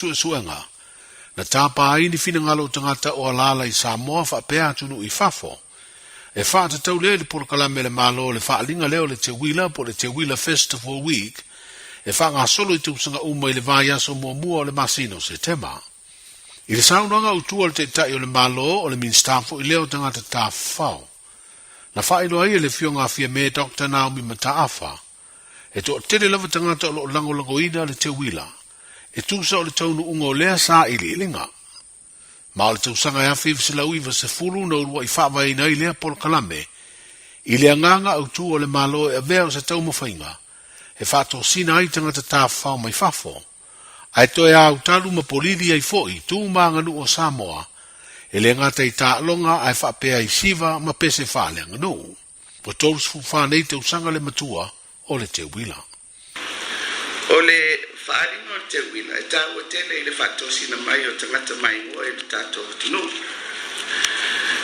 Suesuega, na tapa ai ni finagalo o tagata o alaala i Samoa faapea atunuu i fafo. E faatatau lea i le polokalame a le Malo o le faaaliga lea o le Teuila po o le Teuila Festival Week e faagasolo i tausaga uma i le vaiaso muamua o le masina o Setema. I le saunoaga autu a le Taitai o le Malo, o le Minisita foi lea o Tagata Tafafao, na faailoa ai e le Afioga a Fiame Doctor Naomi Mataafa, E toatele lava tagata o lo o lagolagoina le teuila, e tusa o le taunuuga o lea sailiiliga. Ma o le tausaga e 1990 na uluai faavaeina ai lea polokalame, i le agaga autu o le Malo e avea o se taumafaiga e faatosina ai tagata tafafao mai fafo, ae toe autalu ma polili ai foi tu ma aganuu o Samoa, e le gata i taaloga ae faapea i siva ma pese faaleaganuu. Ua 34 nei tausaga le matua o le teuila. O le faaaliga o le teuila e taua tele i le faatosina mai o tagata maimoa i lo tatou atunuu,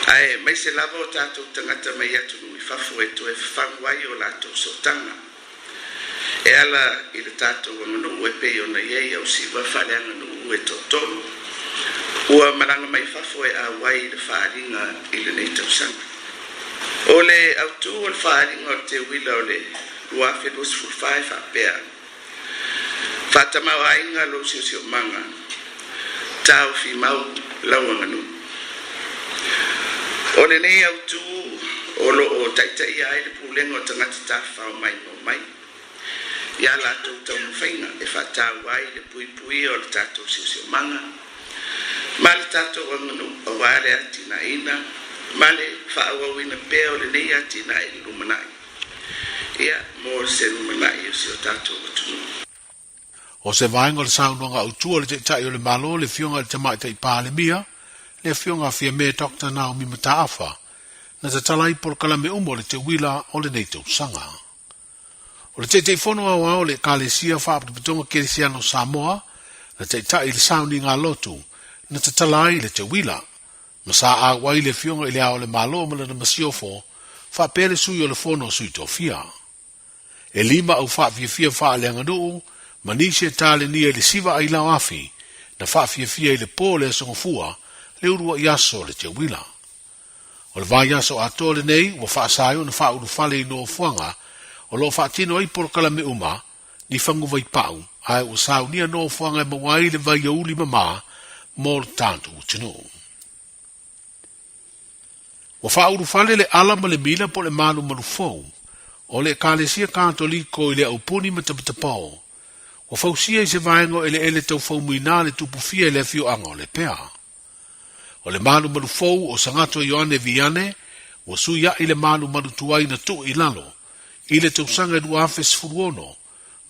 aemaise lava o tatou tagata mai atunuu i fafo e toe fafagu ai o latou sootaga e ala i le tatou aganuu e pei ona i ai ausiva faaleaganuu e toatolu ua malaga mai fafo e auai i le faaaliga i lenei tausaga. O le autu o le faaaliga o le teuila o le 2024 e faapea, Faatamaoaiga lou siosiomaga, taofi mau lau aganuu. O lenei autu o lo o taitaia ai le Pulega o Tagata Tafafao Maimoa Mai i a latou taumafaiga e faataua ai le puipuia o le tatou siosiomaga ma le tatou aganuu aua le atinaeina ma le faaauauina pea o lenei atinae i le lumanai, ia, mo se lumanai o si o tatou atunuu. O se vaega o le saunoaga autu a le Taitai o le Malo, le Afioga i le Tamaitai Palemia, le Afioga a Fiame Doctor Naomi Mataafa, na tatala ai polokalame uma o le teuila o lenei tausaga. O le Taitaifono Aoao o le Ekalesia Faapotopotoga Kerisiano o Samoa, na taitai i le sauniga lotu, na tatala ai le teuila, ma sa auai le Afioga i le Ao o le Malo ma lana masiofo, faapea le Sui o le Fono a Sui Tofia. E lima au faafiafia faaleaganuu ma nisi e talenia i le siva ailao afi na faafiafia i le po o le Aso Gafua, le uluai aso o le teuila. O le vaiaso atoa lenei ua faasa ai ona faaulufale i nofoaga o lo o faatino ai polokalame uma ni faguvai pau ae ua saunia nofoaga e maua ai le vaiauli mama mo le tatou atunuu. Ua faaulufale le ala ma le mila po o le malumalu fou o le Ekalesia Katoliko i le aupuni ma tapatapao. Ua fausia i se vaega o eleele tau faumuina le tupufia i le afioaga o Lepea. O le malumalu fou o Sagato Ioane Viane ua suiaʻi le malumalu tuai na tuu i lalo i le tausaga e 2016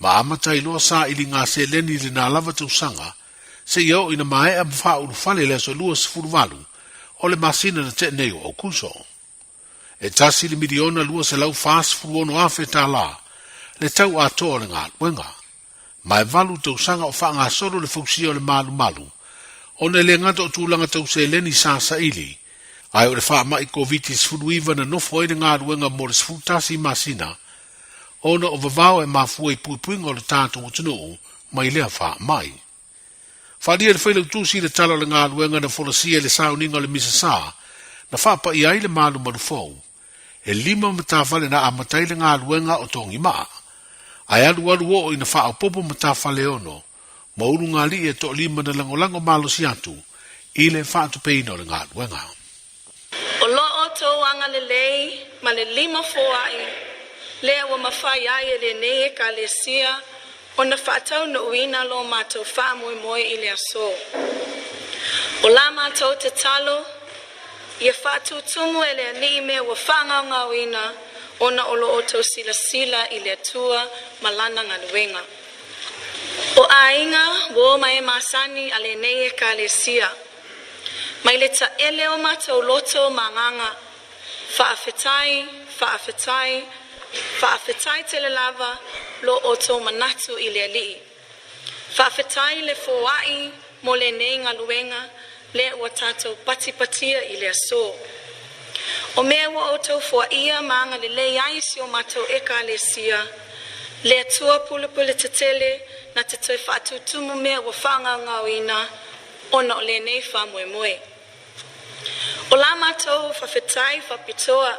ma amata ai loa sailiga seleni i lena lava tausaga seia oo ina maea ma faaulufale i le aso 28 o le masina na tea nei o Aokuso. E tasi le miliona $246,000 tala le tau atoa o le galuega. Ma e valu tausaga o faagasolo le fausia o le malumalu, ona e le gata o tulaga tau seleni sa saili, ae o le faamai Koviti-19 na nofo ai le galuega mo le 11 masina, ona o vavao e mafua i puipuiga o le tatou atunuu mai lea faamai. Faaalia e le Failautusi le tala o le galuega na folasia i le sauniga o le Misasa na faapaia ai le malumalu fou. E lima matafale na amata ai le galuega o Togimaa, ae alualu oo ina faaopoopo matafale ono ma ulugalii e toalima na lagolago malosi atu i le faatupeina o le galuega. O lo outou agalelei ma le lima foai lea ua mafai ai e lenei Ekalesia ona faataunuuina lo matou faamoemoe i le aso. O la matou tatalo, ia faatutumu e le Alii mea ua faagaogaoina ona o lo outou silasila i le Atua ma Lana galuega. O aiga, uo ma e masani a lenei Ekalesia, Mai le taele o matou loto ma agaga, faafetai, faafetai, faafetai tele lava lo outou manatu i le Alii. Faafetai le foai mo lenei galuega lea ua tatou patipatia i le aso. O mea ua outou foaia ma agalelei ai si o matou Ekalesia, Le Atua pulepule tetele na te toe faatutumu mea ua faagaogaoina ona o lenei faamoemoe. O la matou faafetai faapitoa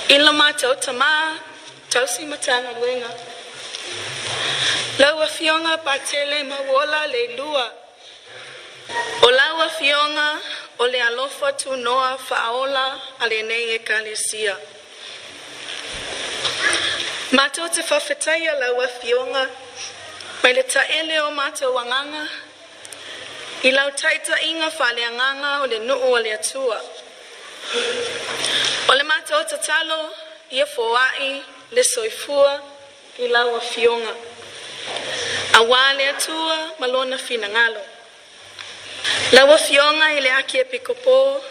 i lo matou tamā tausi Matagaluega, lau Afioga Patele Mauola Leilua. O lau Afioga o le alofa tunoa faaola a lenei Ekalesia. Matou te faafetaia lau Afioga mai le taele o matou agaga i lau taitaiga faaleagaga o le nuu o le Atua. O le matou tatalo ia foai le soifua i lau Afioga, aua le Atua ma lona finagalo. Lau Afioga i le Akiepikopo,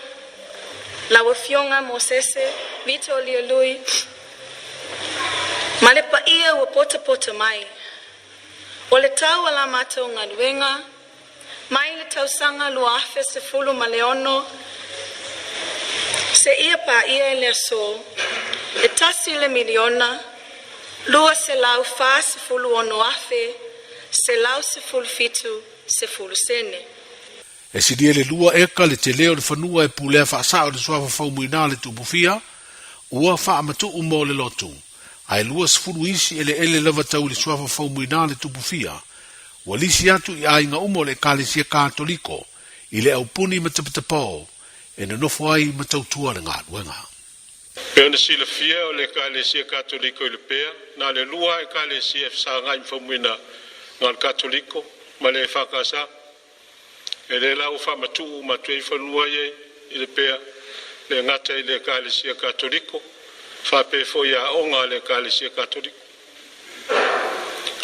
lau Afioga Mosese Vito Liului, ma le paia ua poto mai. O le tau o la matou galuega mai le tausaga 2016 seia paia le aso, e $1,246,117.10. E silia i le 2 eka le tele o le fanua e pulea faasao e le Suafa Faumuina le Tupufia, ua faamatuu mo le lotu, ae 20 isi eleele lava tau i le Suafa Faumuina le Tupufia, ua lisi atu i aiga uma o le Ekalesia Katoliko i le aupuni ma Tapatapao e nonofo ai ma tautua le galuega. Pei ona silafia o le Ekalesia Katoliko i Lepea, na o le lua Ekalesia e fesagai ma Faumuina, na o le Katoliko ma le EFKS. E lea la ua faamatuu uma atu ai fanua ia i Lepea, le gata i le Ekalesia Katoliko, faapea foi aoga a le Ekalesia Katoliko.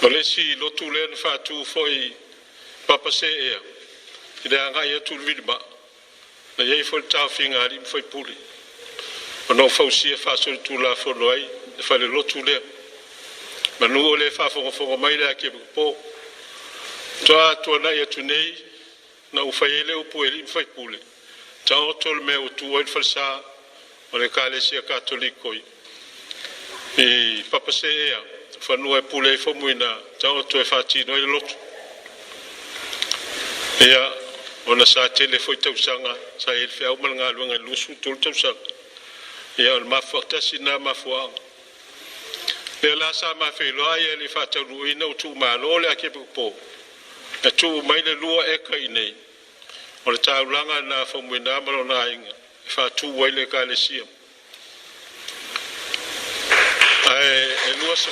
O le isi lotu lea na faatu foi Papa Seea i le agai atu i le Vilimaa, na i ai foi le taofiga a alii ma faipule, ona ua fausia faasolitulafono ai le falelotu lea. Manu o le faafogafoga mai le Akiepikopo, toa tuanai atu nei na ua fai ai le upu e alii ma faipule, taoto le mea ua tu ai le falesa o le Ekalesia Katoliko i Papa Seea, fanua e pule ai Faumuina, taoto e faatino ai le lotu. Ia, ona sa tele foi tausaga, sa i ai le feau ma le galuega i le 23 tausaga. Ia, o le mafuaaga tasi na mafuaaga. Lea la sa mafeiloai e le faataunuuina ua tuumalo le Akiepikopo, na tuu mai le 2 eka i nei, o le taulaga na Faumuina ma lona aiga e faatu ai le Ekalesia. Ae e 20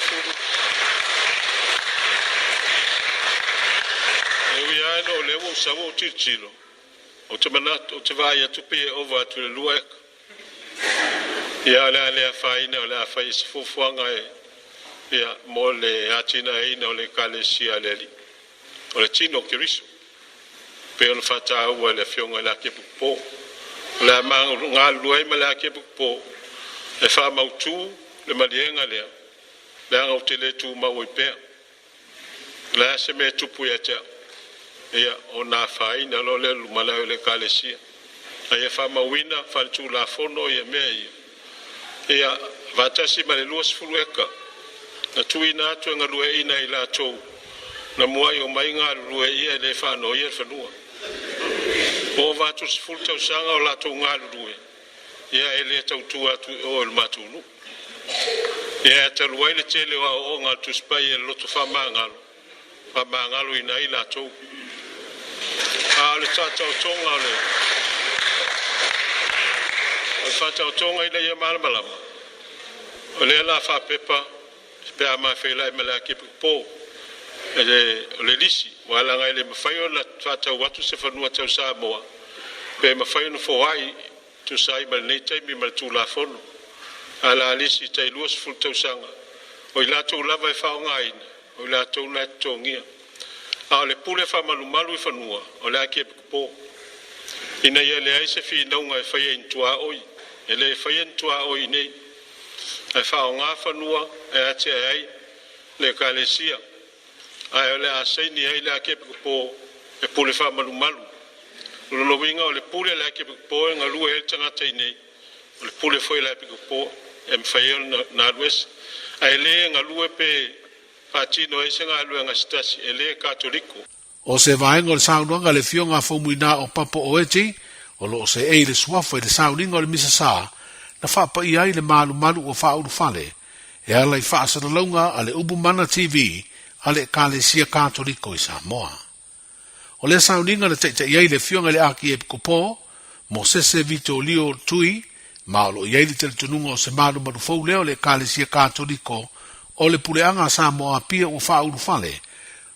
e ui lava ina o lea ua ou sau ou tilotilo, ou te manatu, ou te vaai atu pei e ova atu i le 2 eka. Ia, o le a le afaina, o le a fai i se fuafuaga e ia mo le atinaeina o le Ekalesia a le Alii, o le tino o Keriso, pei ona faataua e le Afioga i le Akiepikopo. O le a galulue ai ma le Akiepikopo e faamautu le maliega lea, leaga ou te le tumau ai pea. O le a se mea e tupu ia te au, ia, ona afaina loa lea o le lumanai o le Ekalesia. A ia faamauina faaletulafono ia mea ia, ia faatasi ma le 20 eka na tuuina atu e galueaiina e i latou na muai omai galulue ia e le faanoia le fanua. Ua ova atu i le 10 tausaga o latou galulue, ia e le tautua atu i o i le matou nuu. Ia e talu ai le tele o aoaoga a le Tusi Paia i le loto faamagalo, faamagaloina ai latou. A o le faataotoga o le faataotoga ina ia malamalama, o lea la faapepa pe a mafeiloai ma le Akiepikopo o le lisi, aua leaga e le mafai ona faatau atu se fanua tau Samoa pe mafai ona foai tusa ai ma lenei taimi ma le Tulafono. A la lisi tai 20 tausaga, o i latou lava e faaaogaina, o i latou na e totogia. A o le pule faamalumalu i fanua o le Akiepikopo, ina ia leai se finauga e faia i ni tuaoi, e le faia ni tuaoi i nei, ae faaaoga fanua e atiae ai le Ekalesia, ae o le a saini ai le Akiepikopo e pule faamalumalu. O lona uiga o le pule a le Akiepikopo e galue ai le tagata i nei, o le pule foi a le Akiepikopo e mafai ai ona alu ese. Ae lē galue pe faatino ai se galuega se tasi e lē Katoliko. O se vaega o le saunoaga a le Afioga a Faumuina o Papa Oeti, o lo o seei le suafa i le sauniga o le Misa Sa, na faapaia ai le malumalu ua faaulufale e ala i faasalalauga a le Ubu Mana TV a le Ekalesia Katoliko i Samoa. O lea sauniga na taita'i ai le Afioga i le Akiepikopo, Mosese Vito Lio Tui, ma o lo o i ai le talitonuga o se malumalu fou lea o le Ekalesia Katoliko o le Puleaga a Samoa Apia ua faaulufale,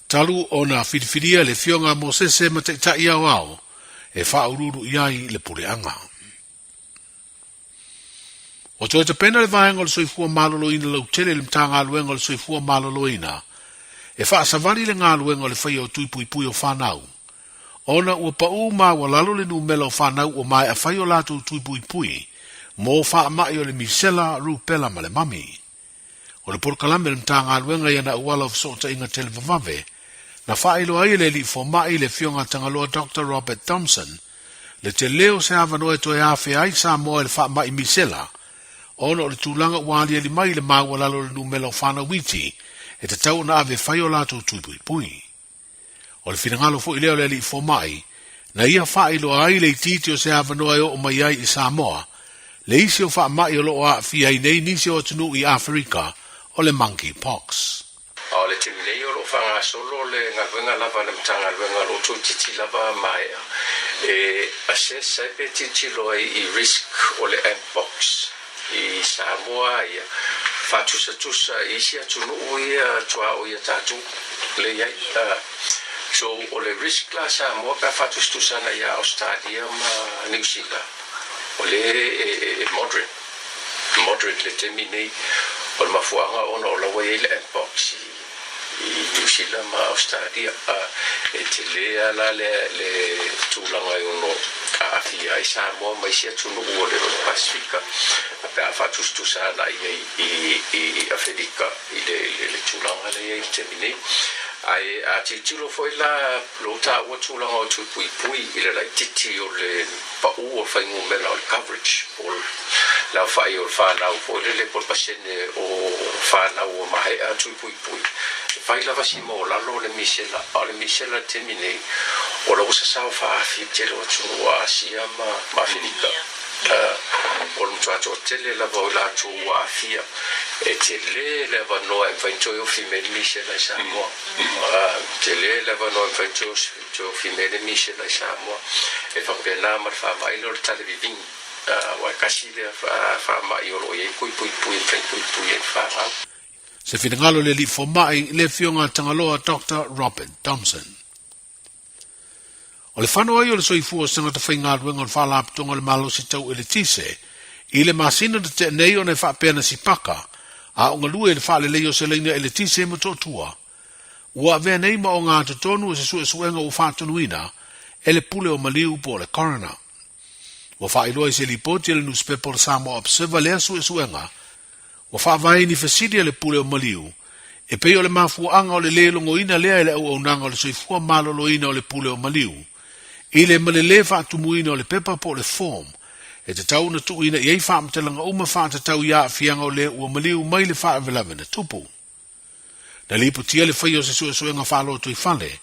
talu ona filifilia le Afioga a Mosese ma Taitai Aoao e faauluulu i ai le Puleaga. Ua toe tapena le Vaega o le Soifua Maloloina Lautele i le Matagaluega o le Soifua Maloloina e faasavali le galuega o le faia o tui puipui o fanau, ona ua paū maualalo le numela o fanau ua maea fai o latou tui puipui mo faamai o le misela, rupela ma le mami. O le polokalame a le Matagaluega i ana auala o fesootaiga televavave, na faailoa ai e le Alii Fomai, le Afioga a Tagaloa Doctor Robert Thompson, le tele o se avanoa e toe afea ai Samoa i le faamai misela, ona o le tulaga ua aliali mai i le maualalo o le numela o fanau iti e tatau ona ave e fai o latou tui puipui. O le finagalo foi lea o le Alii Fomai, na ia faailoa ai le itiiti o se avanoa e oo mai ai i Samoa, le isi o faamai o lo o aafia ai nei nisi o atunuu i Aferika, o le monkey pox. A o le taimi nei o lo o faagasolo le galuega lava a le Matagaluega o lo o toeitiiti lava maea e assess ai pe tilotilo ai i risk o le mpox i Samoa ia faatusatusa i isi atunuu ia tuaoi a tatou lea i ai. So o le risk la Samoa pe a faatusatusa ana ia Australia ma New Zealand o lea e moderate, moderate le taimi nei. O le mafuaaga ona o la ua i ai le mpox i i Niu Sila ma Ausetalia, e tele lava la le tulaga e ono aafia ai Samoa ma isi atunuu o le Pasefika pe a faatusatusa agai i ai i Afelika i le tulaga lea e i ai i le taimi nei. Ae a tilotilo foi la lou taua tulaga o tui puipui i le laitiiti o le pau o le fuainumera o le coverage o le aofai o le fanau foi lele po o le pasene o fanau ua maea tui puipui, e fai lava si maualalo o le misela, a o le misela i le taimi nei, o la ua sasao faaafi i le tele o atunuu o Asia ma Afelika. O le matua toatele lava o i latou ua aafia, e tele le avanoa e mafai ona toe ofi mai le misela i Samoa. E tele le avanoa e mafai ona toe ofi mai le misela i Samoa. E faapena ma le faamai lea o le talevivini, aua e kasi lea faamai o lo o i ai puipuipui e mafai ona puipui ai le fanau. Se finagalo le Alii Fomai, le Afioga a Tagaloa Doctor Robert Thompson. O le whano ai o le soifua o se tagata faigaluega o le Faalapotopotoga o le Malosi Tau Eletise i le masina na tea nei ona e faapea na sipaka a o galue i le faaleleia o se laina eletise i Motootua. Ua avea nei ma ogatotonu o se suesuega ua faatonuina e le Pule o Maliu po o le Coroner. Ua faailoa i se lipoti a le nusipepa o le Samoa Observer lea suesuega Ua faavae ni fesili a le Pule o Maliu, e pei o le mafuaaga o le lē logoina lea e le auaunaga o le soifua maloloina o le Pule o Maliu, i le ma le lē faatumuina o le pepa po o le form e tatau ona tuuina i ai faamatalaga uma faatatau i aafiaga o lē ua maliu mai le faalavelave na tupu. Na lipotia le faia o se suesuega faalotoifale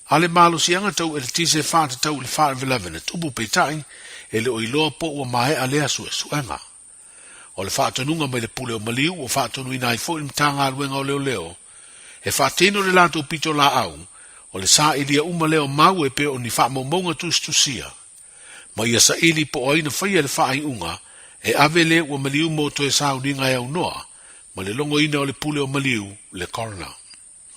a le malosiaga tau eletise faatatau i le faalavelave na tupu peitai e le o iloa po ua maea lea suesuega. O le faatonuga mai le Pule o Maliu ua faatonuina ai foi le Matagaluega o Leoleo e faatino le latou pitolaau o le sailia uma lea o mau e pei o ni faamaumauga tusitusia ma ia saili po o ai na faia le faaiuga e ave le ua maliu mo toe sauniga e aunoa ma le logoina o le Pule o Maliu le Coroner.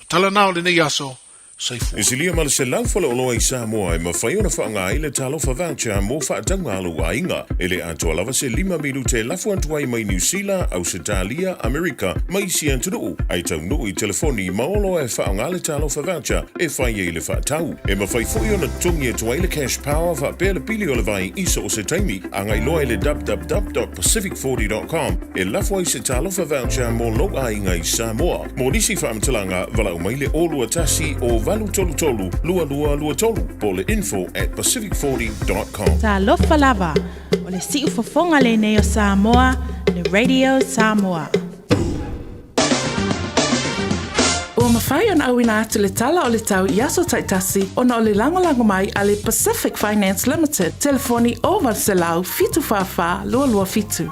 O tala na o lenei aso, soifua. E silia ma le 100 faleoloa i Samoa e mafai ona faaaoga ai le Talofa Voucher mo faatauga a lou aiga. E le atoa lava se lima minute e lafo atu ai mai Niu Sila, Ausetalia, Amerika ma isi atunuu, ae taunuu i telefoni ma oloa e faaaoga le Talofa Voucher e fai ai le faatau. E mafai foi ona totogi atu ai le Cash Power faapea le pili o le vai i so o se taimi. Agai loa i le www.pacific40.com e lafo ai se Talofa Voucher mo lou aiga i Samoa. Mo nisi faamatalaga, valaau mai le 021 o 833 2223 po o le info at pacific40.com. Talofa lava, o le siufofoga lenei o Samoa, le Radio Samoa. mafai ona auina atu le tala o le tau i aso taitasi ona o le lagolago mai a le Pacific Finance Limited, telefoni 0800 744 227.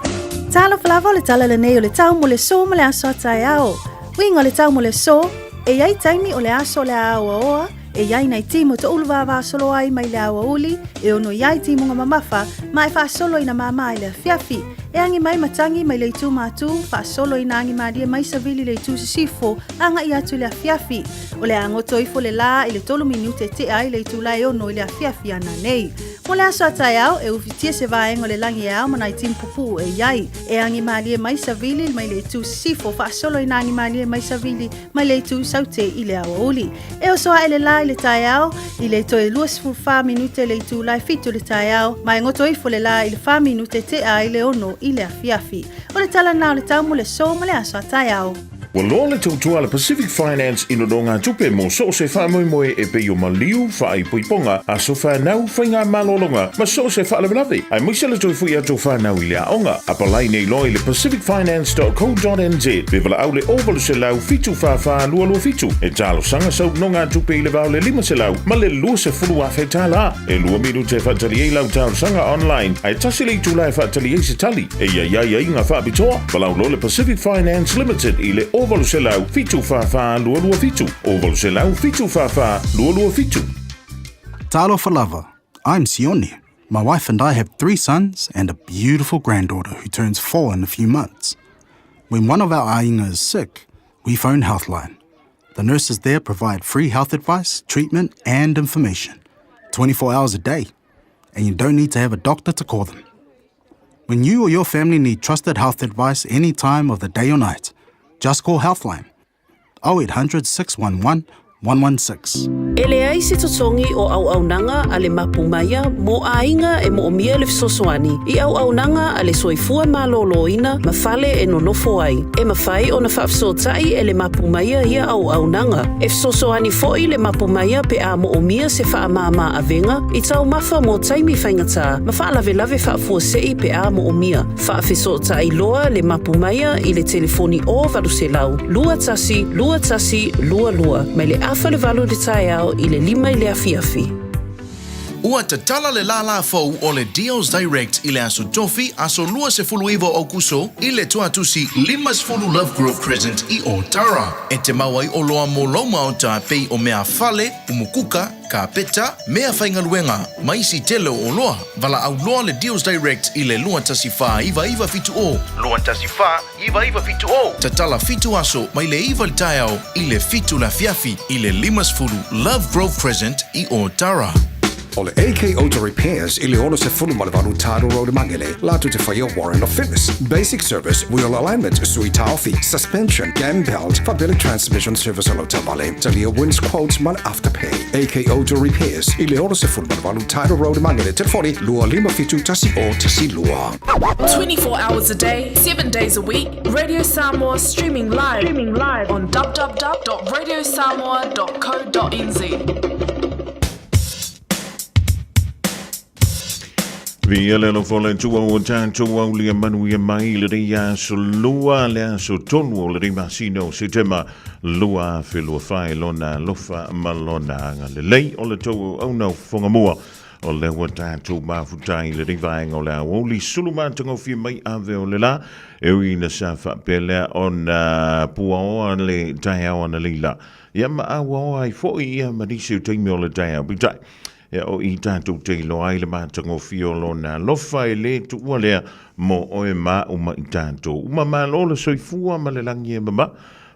Talofa lava o le tala lenei o le tau mo le aso ma le aso a taeao. Uiga o le tau mo le aso, e i ai taimi o le aso o le a aoaoa, e i ai nai timu toʻulu vavasolo ai mai le aoauli, e ono i ai timuga mamafa, ma e faasolo ina māmā i le afiafi. E agi mai matagi mai le itu matū, faasolo ina agi malie mai savili le itu sisifo, agaʻi atu i le afiafi. O le a goto ifo le lā i le tolu minute tea ai le itula e ono i le afiafi ana nei. Mo le aso a taeao, e ufitia se vaega o le lagi e ao ma nai timu pupuu e i ai. E agi malie mai savili mai le itu sisifo, faasolo ina agi malie mai savili mai le itu saute i le aoauli. E oso aʻe le lā i le taeao, i le toe 24 minute le itula e fitu le taeao, ma e goto ifo le lā i le fa minute tea ai le ono i le afiafi. O le tala lena o le tau mo le aso ma le aso a taeao. Ua loa le tautua a le Pacific Finance i nonogatupe mo so o se faamoemoe e pei o maliu, faaipoipoga, aso fanau, faigamalologa ma so o se faalavelave, aemaise le toe foi atu o fanau i le aoga. Apalai nei loa i le pacificfinance.co.nz pe valaau le 0800 744 227 e talosaga sau nonogatupe i le va o le 500 ma le 20,000 tala. E lua minute e faatali ai lau talosaga online, ae tasi le itula e faatali ai se tali. E i ai aiaiga faapitoa, valaau loa le Pacific Finance Limited i le 0800 744 227, 0800 744 227. Talofa lava, I'm Sione. My wife and I have three sons and a beautiful granddaughter who turns four in a few months. When one of our aiga is sick, we phone Healthline. The nurses there provide free health advice, treatment, and information 24 hours a day. And you don't need to have a doctor to call them. When you or your family need trusted health advice any time of the day or night, just call Healthline 0800 611 116. E leai se totogi o auaunaga a le Mapu Maia mo aiga e moomia le fesoasoani i auaunaga a le soifua malōlōina ma fale e nonofo ai. E mafai ona faafesootai e le Mapu Maia ia auaunaga. E fesoasoani foi le Mapu Maia pe a moomia se faamāmā avega i taumafa mo taimi faigata ma faalavelave faafuasei pe a moomia. Faafesootai loa le Mapu Maia i le telefoni 0800 21 21 22 mai le afa le valu i le taeao i le lima i le afiafi. Ua tatala le lālā fou o le Deals Direct i le Aso Tofi, aso 29 o Aokuso, i le Tuatusi 50 Lovegrove Crescent i Ōtara. E te mau ai oloa mo lou maota pei o mea fale, umukuka, kāpeta, mea faigaluega, ma isi tele o oloa. Valaau loa le Deals Direct i le 2149970. 2149970. Tatala fitu aso mai le iva i le taeao i le fitu le afiafi i le 50 Lovegrove Crescent i Ōtara. O le AK Auto Repairs i le 68 Tidal Road Mangere, latou te faia Warrant of Fitness, Basic Service, Wheel Alignment, Sui Taofi, Suspension, Cam Belt, faapea le Transmission Service o lau taavale, Talia Wins Quotes ma le Afterpay. AK Auto Repairs i le 68 Tidal Road Mangere, telefoni 257 1012. 24 hours a day, 7 days a week, Radio Samoa streaming live, streaming live on www.radiosamoa.co.nz. Viia le alofa o le Atua ua tatou aulia manuia mai i lenei aso lua, le aso tolu o lenei masina o Setema 2024 i lona alofa ma lona agalelei o le tou auauna o fofoga mua o lea ua tatou mafuta i lenei vaega o le aoauli sulu matagofie mai ave o le la e ui ina sa faapea lea ona puaoa le taeao analeila ia ma auaoa ai foi ia ma nisi o taimi o le taeao peitai Ia o i tatou te iloa ai le matagofie o lona alofa e lē tuua lea mo oe ma au ma i tatou uma. Malo le soifua ma le lagi e mama.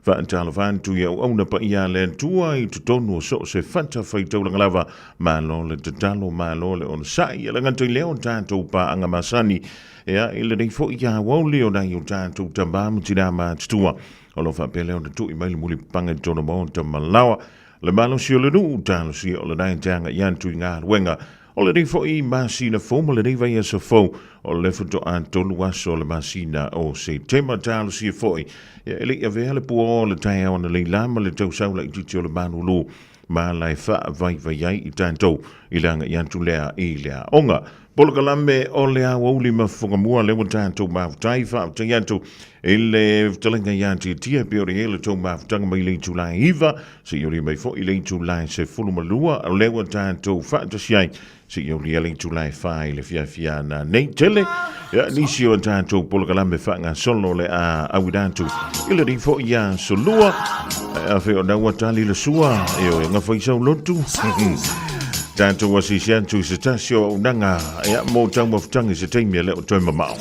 Faatalofa atu i auauna paia a le Atua i totonu o so o se fata faitaulaga lava. Malo le tatalo, malo le onosai. E le gata i lea o tatou paaga masani, ia, i lenei foi aoauli o nai o tatou tama ma tinā matutua o lo o faapea lea ona tui mai le mulipapaga i totonu o maota ma laoa. Le malosi o le nuu, talosia o lena e te agai atu i galuega. O lenei foi masina fou ma lenei vaiaso fou, o le faatoa tolu aso o le masina o Setema, talosia foi. Ia e le i avea le puaoa o le taeao analeila ma le tausau laitiiti o le malulu ma ala e faavaivai ai i tatou i le agai atu lea i le aoga. Polokalame o le aoauli ma fofogamua lea ua tatou mafutai faafetai atu i le fetalaiga ia Tiatia pei ona i ai le tou mafutaga mai le itula e 9 seia aulia mai foi le itula e 12 lea ua tatou faatasi ai seia aulia le itula e 4 i le fiafia nanei tele ia nisi o tatou polokalame faagasolo le a auina atu i lenei foi aso lua a fe ona ua tali le sua e o e gafa i sau lotu tatou asiasi atu i se tasi o auaunaga ia mo taumafataga i se taimi e le o toe mamao.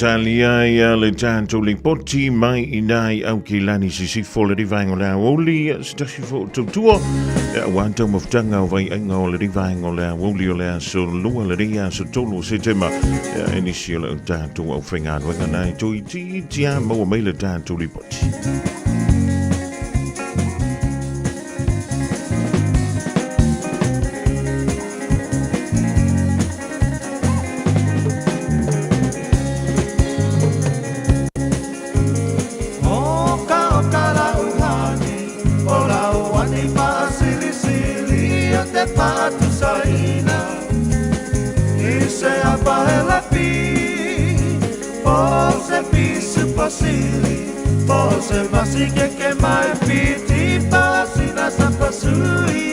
Italia ia le tatou lipoti mai i nai au kilani sisifo le rivaenga o le aoauli se tasi fo tautua ua taumafutaga o vaiaiga o le rivaenga o le aoauli o le aso lua le ria aso tolu o Setema e nisi o le tatou aufaigaluega nai toitiiti a maua mai le tatou lipoti. sili Po se vasi ke ke mai piti pa sina sa pasui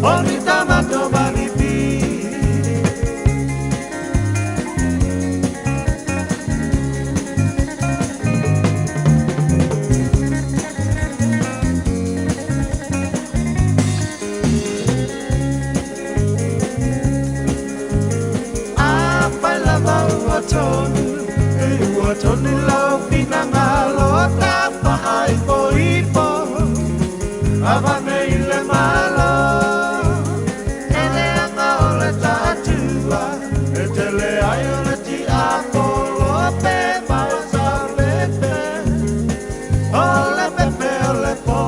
O ni tamato malipi. Afai lava ua tonu, e ua tonu lau finagalo tafaaipoipo, avane i le Malo. E leaga o le taatua, e tele ai o le tiapolo pe mausalepe, o le pepe o le po.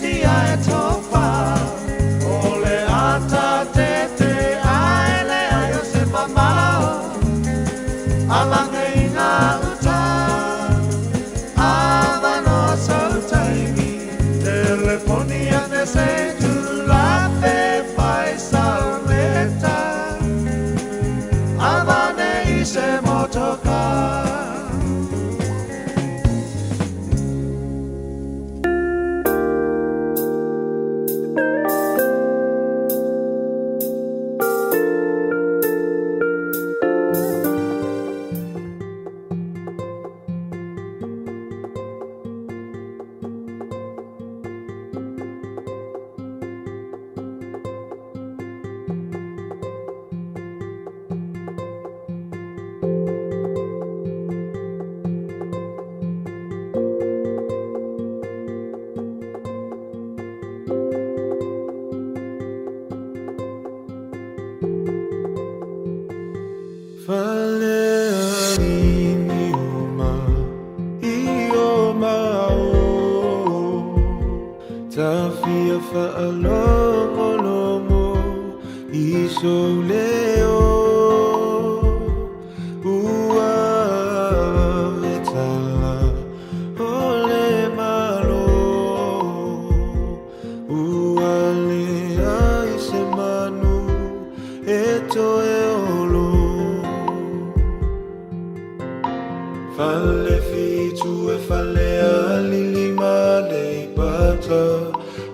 Tia e tofa, o le ata tete ae le ai o se mamao, avane i ngā uta, avanoa sau taimi, telefoni ane se tulape fai salmeta, avane i se motoka. Faleaini uma i o mao Tafia faalogologo i sou leo Ua vetala o le Malo Ua leai se manu e toe olo Fale fitu e fale alili ma le pata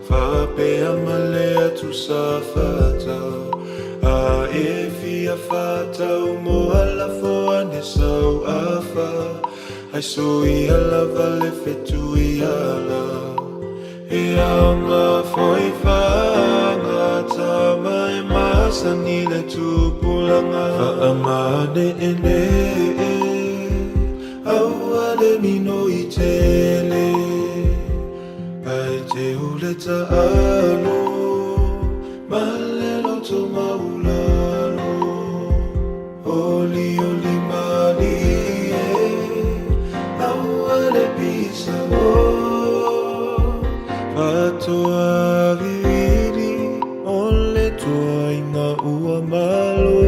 Faapea ma le atu sa fata A e fia fatau mo alafo ane sau afa Ai so ia lava le fetu ia la E aoga foi faagatama e masani le tupulaga Faamane'ene'e aua le minoi tele Ae teu le taalo ma le loto maulalo Olioli malie aua le pisao Fatoa vivili o le toaiga ua malo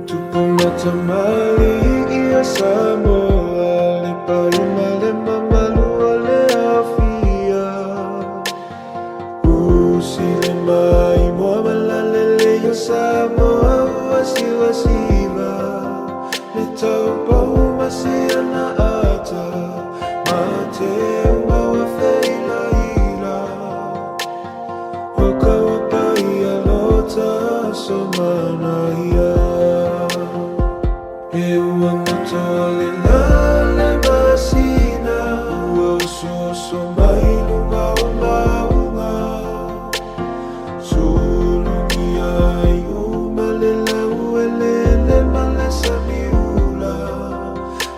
Tupu ma tamalii ia Samoa le paia ma le mamalu o le aofia Usi le maimoa ma lalelei o Samoa ua sivasiva Le taupou ma siana ata ma te uma ua feilaila O ka ua paia lota so manaia E ua goto le lale masina Ua osooso mai luga o mauga Sulugia ai uma le laueleele ma le samiula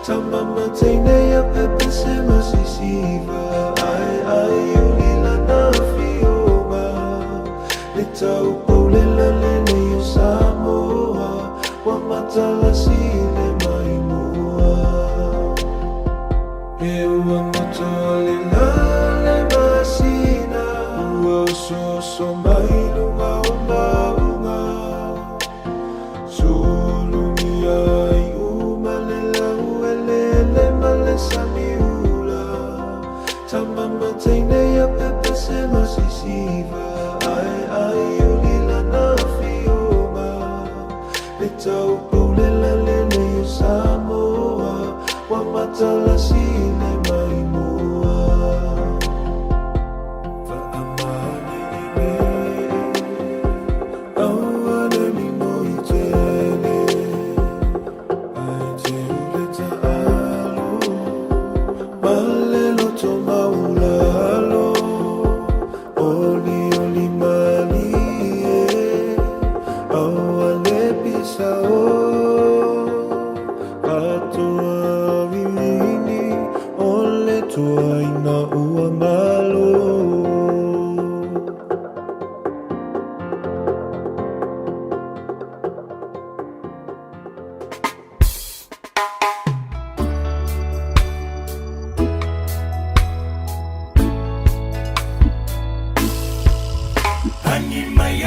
Tama teine ia pepese ma sisiva Ae ai uli lana afioga Le taupoule lalelei o Samoa Ua matalasi le maimoa E ua goto le lale masina Ua osooso mai luga o mauga Sulugia ai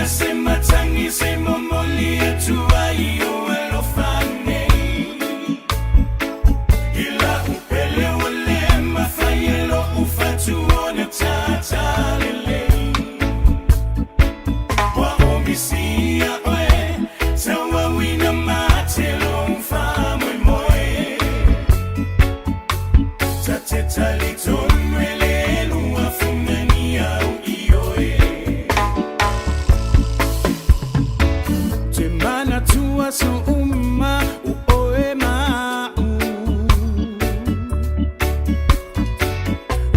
maia se matagi se momoli atu ai o alofa nei. I la'u pele ua lē mafai e lo'u fatu ona tatalelei. Ua omisia oe tauauina mate lou faamoemoe. Ta te talitonu e lē lua funani au i oe. Te manatua aso uma o oe ma a'u.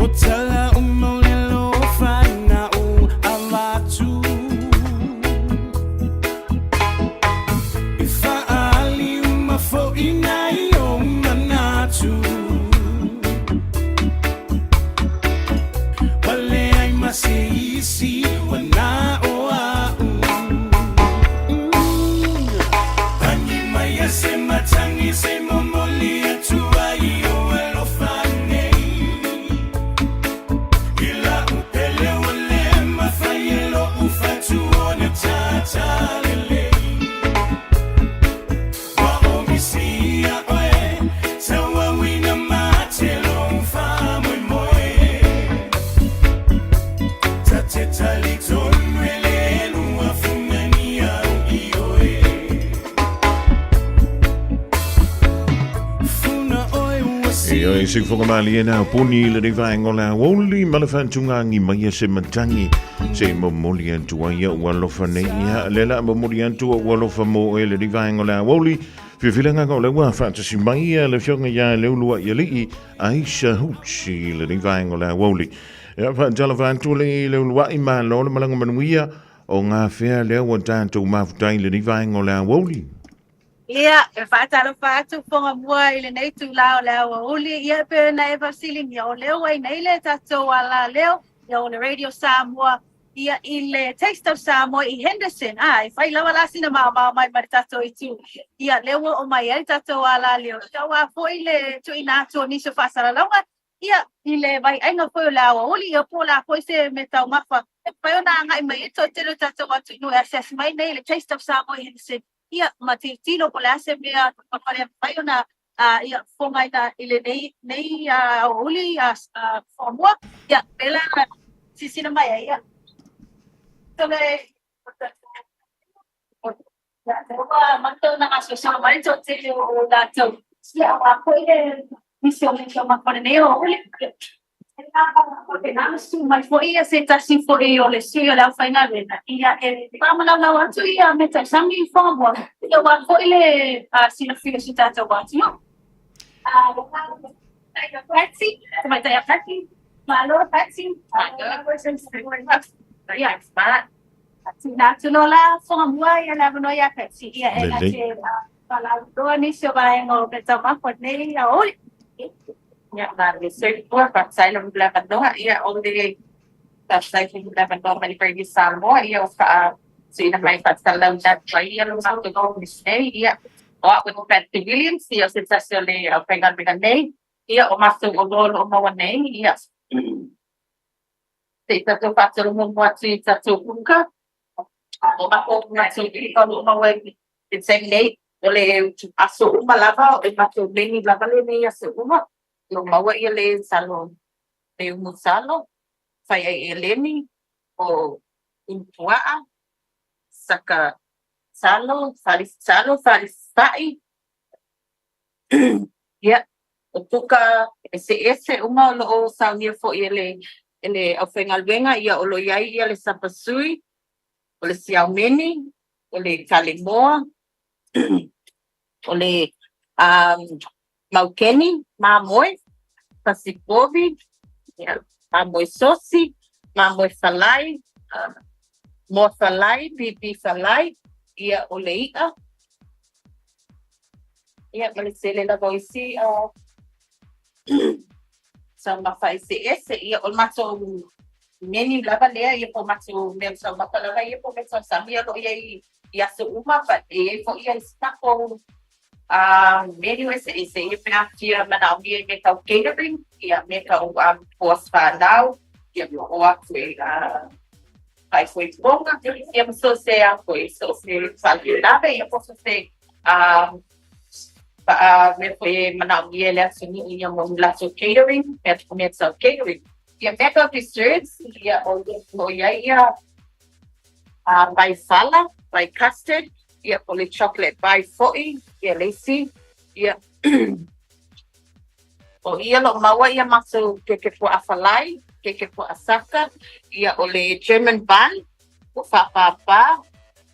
O tala uma o le alofa na'u avatu. E fa'aali uma fo'i nai ou manatu. Ua leai ma se isi ua na o a'u. Pani maia se matagi se momoli atu ai o alofa nei. I la'u pele ua lē mafai e lo'u fatu ona tatalelei. Ua omisia oe tauauina mate lou faamoemoe. Ta te talitonu e lē lua funani au i oe. Funa oe ua E ai se whakamali e nā poni i le vaenga o le aoauli ma le whaatungāngi mai a se matangi se momoli atu ai a'u alofa nei ia le la momoli atu a'u alofa mo e le vaenga o le aoauli Fiafilagaga o le ua faatasi mai ia le afioga ia Leulua'ialii Aisha Hooch i le vaenga o le aoauli. Ia faatalofa atu le Leulua'i malo le malaga manuia o ngā whea lea ua tātou mafutai i le vaenga o le aoauli. Ia, e faatalofa atu foga mua i lenei itulā o le aoauli. Ia, e pei ona e faafesiligia, o lea ua i nei le tatou alaleo, ia o le Radio Samoa, ia i le Taste of Samoa i Henderson. A, e fai lava la sina maomao mai ma le tatou itu. Ia, lea ua oo mai ai le tatou alaleo. Ia, aua foi le tuuina atu o nisi o faasalalauga, ia, i le vaiaiga foi o le aoauli, ia po o le a foi se mea taumafa e mafai ona agai mai ai le toatele o tatou atunuu e asiasi mai nei i le Taste of Samoa i Henderson, ia, ma tilotilo po o le a se mea e mafai ona ia fofogaina i lenei nei aoauli foamua. Ia, pela silasila mai ai, ia. Tole ua matou na gasogasoga mai le toatele o latou. Ia, aua foi le nisi o mea taumafa o lenei aoauli. Faapena ona susu mai foi ia se tasi foi o le sui o le aufaigaluega, ia e faamalaulau atu ia mea tausami i Fogamoa, ia aua foi le silafia o si tatou atunuu. Patsy, tamaitai a Patsy, malo Patsy. Ia, tuuina atu loa la Fogamoa ia le avanoa ia Patsy, ia e na te faalauiloa nisi o vaega o mea taumafa o lenei aoauli. Ia, ma le soifua, faafetai lava mo le avanoa. Ia, o le faafetai foi mo le avanoa mai le Radio Samoa, ia ua faatuina mai faasalalauina atu ai ia lo matou ofisi nei. Ia, o au o Patsy Williams, ia o se tasi o le aufaigaluega nei, ia o matou oloa o lo o maua nei, ia, se i tatou faatolu muamua atu i tatou uka, o matou uka o lo o maua i le taimi nei, o le aso uma lava, o matou menu lava lenei aso uma, o lo o maua ia le talo, le umu talo, fai ai eleni, o ulupuaa, saka talo, falisi talo, falisi fa'i, ia, o puka eseese uma o lo o saunia foi e le e le aufaigaluega, ia o lo o i ai ia le sapasui, o le siaumeni, o le kalemoa, o le um, maukeni, mamoe, pasipovi, ia, mamoe sosi, mamoe falai, moa falai, pipi falai, ia o le i'a, ia ma le tele lava o isi taumafa eseese. Ia o le matou menu lava lea, ia po o matou mea taumafa lava ia po o mea tausami o lo o i ai i aso uma, but e i ai foi ia isi tatou menu eseese ia pe a fia manaomia i mea tau catering, ia mea tau poas whanau, ia o atu e Faaifoifoga, ia ma so o se a foi, so o se faalavelave, ia po o so o se mea foi e manaomia e le atunuu ia mo le latou catering, mea tau catering. Ia mea tau desserts, ia o lo o i ai ia pai fala, pai custard, ia po o le chocolate pie foi, ia le isi, ia O i o lo o maua ia matou keke puaʻa falai, keke puaʻa saka, ia o le German bun, o fāpāpā,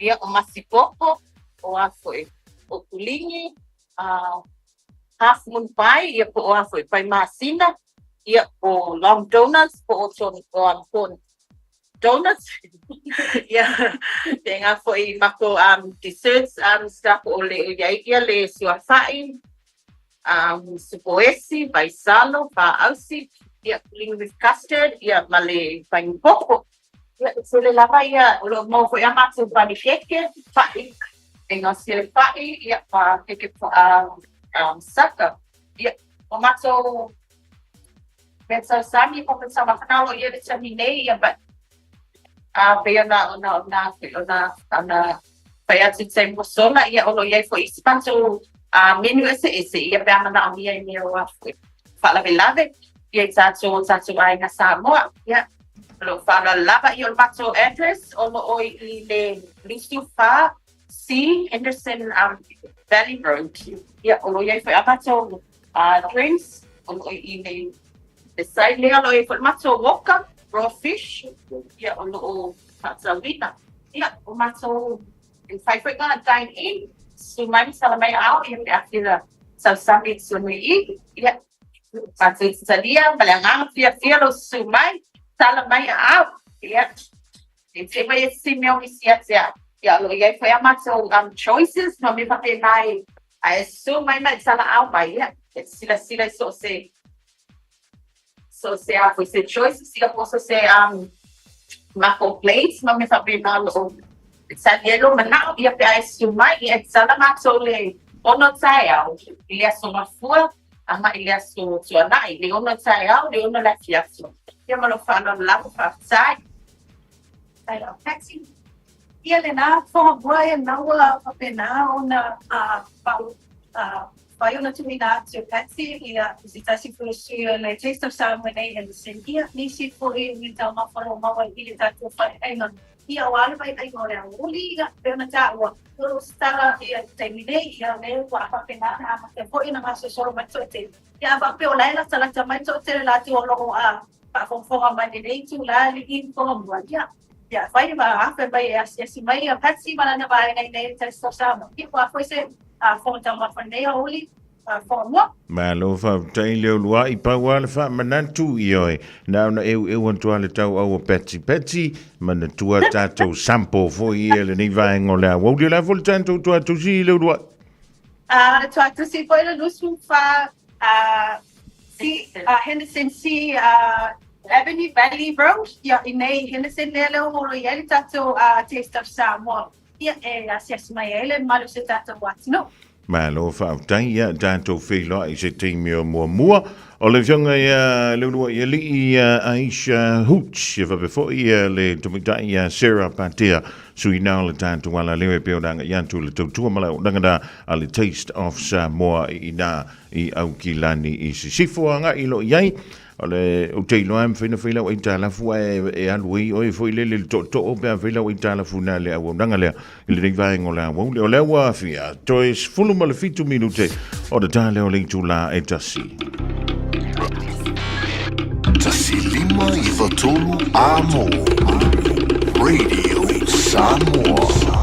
ia o masipoko, o a foi, o puligi, a half moon pie, ia po o a foi, pai masina, ia o long donuts, po o ton, o um, po donuts, ia, pēnā foi makou um, desserts um, stuff o le ia ia le suafaʻi, um, supoesi, vaisalo, fāausi, ia, pudding with custard, ia, ma le paigukoko. Ia, e tele lava ia, o lo o maua foi a matou panikeke, fa'i, e gaosia le fa'i, ia, ma keke um, saka. Ia, o matou mea tausami, ko te taumafa o ia le taimi nei, ia, but, a pei ona, ona, ona, ona, ona, fai atu i taimi ua sola, ia, o lo o i ai foi isi matou menu eseese, ia, pe a manaomia i mea o a foi faalavelave, ia, i tatou o tatou aiga Samoa, ia, o lo o faaaloalo lava, ia, o le matou address, o lo o i le 24 C Henderson um, Valley Road, ia, o lo o i ai foi a matou drinks, o lo o i le le side lea, o lo o i ai foi le matou moka, raw fish, ia, o lo o faatauina. Ia, o matou, e mafai foi ona dine in, susu mai ma sala mai ao, ia, pe a fia sausami i totonu i i, ia, matou te talia ma le agaga fiafia lou susu mai, sala mai aao, ia, e te mai e se mea o misi ia te au. Ia, o lo o i ai foi a matou um, choices, ma mea faapena e, a e susu mai ma e talaau mai, ia, e te silasila i so o se So se a foi se choices ia po o se um makou plates ma mea faapena o lo o tali ai lou manao ia pe a e susu mai ia e tatala matou le 6 taeao i le aso Gafua agai i le aso Tuanai le 6 taeao le 6 le afiafi. Ia ma lou faaaloalo lava faafetai. Faafetai lava Patsy. Ia lena fogamua ia lena ua faapena ona fai ona tuuina atu e Patsy ia se tasi foi o sui o le Taste of Samoa nei Henderson ia nisi foi o mea taumafa o lo o maua i le tatou faleaiga ia aua le vaivaiga o le aoauli ia pei ona taua o lo o tatala ia le taimi nei ia lea ua faapena ona amata foi ona gasolosolo mai le toatele ia a faapea o la e latalata mai le toatele latou o lo o faafogafoga mai i lenei itula alii ma fogamua ia Ia, fai ma afe mai e asiasi mai a Patsy ma lana vaega i nei le Taste of Samoa. Ia, ua foi se fofoga taumafa i lenei aoauli fogamua. Malo faafetai le uluai pau a le faamanatu ioe na ona eueu atu a le tauau o Patsy Patsy manatua tatou sample foi ia lenei vaega o le aoauli o le a foi le tatou tuatusi i le uluai. A tuatusi foi le 24 C, Henderson C Avenue Valley Road, ia, i nei Henderson lea lea ua i ai le tatou Taste of Samoa. Ia, e asiasi mai ai le mamalu o si o tatou atunuu. Malo faafetai, ia tatou feiloai i se taimi o muamua. O le afioga ia Leuluaialii Aisha Hooch, ia faapea foi ia le tamaitai ia Sarah Patea, sui na o le tatou alaleo e pei ona agai atu i le tautua ma le auaunaga a le Taste of Samoa i ina i Aukilani i Sisifo agai loa i ai. O le, ou te iloa e mafai ona fai lau aitalafu ae e alu ai oe foi lele i le tootoo pe a fai lau aitalafu na le auaunaga lea i lenei vaega o le aoauli. O lea ua afia toe 17 minute o le ta lea o le itula e tasi. 1 5 9 3 Amo Radio Samoa.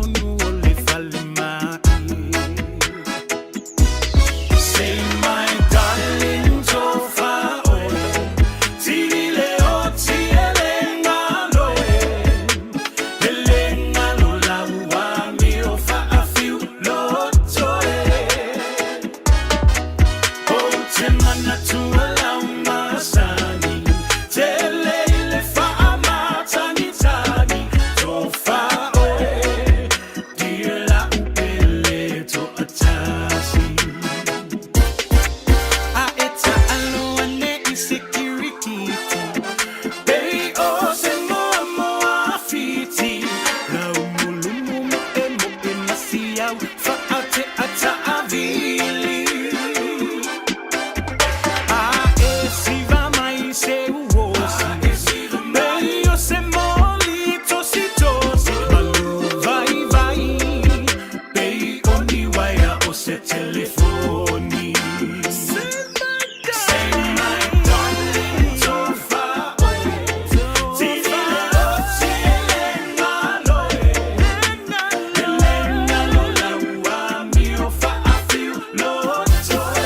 totonu o le falemai. Say my darling tofa oe, tili le oti e le ngalo e, e le ngalo lau amio faafiu loto e. O te manatua lau masani, tele i le faamatagitagi, tofa oe, dear lau pele toatasi. A e taaloa nei se kirikiti, pei o se moamoa fiti, lau mulumu moemoe masiau, faatea taavili. A e siva mai se uosi, pei o se moli tositosi, malu vaivai, pei o ni uaea o se telefoni. Say my darling tofa oe, tili le oti e le ngalo e, e le ngalo lau amio faafiu loto e.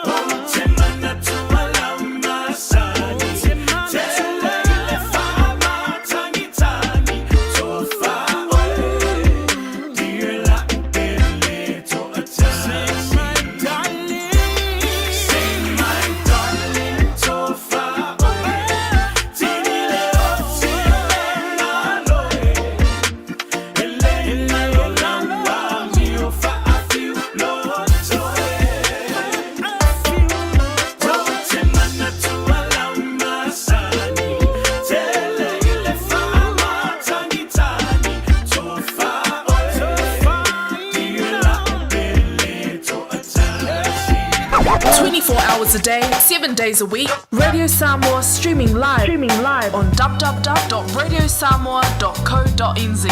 O te manatua lau masani, tele i le faamatagitagi, tofa oe, dear lau pele toatasi. Say my darling tofa oe, tili le oti e le ngalo e, e le ngalo lau amio faafiu loto e. O te manatua lau masani, tele i le faamatagitagi, tofa oe, dear lau pele toatasi. 24 hours a day, 7 days a week. Radio Samoa streaming live on www.radiosamoa.co.nz.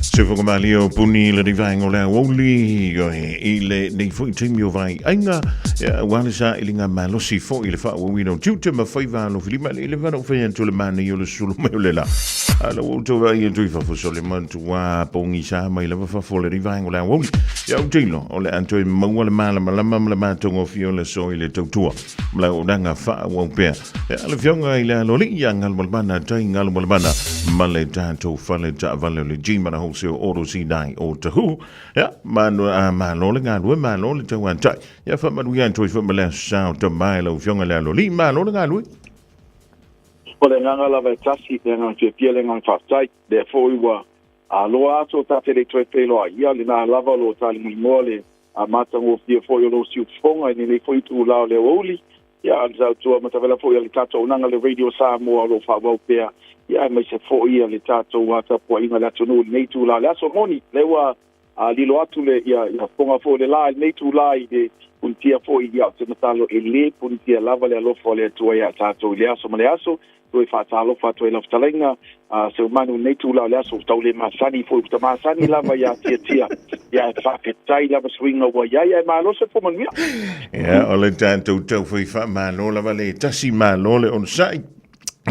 Se whakamali o puni le rivaenga o le aoauli i le nei foi taimi o vai aiga ia ua le sa i linga malosi foi le faauauina o tiute ma faiva alofilima le ile vana o fai atu le manai o le sulu mai o le la ala ua outou vaai atu i fafo so le matua pogisa mai lava fafo le rivaenga o le aoauli ia ou teilo o le a toe maua le malamalama ma le matagofie o le aso i le tautua ma le auaunaga faaauau pea ia le afioga i le aloalii ia Galumalemana Tai Galumalemana ma le tatou fale taavale o le G Mana Wholesale Auto C9 o Tahu ia malo le galue malo le tauatai ia faamanuia atu ai foi ma le aso sa o tama e lau afioga i le aloalii malo le galue. O le agaga lava e tasi, le agaga fiafia, le agaga faafetai, lea foi ua aloa atu o ta te le i toe feiloai. Ia, lena lava o lo o talimalimoa le matagofie foi o lou siufofoga i lenei foi itulā o le aoauli. Ia, a le tautua matavela foi a le tatou auaunaga le Radio Samoa o lo o faaauau pea, ia, aemaise foi le tatou tapuaiga i le atunuu i lenei itulā o le aso. Moni, lea ua lilo atu le ia ia fofoga foi o le la i lenei itulā i le punitia foi, ia, ou te matalo e lē punitia lava le alofa o le Atua iā tatou i le aso ma le aso. Toe faatalofa atu ai lau fetalaiga a Seumanu i lenei itulā o le aso, ua tau le masani foi, ua ta masani lava iā Tiatia, ia ae faafetai lava suiga ua i ai, ae malo se fua manuia. Ia, o le tatou taufai faamalo lava le tasi malo le onosai.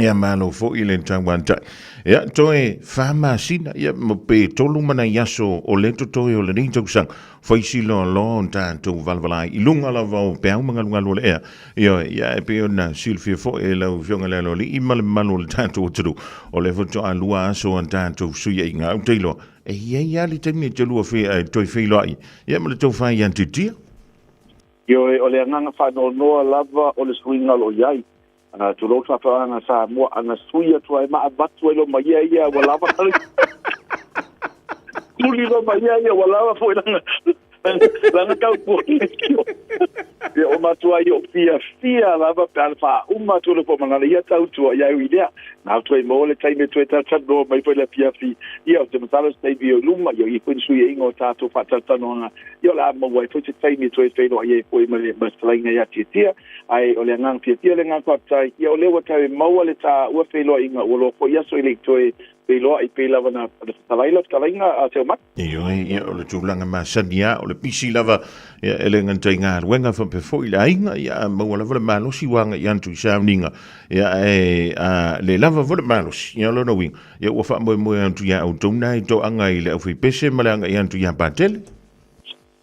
Ia malo foi le tauatai. Ia toe 4 masina ia ma pe 3 ma nai aso o le totoe o lenei tausaga. Fai loaloa o tatou valavalai i luga lava o peau ma galugalu o le ea. Ia, ia e pei ona silafia foi e lau afioga le aloalii ma le mamalu o le tatou atunuu. O le faatoa 2 aso a tatou fesuiaiga. Ou te iloa, e i ai lava le taimi e te lua toe feiloai. Ia ma le tou fai ia titia. Ioe, o le agaga faanoanoa lava o le suiga o lo o i ai. Tulou le faafeoaga Samoa, ana sui atu ai ma avatu ai loma ia ia ua lava tuli loma ia ia ua lava foi lana lana tautua ia o matua i o fiafia lava pe a faauma atu le faamanala ia tautua ia ui lea na atu ai mo le taimi e toe talatalanoa mai foi le afiafi ia o te masalo se taimi o luma ia i foi ni suiaiga o tatou faatalatalanoaga ia o le a maua ai foi se taimi e toe feiloai ai foi ma le fetalaiga ia Tiatia. Ae o le agaga fiafia, le agaga faafetai, ia o lea ua tau e maua le taua feiloaiga ua loa foi aso i le i toe Feiloai pei lava na fetalai lau fetalaiga a Seumanu. Ioe, ia, o le tulaga masani lava, o le pisi lava, ia, e le gata i galuega faapea foi le aiga, ia, a maua lava le malosi ua agai atu i sauniga, ia, ae, a le lava foi le malosi, ia, o lona uiga, ia, ua faamoemoe atu ia outou na i toaga i le aufaipese ma le agai atu ia Patele.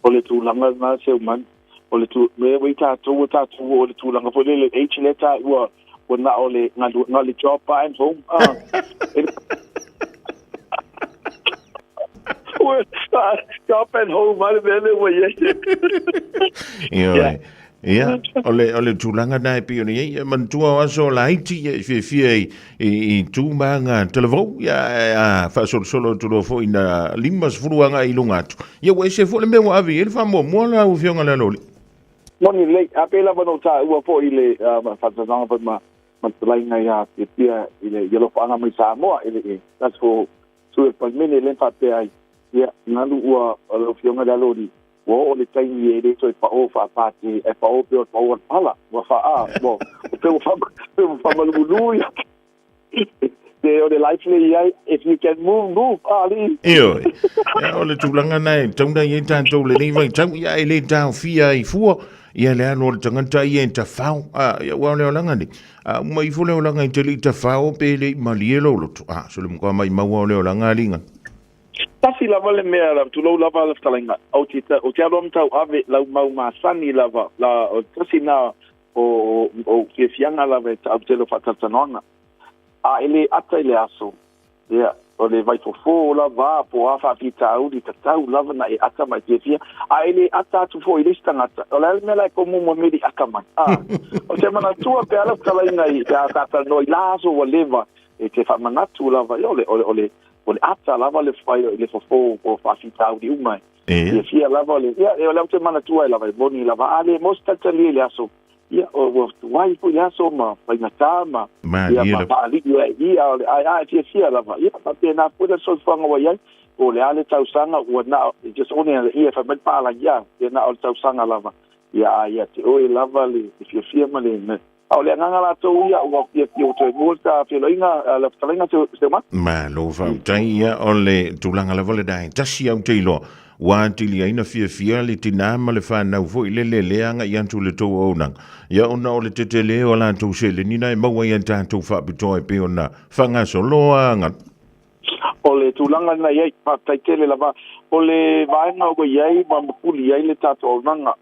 O le tulaga lena Seumanu, o le tu, mea ua i tatou ua tatou oo i le tulaga foi lele age lea taua ua na o le galuega le job and home a. Ua job and home a le mea lea ua i ai. Ioe. Ia, o le, o le tulaga na e pei ona i ai, ia manatua o aso laiti, ia, e fiafia i, i, i tu ma aga talavou, ia, a faasolosolo atu loa foi na 50 agai i luga atu, ia ua ese foi le mea ua ave i ai le faamuamua lau Afioga Lalouli. Moni lelei, a pei lava ona ou taua foi i le faatalanoaga foi ma ma le fetalaiga ia Piapia i le i alofaaga mai Samoa i le tasi foi o sui o le Palemene lea na faapea ai, ia, galu ua lau Afioga Lalouli, ua oo le taimi e le toe paʻō faapātē, ae paʻō pea o le paʻō o le pala. Ua faa, ua, pe ua fa, pe ua faamalumulū ia. Te o le life le i ai, if you can move, move, a alii. Ioe. Ia, o le tulaga na e tau nei ai tātou lenei vaitau, ia e le taofia ai fua, ia le alu o le tagata ia e tawhao, a, ia ua o le olaga nei. A uma ifo le olaga i te lii tawhao pe le i malie lou loto. A, so le mkoa mai maua o le olaga aliga. Tasi lava le mea, la, tulou lava le fetalaiga, ou te, ou te alu lava ma tauave lau mau masani lava, la, o tasi na o, o, o fiafiaga lava e ta'u tele o faatalatalanoaga. A e le ata i le aso, ia, o le vaifofo lava po o a faafitauli, tatau lava na e ata ma e fiafia. A e le ata atu foi i le isi tagata, o le a le mea la e komu mo meli aka mai? A, o te manatua pe a lau fetalaiga i, pe a ta talanoa i la aso ua leva, e te faamanatu lava, ia, o le, o le, o le, o le ata lava le fai le fofo o faafitauli uma e fiafia lava le ia o le au te manatua e lava e moni lava a le mo se talitalia i le aso ia o ua tuai foi le aso ma faigata ma ia ma faalii ai ia o le ai a e fiafia lava ia faapena foi le soifuaga ua i ai o le a le tausaga ua na just only ia fai mai le palagi ia ia na o le tausaga lava ia a ia te oe lava le fiafia ma le A o le agaga latou ia ua fiafia ua toe maua le ta feiloaiga, lau fetalaiga Seumanu. Malo faafetai ia o le tulaga lava lena e tasi au te iloa ua atili ai na fiafia le tinā ma le whanau foi le lele agai atu le tou auaunaga ia ona o le tetele o latou seleni na e maua i a tatou faapitoa e pei ona faagasolo aga. O le tulaga lena i ai, faafetai tele lava. O le vaega ua i ai ma mapuli ai le tatou auaunaga,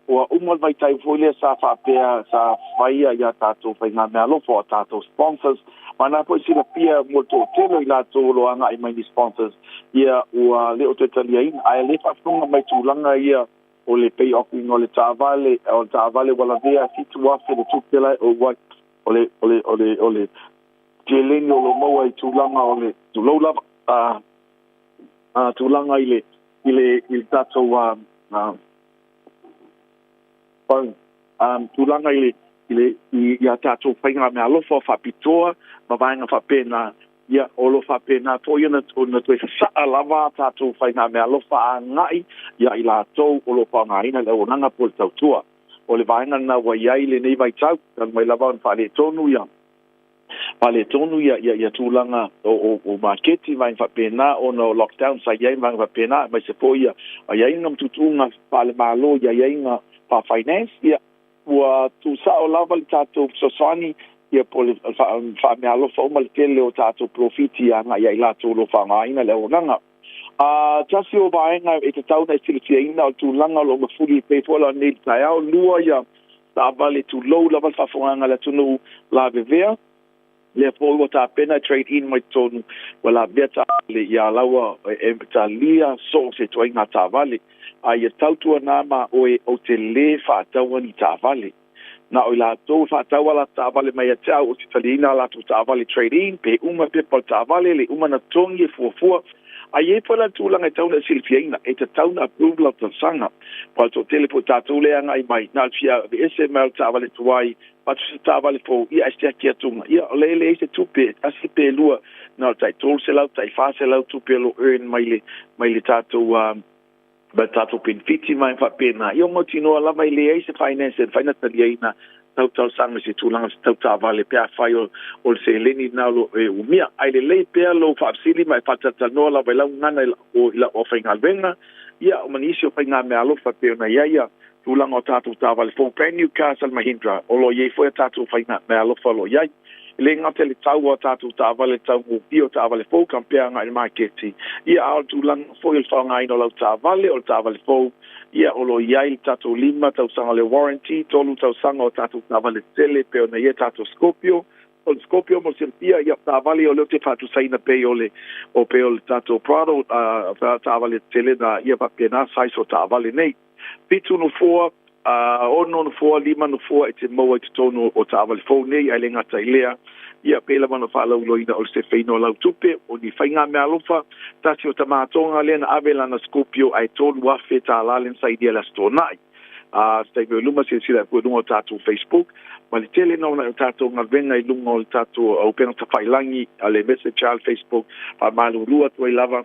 ua uma le vaitau foi lea sa faapea sa faia i a tatou faigameaalofa o a tatou sponsors, ma na foi silafia mo le toatele o i latou o lo o agai mai ni sponsors, ia ua le o toe taliaina. Ae le faafofoga mai tulaga ia o le pay off-ina o le taavale, o le taavale ua lavea $7,000 le tupe la e ou ai. O le, o le, o le, o le seleni o lo o maua i tulaga o le, tulou lava, a, a, tulaga i le, i le, i le tatou, a, a, phone, a, tulaga i le, i le, i, i a tatou faiga meaalofa faapitoa ma vaega faapena, ia, o lo o faapena foi ona, ona toe sasaa lava a tatou faiga meaalofa agai ia i latou o lo o faaaogaina le auaunaga po o le tautua. O le vaega lena ua i ai lenei vaitau, talu mai lava ona faaletonu ia, faaletonu ia, ia, ia tulaga o, o, o maketi ma vaega faapena ona o lockdown sa i ai ma vaega faapena, aemaise foi ia aiaiga ma tuutuuga faale-Malo i aiaiga faa-finance, ia, ua tuusao lava le tatou fesoasoani ia po o le faameaalofa uma le tele o tatou polofiti agai ia i latou o lo o faaaogaina le auaunaga. A tasi o vaega e tatau ona e silafiaina o le tulaga o lo o mafuli pei foi la nei i le taeao, lua ia taavale tulou lava le faafofogaaga a le atunuu lavevea, lea foi ua tapena e trade in mai totonu ua lavevea taavale ia laua e talia so o se ituaiga taavale. A ia tautuana ma oe ou te le faataua ni taavale. Na o i latou e faatau a latou taavale mai ia te au, ou te taliaina a latou taavale trade-in, pe uma pepa o le taavale, le uma na totogi e fuafua. A i ai foi la le tulaga e tatau ona e silafiaina, e tatau ona approve lau talosaga. Aua o le toatele foi o tatou lea e agai mai, na o le fia aveese mai o le taavale tuai, avatu se taavale fou, ia ae siaki atu, ia o lea e leai se tupe, e tasi pe lua, na o le tai 300, tai 400 tupe o lo o earn mai le, mai le tatou ma le tatou penefiti ma faapena. Ia mautinoa lava e leai se finance e mafai ona taliaina tau talosaga i se tulaga se tau taavale pe afai o o le seleni lena o lo o e umia. Ae lelei pea lou faafesili ma e faatalatalanoa lava i lau gagana i lau i lau aufaigaluega, ia ma nisi o faigameaalofa e pei ona i ai ia tulaga o tatou taavale fou, brand new cars a le Mahindra, o lo o i ai foi a tatou faigameaalofa o lo o i ai. E le gata i le tau o a tatou taavale, le taugofie o taavale fou compare agai i le maketi, ia a o le tulaga foi o le faaaogaina o lau taavale, o le taavale fou, ia o lo o i ai le tatou lima tausaga o le warranty, tolu tausaga o tatou taavale tetele e pei ona i ai tatou Scorpio. O le Scorpio mo le silafia, ia o taavale o lea ou te faatusaina pei o le o pei o le tatou Prado, taavale tetele na, ia faapena size o taavale nei. Fitu nofoa, ono nofoa, lima nofoa e te maua i totonu o taavale fou nei, ae le gata i lea, ia pei lava ona faalauiloaina o le sefeina o lau tupe, o ni faigameaalofa, tasi o tamatoga lea na ave lana Scorpio ae $3,000 lea na sainia i le Aso Toonai. A, se taimi o i luma, silasila atu i luga o tatou Facebook, ma le tele nō o tatou galuega i luga o le tatou upega tafailagi a le message a le Facebook, faamalulu atu ai lava,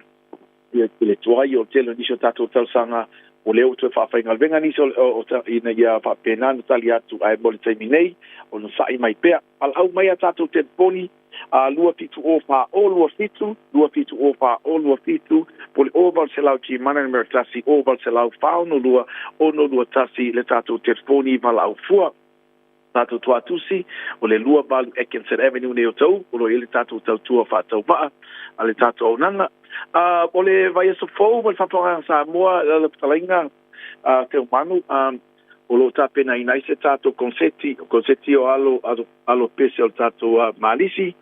Ia i le tuai o le tele o nisi o tatou tausaga, o lea ua toe faafaigaluega nisi o ina ia faapena ona tali atu, ae mo le taimi nei, onosai mai pea. Valaau mai a tatou telefoni, 270 4 0 27, 270 4 0 27, po o le 0800 Gmana numera 1, 0800 462 621 le tatou telefoni valaau fua. Tatou Tuatusi, o le 28 Atkinson Avenue nei o Tauu, o lo o i ai le tatou tautua faatauvaa a le tatou auaunaga. O le vaiaso fou ma le Faatoaga Samoa, lau fetalaiga Seumanu, o lo o tapenaina ai se tatou konseti, o konseti o alo, alo pese o le tatou Malisi,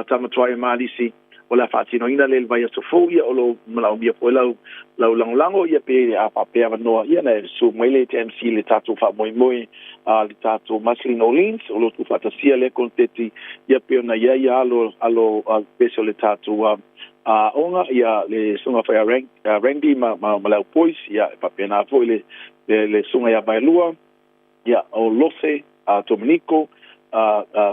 tama tuai Malisi, o le a faatinoina lea i le vaiaso fou, ia o lo o manaomia foi lau lau lagolago, ia pe a faapea avanoa, ia ona e susu mai lea i te MC i le tatou faamoemoe a le tatou Marceline Orleans, o lo o tuufaatasia lea koneseti, ia pei ona i ai alo alo pese o le tatou aoga, ia le susuga foi ia Randy ma ma le au boys, ia e faapena foi le le susuga ia Vaelua, ia o Lose Dominico,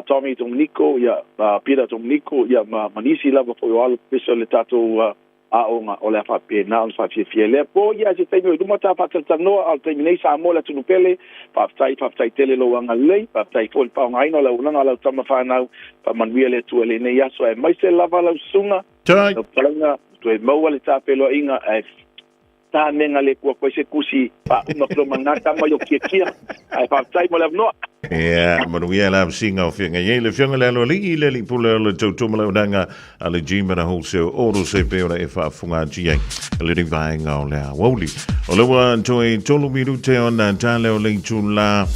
Tommy Dominico, ia Peter Dominico, ia ma ma nisi lava foi o alo pese o le tatou aoga o le a faapena ona faafiafia i lea po. Ia, se taimi o i luma ta faatalatalanoa, a o le taimi nei, Samoa le atunuu pele, faafetai, faafetai tele lou agalelei, faafetai foi i le faaaogaina o le auaunaga a lau tama fanau, faamanuia le Atua i lenei aso, aemaise lava lau susuga, lau fetalaiga, toe maua le tafeloaiga, ae Tānega le kua koe se kusi faauma flo ma ngā tama i o kiakia. Ae faafetai mo le avanoa. Ia, manuia la singa o whianga iai le whianga le alo alii le alii pule o le tautua ma le auaunaga a le Gmana Wholesale Auto se pe ora e faafunga atu iai le nei vaega o le aoauli. O le ua toe tolu minute ona tale o le itula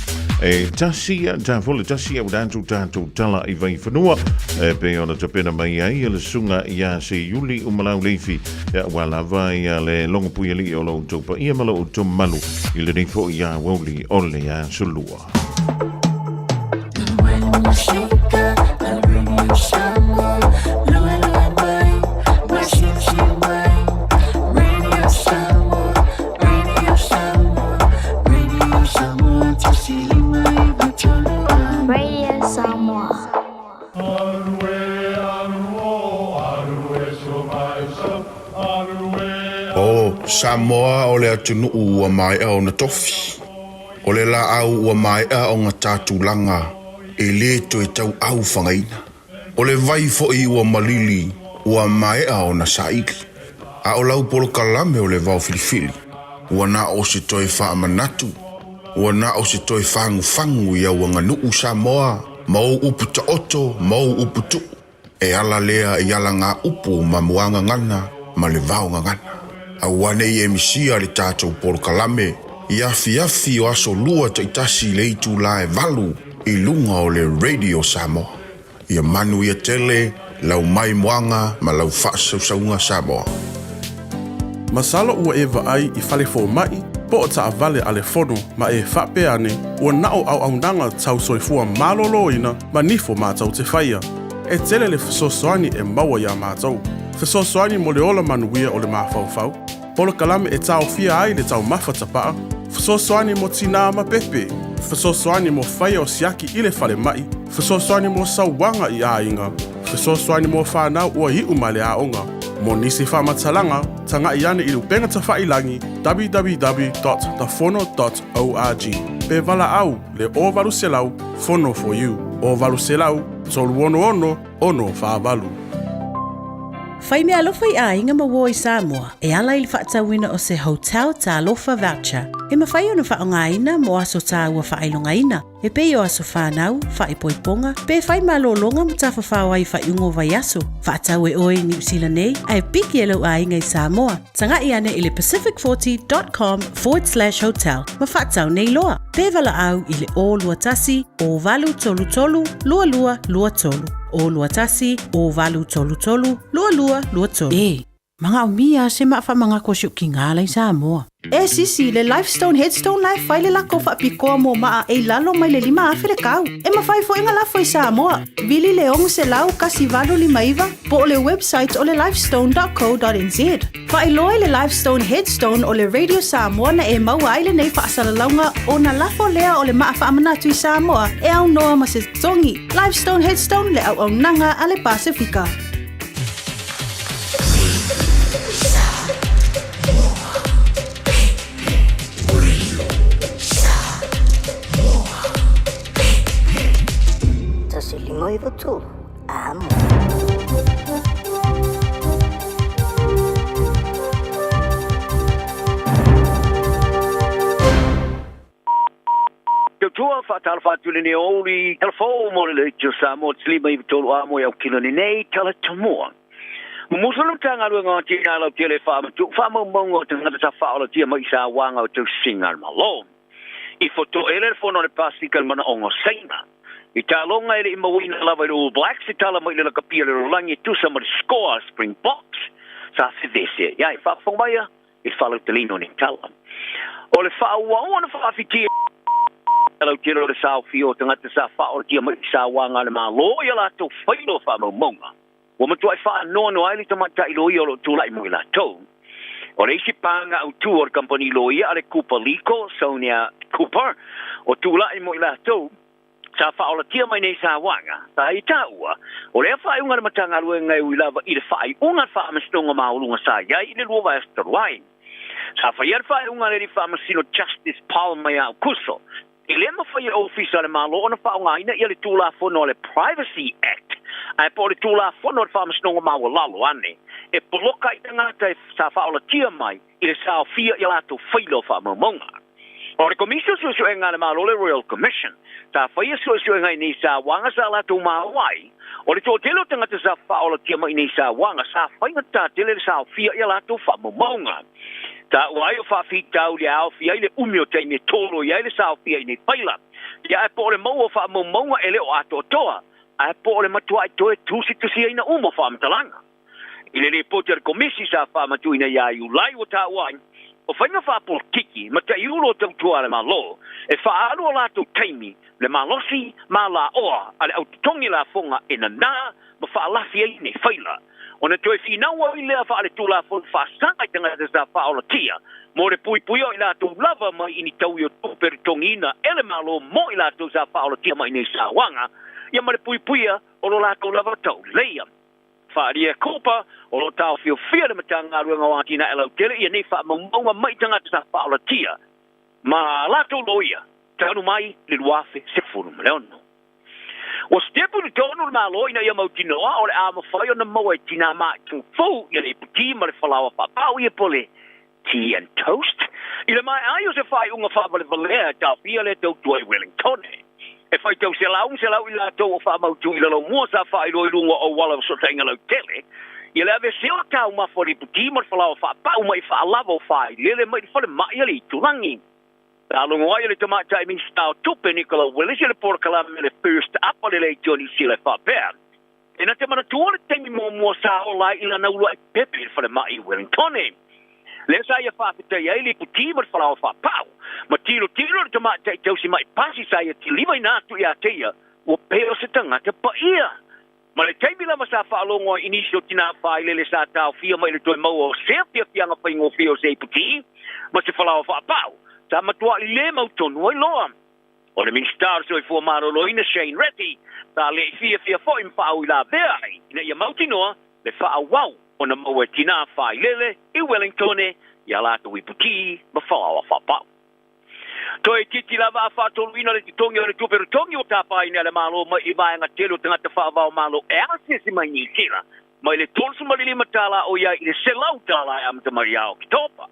e tasi ta fole tasi au datu tatou tala i vaifanua e pe ona tapena mai ai le sunga ia se iuli umalau leifi Ia, ua lava ia le logopuialii o lo outou paia ma lo outou mamalu i lenei foi aoauli o le Aso Lua. Radio Samoa. O Samoa o le atunuu ua maea ona tofi. O le laau ua maea ona ta tulaga e le toe tauau fagaina. O le vai foi ua malili ua maea ona saili. A o lau polokalame o le vao filifili, ua na o se toe faamanatu, ua na o se toe fagufagu i au aganuu Samoa ma ou upu taoto ma ou upu tuu. E ala lea i ala ngā upu ma muagagana ma le vaogagana. Aua nei e misia le tatou polokalame i afiafi o aso lua taitasi i le itulā e valu i luga o le Radio Samoa. Ia manuia tele lau maimoaga ma lau faasausauga Samoa. Masalo ua e vaai i fale fomai po o taavale a le fono ma e faapea ane ua na o auaunaga tau soifua maloloina ma nifo matou te faia. E tele le fesoasoani e maua iā matou. Fesoasoani mo le ola manuia o le mafaufau, polokalame e taofia ai le taumafa tapaa, fesoasoani mo tinā ma pepe, fesoasoani mo faia o siaki i le falemai, fesoasoani mo sauaga i aiga, fesoasoani mo whanau ua iu mai le aoga. Mo nisi faamatalaga, taga'i ane i le upega tafailagi www.tafono.org pe valaau le 0800 Fono for You, o 800 366 648. Fai meaalofa i aiga ma uo i Samoa e ala i le faatauina o se Hotel Talofa Voucher e mafai ona faaaogaina mo aso taua faailogaina e pei o aso fanau, faaipoipoga, pe fai malologa ma tafafao ai i faaiuga o vaiaso. Faatau e oe i Niu Sila nei ae piki e lou aiga i Samoa. Taga'i ane i le pacific40.com/hotel ma faatau nei loa. Pe valaau i le 021 0833 2223. 021 0833 2223. E manaomia se maa faamagako a si ou kigā la i Samoa. E sisi, le Lifestone Headstone la e fai le lako faapitoa mo maa e i lalo mai le 5,000 le kau. E mafai foi ona lafo i Samoa. Vili le 600 1859 po o le website o le lifestone.co.nz. Faailoa i le Lifestone Headstone o le Radio Samoa na e maua ai lenei faasalalauga ona lafo lea o le maa faamanatu i Samoa e aunoa ma se totogi. Lifestone Headstone le auaunaga a le Pasefika. 1 5 9 3, amo. Tautua faatalofa atu i lenei aoauli talafou mo le Leitio Samoa 53 a mo i aukila lenei tala tamua. Mumusu le Matagaluega o Atinae Lautele e faamatu'u faamaumauga o tagata sa faaolatia mai i sauaga o tausiga a le Malo. I fotoele le fono a le Pasefika i le manaoga o Saina. I taloga e le i mauaina lava i le All Blacks se tala mai le lakapia le lalolagi e tusa ma le score a Springboks sa fevese ai. Faafofoga mai i le faalauteleina o nei tala. O le faaauau ona faafitia lautele o le saofia o tagata sa faaolatia mai i sauaga a le Malo i a latou faila o faamaumauga. Ua matuai faanoanoa ai le tamaitai loia o lo o tulai mo i latou. O le isi paga autū o le kamupani loia a le Cooper Legal, Sonia Cooper, o tulai mo i latou sa faaolatia mai nei sauaga, sa i taua, o lea faaiuga a le Matagaluega e ui lava i le faaiuga a le Faamasinoga Maualuga sa i ai i le lua vaiaso talu ai. Sa faia le faaiuga a le Alii Faamasino Justice Palmer ia Aokuso, e le mafai e Ofisa o le Malo ona faaaogaina ia le Tulafono a le Privacy Act ae po o le Tulafono a le Faamasinoga Maualalo ane e poloka ai tagata e sa faaolatia mai i le saofia i a latou faila o faamaumauga. O le Komisi o Suesuega a le Malo le Royal Commission sa faia suesuega i nei sauaga sa latou maua ai o le toatele o tagata sa faaolatia mai i nei sauaga sa faigata tele le saofia i a latou faamaumauga. Taua ai o faafitauli e aofia ai le umi o taimi e tolo i ai le saofia i nei faila. Ia ae po o le maua o faamaumauga e le o atoatoa, ae po o le matuai toe tusitusiaina uma o faamatalaga. I le lipoti a le Komisi sa faamatuina ia Iulai ua taua ai, o faiga faapolokiki ma taiulu o tautua a le Malo e faaalu o latou taimi, le malosi ma alaoa a le au totogi lafoga e nanā ma faalafi ai nei faila. Ona toe finau ai lea faaletulafono faasaga i tagata sa faaolatia mo le puipuia o i latou lava mai i ni taui o tupe totogiina e le Malo mo i latou sa faaolatia mai nei sauaga, ia ma le puipuia o lo latou lava tauleleia. Faaalia Cooper, o lo o taofiofia le Matagaluega o Atinae Lautele ia nei faamaumauga mai tagata sa faaolatia ma latou loia talu mai le 2016. Ua sitepu i totonu le Malo ina ia mautinoa o le a mafai ona maua e tinā maitu fou ia le iputi ma le falaoa faapau ia po le tea and toast i le maea ai o se faaiuga faavalevalea e taofia lea tautua i Wellingtone. E faitau selau ma selau i latou o faamautu i lalomua sa faailoa i luga o auala o fesootaiga lautele ia le aveesea o taumafa o le iputi ma le falaoa faapau mai faalava o failele mai le falemai a le itulagi. Faalogo ai le tamaitai Minisita o Tupe Nicola Willis i le polokalame le First Up o le Leitio Niu Sila e faapea, E na te manatua le taimi muamua sa ola ai i lana uluai pepe i le falemai i Wellingtone. Lea sa ia faafetai ai le iputi ma le falaoa faapau. Ma tilotilo le tamaitai tausi mai pasi sa ia tilivaina atu ia te ia, ua pei o se tagata paia. Ma le taimi lava sa faalogo ai i nisi o tinā failele sa taofia mai le toe maua o se fiafiaga faigofie o se iputi ma se falaoa faapau, sa matuai le mautonu ai loa. O le Minisita o le Soifua Maloloina Shane Reti sa le i fiafia foi ma faauilavea ai ina ia mautinoa le faaauau ona maua e tinā failele i Wellingtone i a latou iputi ma falaoa faapau. Toeitiiti lava a faatoluina le totogi o le tupe totogi ua tapaina e le Malo mai i vaega tele o tagata faavao malo e asiasi mai Niu Sila, mai le $35 tala o i ai i le $100 tala e amata mai ia Oketopa.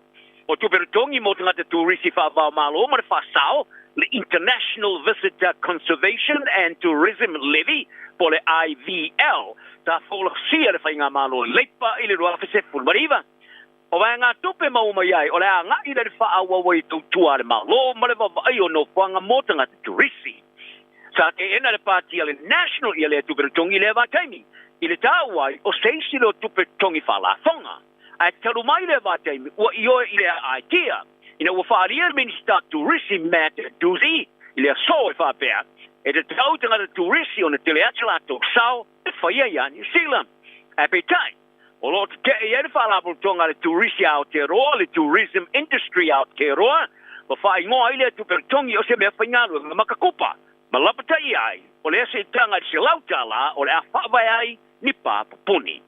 O tupe totogi mo tagata turisi faavao malo ma le faasao, le International Visitor Conservation and Tourism Levy, po o le IVL, sa folasia e le Faigamalo Leipa i le 2019. O vaegatupe maua mai ai o le agai lea i le faaauau ai tautua a le Malo ma le vaavaai o nofoaga mo tagata turisi. Sa teena le pati a le National ia lea tupe totogi i lea vaitaimi, i le taua ai o se isi lea o tupe totogi faalafoga. Ae talu mai lea vaitaimi ua ioe i le aitia ina ua faaalia le Minisita Turisi Matt Doocey i le aso e faapea, e tatau i tagata turisi ona tele atu latou sao e faia ia Niu Sila. Ae peitai, O lo o tetee i ai le Faalapotopotoga a le Turisi a Aotearoa, le Tourism Industry Aotearoa, ua faaigoa ai lea tupe totogi o se mea faigaluega makakupa, ma lapataia ai o lea siitaga i le $100 o le a faavae ai ni pa pupuni.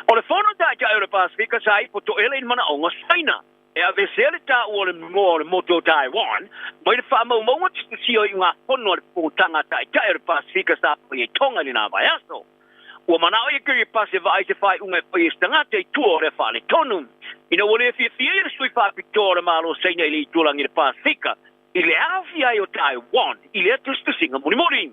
O le Fono Taitai o le Pasefika sa ipo toele i le manaoga Saina e aveesea le taua o le igoa o le motu o Taiwan mai le faamaumauga tusitusia o iugafono a le Fonotaga Taitai o le Pasefika sa fai ai Tonga i lena vaiaso. Ua manao ia Kiripasi e vaai se faaiuga e fai e se tagata i tua o lea faaletonu. Ina ua le fiafia ia le sui faapitoa o le Malo Saina i le itulagi i le Pasefika i le aofia ai o Taiwan i lea tusitusiga mulimuli.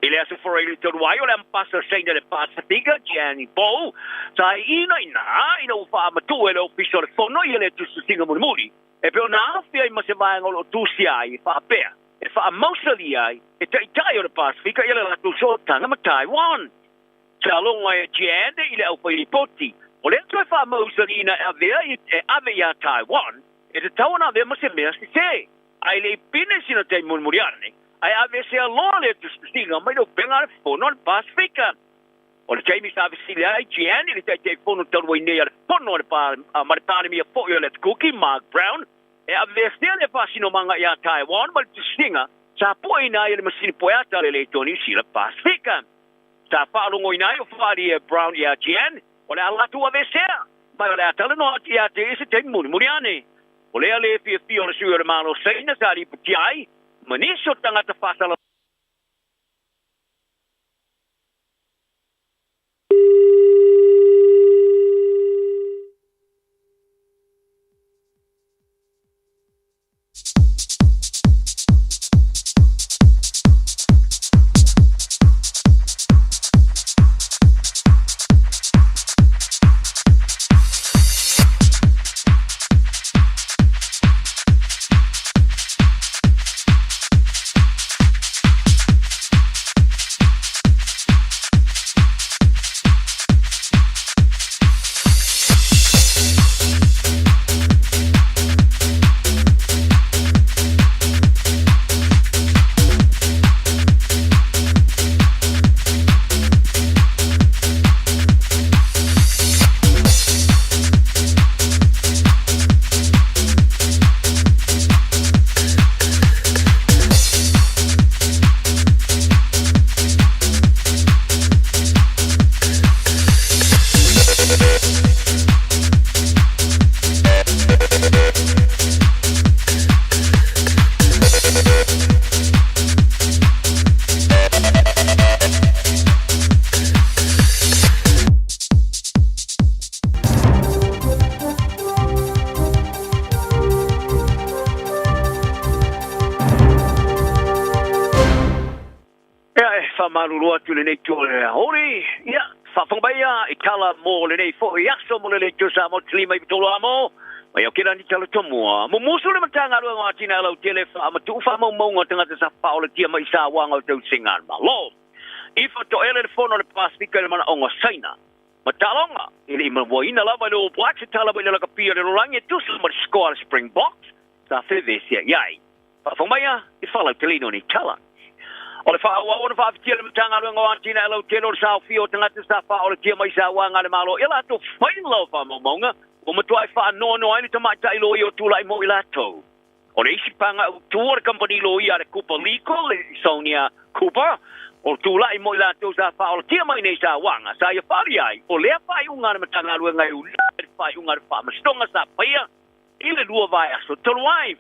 I le aso Faraili talu ai o le Ambassador Saina i le Pasefika, Jiang Bo, sa iina ina ina ua faamatuu e le Ofisa o le Fono ia lea tusitusiga mulimuli e pei ona aofia ai ma se vaega o lo o tusia ai e faapea e faamausalia ai e taitai o le Pasefika ia le latou sootaga ma Taiwan. Sa logo ai a Jian i le aufai lipoti, o lea toe faamausaliina e avea e ave iā Taiwan e tatau ona avea ma se mea sesē. Ae le i pine sina taimi mulimuli ane, ae aveesea loa lea tusitusiga mai le upega a le Fono a le Pasefika. O le taimi sa fesili ai Jian i le Taitaifono talu ai nei a le Fono a le ma le Palemia foi o le Atukuki, Mark Brown, E aveesea le faasinomaga iā Taiwan ma le tusiga sa pueina ai e le masini poeata a le Leitoa Niu Sila Pasefika. Sa faalogoina ai o Faali e Brown iā Jian o le a latou aveesea, ma o le a talanoa atu iā te i se taimi mulimuli ane. O lea le fiafia o le sui o le Malo Saina sa lipotia ai ma nisi o tagata faasala. Ea e faamalulu atu i lenei itu o le aoauli, ia, faafofoga mai ia i tala mo lenei foi aso mo le Leitio Samoa 53 Amo, mai Aokelani Tala Tomua. Mumusu le Matagaluega o Atinae Lautele e faamatuu faamaumauga o tagata sa faaolatia mai i sauaga o tausiga a le Malo. Ifo toele le fono a le Pasefika i le manaoga o Saina. Ma taaloga, e le i manuaina lava e le All Blacks se tala mai le lakapi a le lalolagi e tusa ma le score a le Springboks sa fevesia i ai. Faafofoga mai a i faalauteleina o nei tala. O le faaauau ona faafitia le Matagaluega o Atinae Lautele o le saofia o tagata sa faaolatia mai sauaga a le Malo i a latou faila o faamaumauga ua matuai faanoanoa ai le tamaitai loia o tulai mo i latou. O le isi pagautu o le kamupani loia a le Cooper Legal, Sonia Cooper, o tulai mo i latou sa faaolatia mai nei sauaga sa ia faaalia ai o lea faaiuga a le Matagaluega e ula i le faaiuga a le Faamasinoga sa faia i le lua vaiaso talu ai.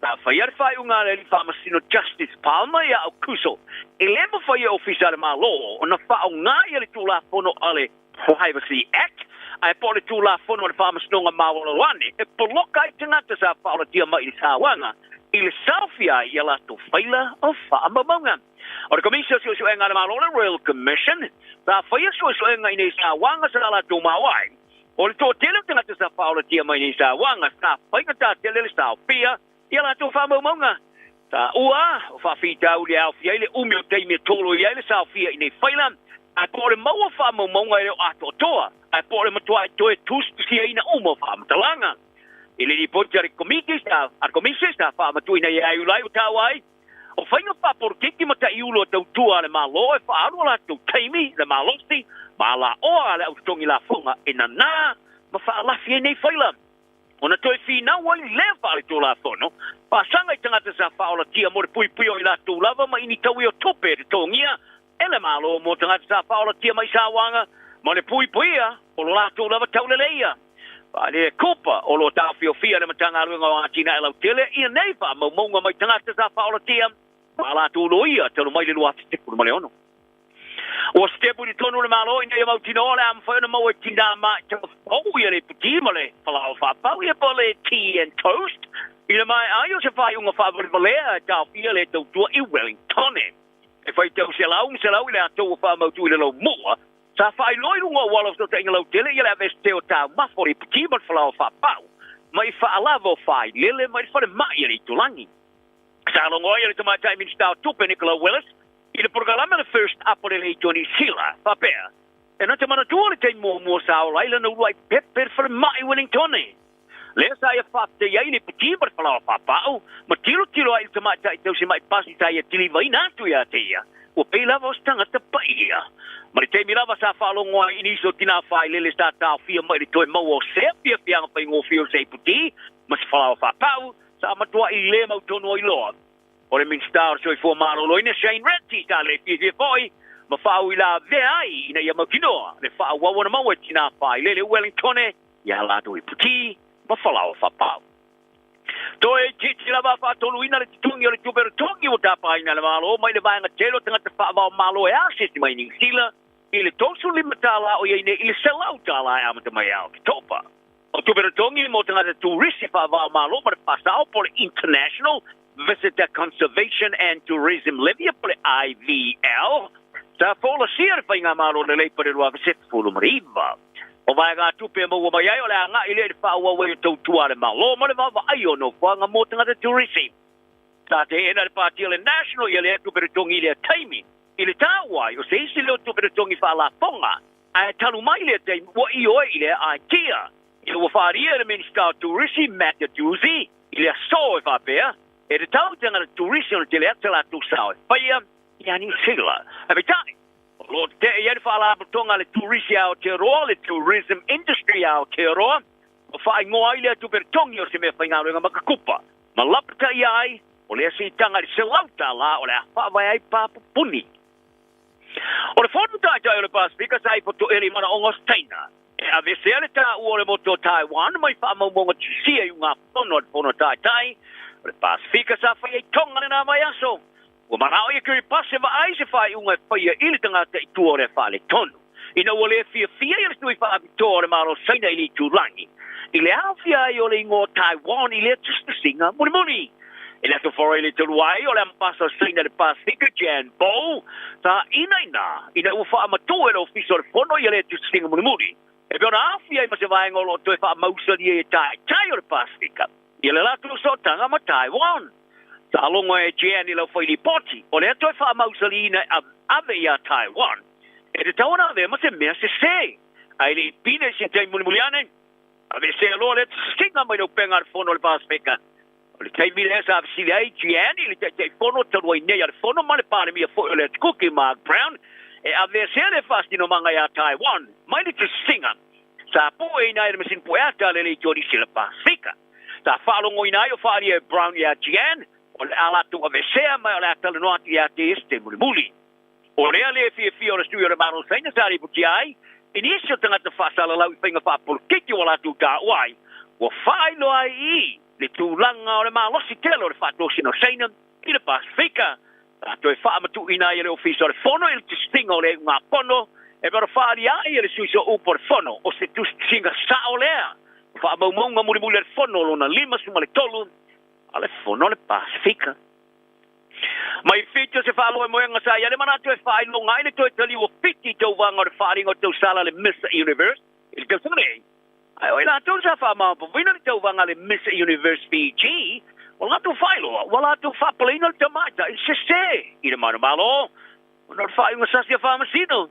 Sa faia le faaiuga a le Alii Faamasino Justice Palmer ia Aukuso, e lē mafai e Ofisa a le Malo ona faaaogā ia le Tulafono a le Privacy Act ae po o le Tulafono a le Faamasinoga Maualalo ane e poloka ai tagata sa faaolatia mai i le sauaga i le saofia ai i a latou faila o faamaumauga. O le Komisi o Suesuega a le Malo, le Royal Commission, sa faia suesuega i nei sauaga sa latou maua ai. O le toatele o tagata sa faaolatia mai nei sauaga sa faigata tele le saofia i a latou faamaumauga. Sa ua o faafitauli e aofia ai le umi o taimi e tolo i ai le saofia i nei faila, ae po o le maua faamaumauga e le o atoatoa, ae po o le matuai toe tusitusiaina uma o faamatalaga. I le lipoti a le Komiti sa a le Komisi sa faamatuuina ia Iulai ua taua ai, o faiga faapolokiki ma taiulu a tautua a le Malo e faaalu o latou taimi, le malosi, ma alaoa a le au totogi lafoga e nanā ma faalafi ai nei faila. Ona toe finau ai lea faaletulafono, faasaga i tagata sa faaolatia mo le puipuia o i latou lava ma ini taui o tupe e totogia e le Malo mo tagata sa faaolatia mai sauaga ma le puipuia o lo latou lava tauleleia. Faale Kupa o lo o taofiofia le Matagaluega o Atinae Lautele ia nei faamaumauga mai tagata sa faaolatia ma a latou loia talu mai le 2016. Ua sitepu i totonu o le Malo ina ia mautinoa o le a mafai ona maua e tinā maʻi fou ia le iputi ma le falaoa faapau ia po o le tea and toast i le maea ai o se faaiuga faavalevalea e taofia le tautua i Wellingtone. E faitau selau ma selau i le atou ua faamautu i le laumua sa faailoa i luga o auala o fesootaiga lautele ia le aveese o taumafa o le iputi ma le falaoa faapau mai faalava o failele mai le falemai a le itulagi. Sa logo ai le tamaitai Minisita o Tupe Nicola Willis i le polokalame le First Up o le Leitio Niu Sila, faapea, E na te manatua le taimi muamua sa ola ai lana uluai pepe i le falemai i Wellingtone. Lea sa ia faafetai ai i le iputi ma le falaoa faapau, ma tilotilo ai i le tamaitai tausimaʻi pasi sa ia tilivaina atu ia te ia, ua pei lava o se tagata paia. Ma le taimi lava sa faalogo ai i nisi o tinā failele sa taofia mai le toe maua o sea fiafiaga faigofie o se iputi ma se falaoa faapau, sa matuai le mautonu ai loa. O le Minisita o le Soifua Maloloina Shane Ritchie sa le fiafia foi ma faauilavea ai ina ia mautinoa le faaauau ona maua e tinā failele Wellingtone ia latou iputi ma falaoa faapau. Toe itiiti lava a faatoluina le totogi o le tupe totogi ua tapaina e le Malo mai le vaega tele o tagata faavao Malo e asiasi mai Niu Sila i le $35 o i ai nei i le $100 e amata mai ia Oketopa. O tupe totogi mo tagata turisi faavao Malo ma le faasao po o le International Visitor Conservation and Tourism Levy po o le IVL sa folasia e le Faigamalo lelei pa le 2019. O vaegatupe e maua mai ai o le agai lea i le faaauau ai o tautua a le Malo ma le vaavaai o nofoaga mo tagata turisi. Sa teena le Pāti o le National ia lea tupe totogi i lea taimi i le taua ai o se isi lea o tupe totogi faalafoga ae talu mai lea taimi ua ioe i lea aitia ina ua faalia e le Minisita o Turisi Matt Doocey i le aso e faapea e tatau i tagata turisi ona tele atu sa latou sao e faia ia Niu Sila. Ae peitai, o lo o tetee i ai le Faalapotopotoga a le Turisi a Aotearoa, le Tourism Industry a Aotearoa, ua faaigoa ai lea tupe totogi o se mea faigaluega makakupa ma lapataia ai o lea siitaga i le $100 o le a faavae ai papupuni. O le Fono Taitai o le Pasefika sa ifo toele i manaoga o Saina e aveesea le taua o le motu o Taiwan mai faamaumauga tusia i ugafono a le Fono Taitai o le Pasefika sa fai ai Tonga lena vaiaso. Ua manao ia Kiribati e vaai se faaiuga e faia i le tagata i tua o lea faaletonu. Ina ua le fiafia ia le sui faapitoa o le Malo Saina i le itulagi i le aofia ai o le igoa Taiwan i lea tusitusiga mulimuli. I le Aso Faraile le talu ai o le Ambasa o Saina i le Pasefika, Jan Bo, sa inaina ina ua faamatuu e le Ofisa o le Fono ia lea tusitusiga mulimuli e pei ona aofia ai ma se vaega o lo o toe faamausalia i taitai o le Pasefika ia le latou sootaga ma Taiwan. Sa logo e Jan i lau fai lipoti, o lea toe faamausaliina e ave ia Taiwan e tatau ona avea ma se mea sese. Ae le i pine i se taimi mulimuli ane, aveesea loa lea tusitusiga mai le upega a le Fono a le Pasefika. O le taimi lea sa fesili ai Jan i le Taitaifono talu ai nei a le Fono ma le Palemia foi o le Atukuki, Mark Brown, e aveesea le faasinomaga ia Taiwan mai le tusitusiga sa pueina ai e le masini pueata a le Leitio a Niu Sila Pasefika. Sa faalogoina ai o faaalia e Brown ia Jan, o le a latou aveesea ma o le a talanoa atu ia te ia se taimi mulimuli. O lea le fiafia o le sui o le Malo Saina sa lipotia ai i nisi o tagata faasalalau i faiga faapolokiki ua latou taua ai, Ua faailoa ai i i le tulaga o le malosi tele o le faatosina o Saina i le Pasefika. Sa toe faamatuuina ai e le Ofisa o le Fono i le tusiga o le iugafono e pei ona faaalia ai e le sui sooupu o le Fono o se tusiga sao lea o faamaumauga mulimuli a le Fono lona 53 a le Fono a le Pasefika. Mai Fiti o se faamoemoega sa i ai le manatu e faailoga ai le toe taliu o Fiti i tauvaga o le faaaliga o tausala a le Miss Universe i le tausaga nei. Ae o i latou sa faamaopoopoina le tauvaga a le Miss Universe Fiji, ua latou faailoa ua latou faapaleina le tamaitai sese i le manumalo ona o le faaiuga sasi a faamasino.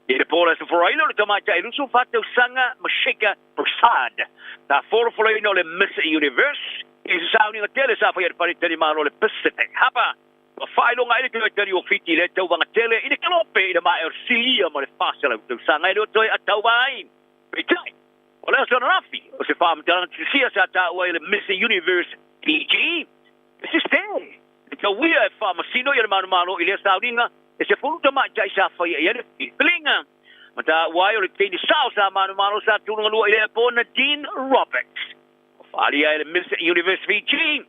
I le po o le Aso Faraile o le tamaitai 24 tausaga Mashika Prasad sa folafolaina o le Miss Universe i se sauniga tele sa faia i le Fale Talimalo o le Pacific Harbour. Ua faailoga ai le toe tali o Fiti i lea tauvaga tele i le kalope i le maea o le silia ma le 400 tausaga e le o toe ataua ai. Peitai, o le aso ananafi, o se faamatalaga tusia sa taua ai le Miss Universe Fiji, e sese le tauia e faamasino i le manumalo i lea sauniga e 10 tamaitai sa faia i ai le filifiliga. Ma taua ai o le teine sao sa manumalo sa tulagalua i lea po Nadine Roberts. Ua faaalia ai le Miss Universe Fiji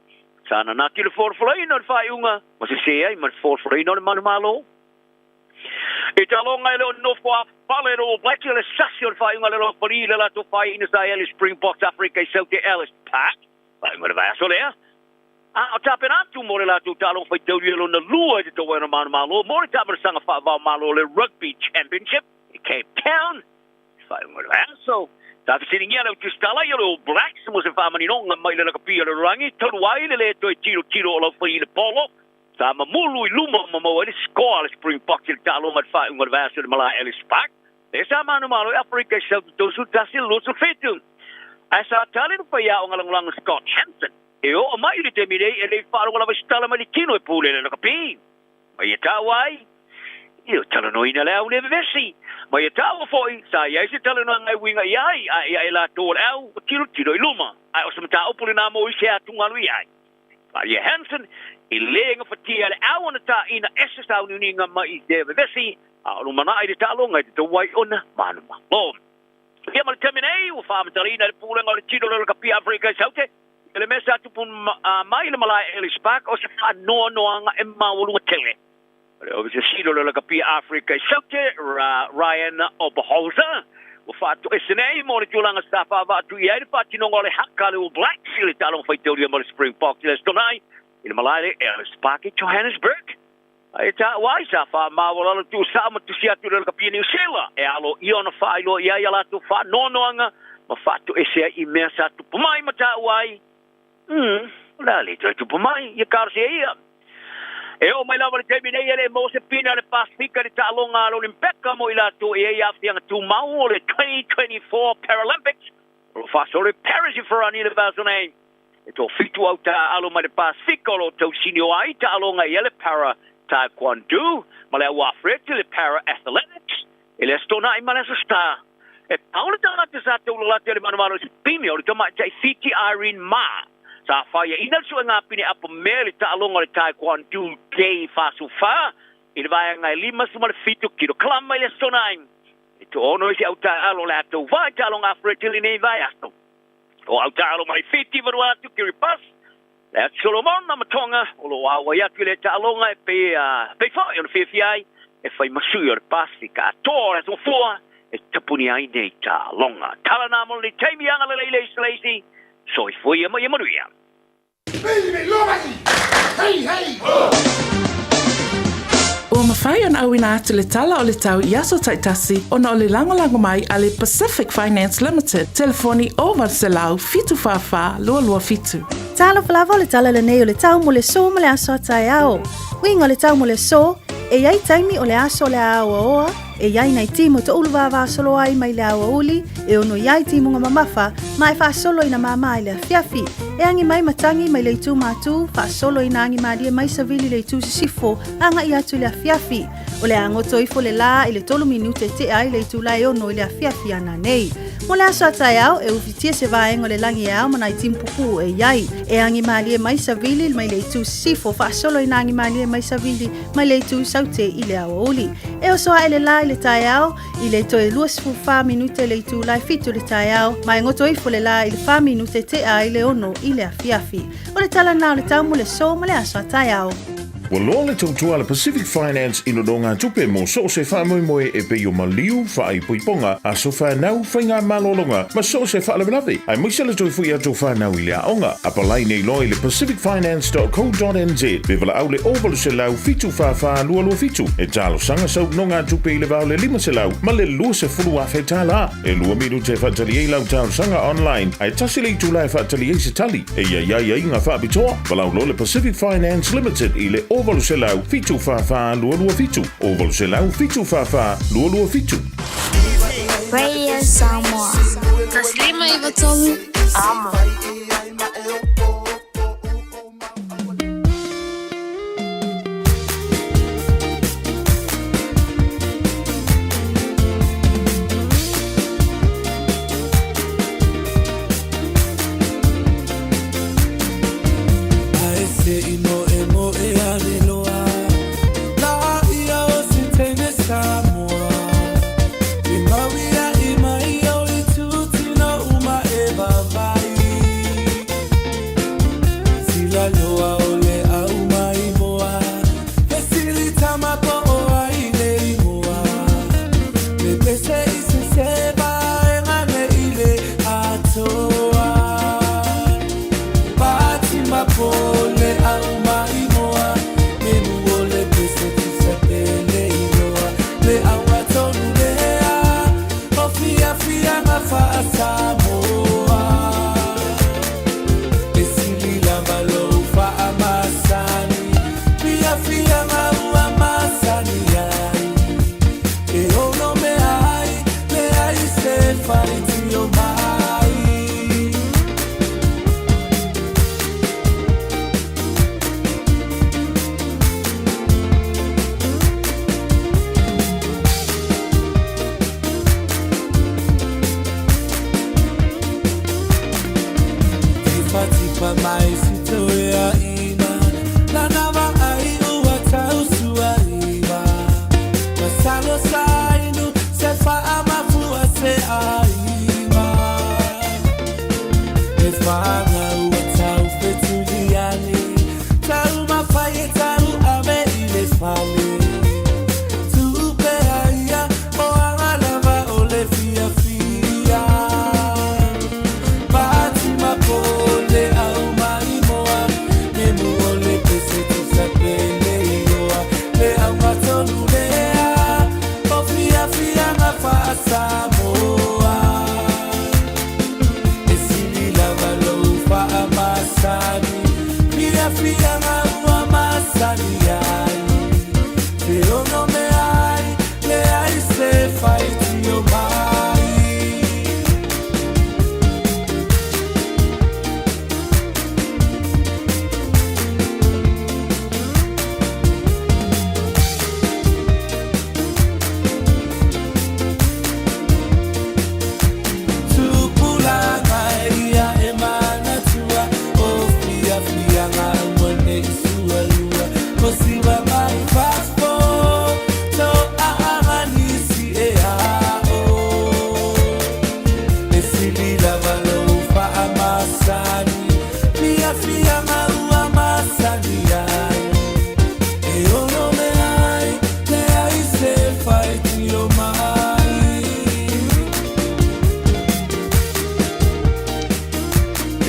sa nanati le folafolaina o le faaiuga ma sese ai ma le folafolaina o le manumalo. I taloga e le o nofo a fale le All Blacks i le sasi o le faaiuga a le Lofali i le latou faiaina sa i ai le Springboks Afrika i Saute Ellis Park, faaiuga o le vaiaso lea. A o tapena atu mo le latou taaloga faitauli e lona lua i te Tauaina Manumalo mo le taamanasaga faavaomalo o le Rugby Championship i Cape Town i faaiuga o le vaiaso. Sa fesiligia le Autusitala i o le All Blacks mo se faamaninoga mai le lakapi o le lalolagi talu ai le le toe tilotilo o laufali i le polo Sa mamulu i luma ma maua ai le score a le Springboks i le taaloga i le faaiuga o le vaiaso i le malae Ellis Park. Lea sa manumalo i Aferika i South 31 i le 27. Ae sa tali le faiaoga lagolago Scott Hansen, e oo mai i le taimi nei e le i faalogo lava i se tala mai le tino e pule le lakapi. Ma ia taua ai, i o talanoaina le au le vevesi. Ma ia taua foi, sa i ai se talanoaga e uiga i ai a ia e latou o le au ua tilotilo i luma. Ae o se mataupu lena mo isi e atugalu i ai. Maria Hansen, e lē gafatia e le au ona tāina ese sauniuniga mai i te vevesi, a o lumanai le taaloga i te tauai ona manumalo. Ia ma le taimi nei, ua faamatalaina e le Pulega o le Tino le Lakapi Afrika i Saute, i le mea sa tupu mai i le malae Ellis Park o se faanoanoaga e maualuga tele. O le Ofisa Sili o le Lakapi Afrika i Saute, Ryan Oberholzer, ua faatoese nei mo le tulaga sa faavaatu i ai le faatinoga o le haka a le All Blacks i le taaloga faitaulia ma le Springboks i le Aso Toonai i le malae Ellis Park i Johannesburg. E taua ai sa faamaualalo tuusao ma tusi atu i le Lakapi Niu Sila e alo ia ona faailoa i ai a latou faanoanoaga ma faatoese ai i mea sa tupu mai ma taua ai o le a le toe tupu mai ia talosia ia. E oo mai lava le taimi nei e le maua se pine a le Pasefika i le taaloga a le Olimpeka mo i latou e i ai aafiaga tumau o le 2024 Paralympics o lo o faasolo i Paris i Farani i le vaiaso nei. E toafitu au taaalo mai le Pasefika o lo o tausinio ai taaloga i le Para Taekwondo ma le au afereti le Para Athletics i le Aso Toonai ma le Aso Star. E pau le tagata sa taulalate o le manumalo i se pine o le tamaitai Fiti Irene Ma. Sa faiaina le suega pine apo mea i le taaloga o le Taekwondo Day 44 i le vaega e 57 kilokalama i le Aso Toonai. E toaono isi au taaalo o le a tauva i taaloga afereti i lenei vaiaso. O au taaalo mai Fiti, Vanuatu, Kiribati, le Atu Solomona ma Tonga o lo o auai atu i le taaloga e pei pei foi ona fiafia ai e fai ma sui o le Pasefika atoa o le aso Gafua e tapuni ai nei taaloga. Tala nā mo lenei taimi agalelei le isi le isi, soifua ia ma ia manuia. Ua mafai ona auina atu le tala o le tau i aso taitasi ona o le lagolago mai a le Pacific Finance Limited, telefoni 0800 744 227. Talofa lava o le tala lenei o le tau mo le so ma le aso a taeao. Uiga o le tau mo le so, e i ai taimi o le aso o le a aoaoa, e i ai nai timu e toʻulu vāvāsolo ai mai le aoauli, e ono i ai timuga mamafa, ma e faasolo ina māmā i le afiafi. E agi mai matagi mai le itu matū, faasolo ina agi malie mai savili le itu sisifo, agaʻi atu i le afiafi. O le a goto ifo le lā i le tolu minute tea ai le itula e ono i le afiafi ana nei. Mo le aso a taeao, e ufitia se vaega o le lagi e ao ma nai timu pupuu e i ai. E agi malie mai savili mai le itu sisifo faasolo ina agi malie mai savili mai le itu saute i le aoauli. E oso ae le lā i le taeao i le toe 24 minute le itula e fitu i le taeao, ma e goto ifo le lā i le fa minute tea ai le ono i le afiafi. O le tala na o le tau mo le so ma le aso a taeao. Ua loa le tautua a le Pacific Finance i nonogatupe mo so o se faamoemoe e pei o maliu, faaipoipoga, aso fanau, faigamalologa ma so o se faalavelave, aemaise le toe foi atu o fanau i le aoga. Apalai nei loa i le pacificfinance.co.nz pe valaau le 0800 744 227 e talosaga sau nonogatupe i le va o le 500 ma le 20,000 tala. E lua minute e faatali ai lau talosaga online, ae tasi le itula e faatali ai se tali. E i ai aiaiga faapitoa, valaau loa le Pacific Finance Limited i le 0800 744 227, 0800 744 227. Radio Samoa. Taslima Ivatolu. Amo.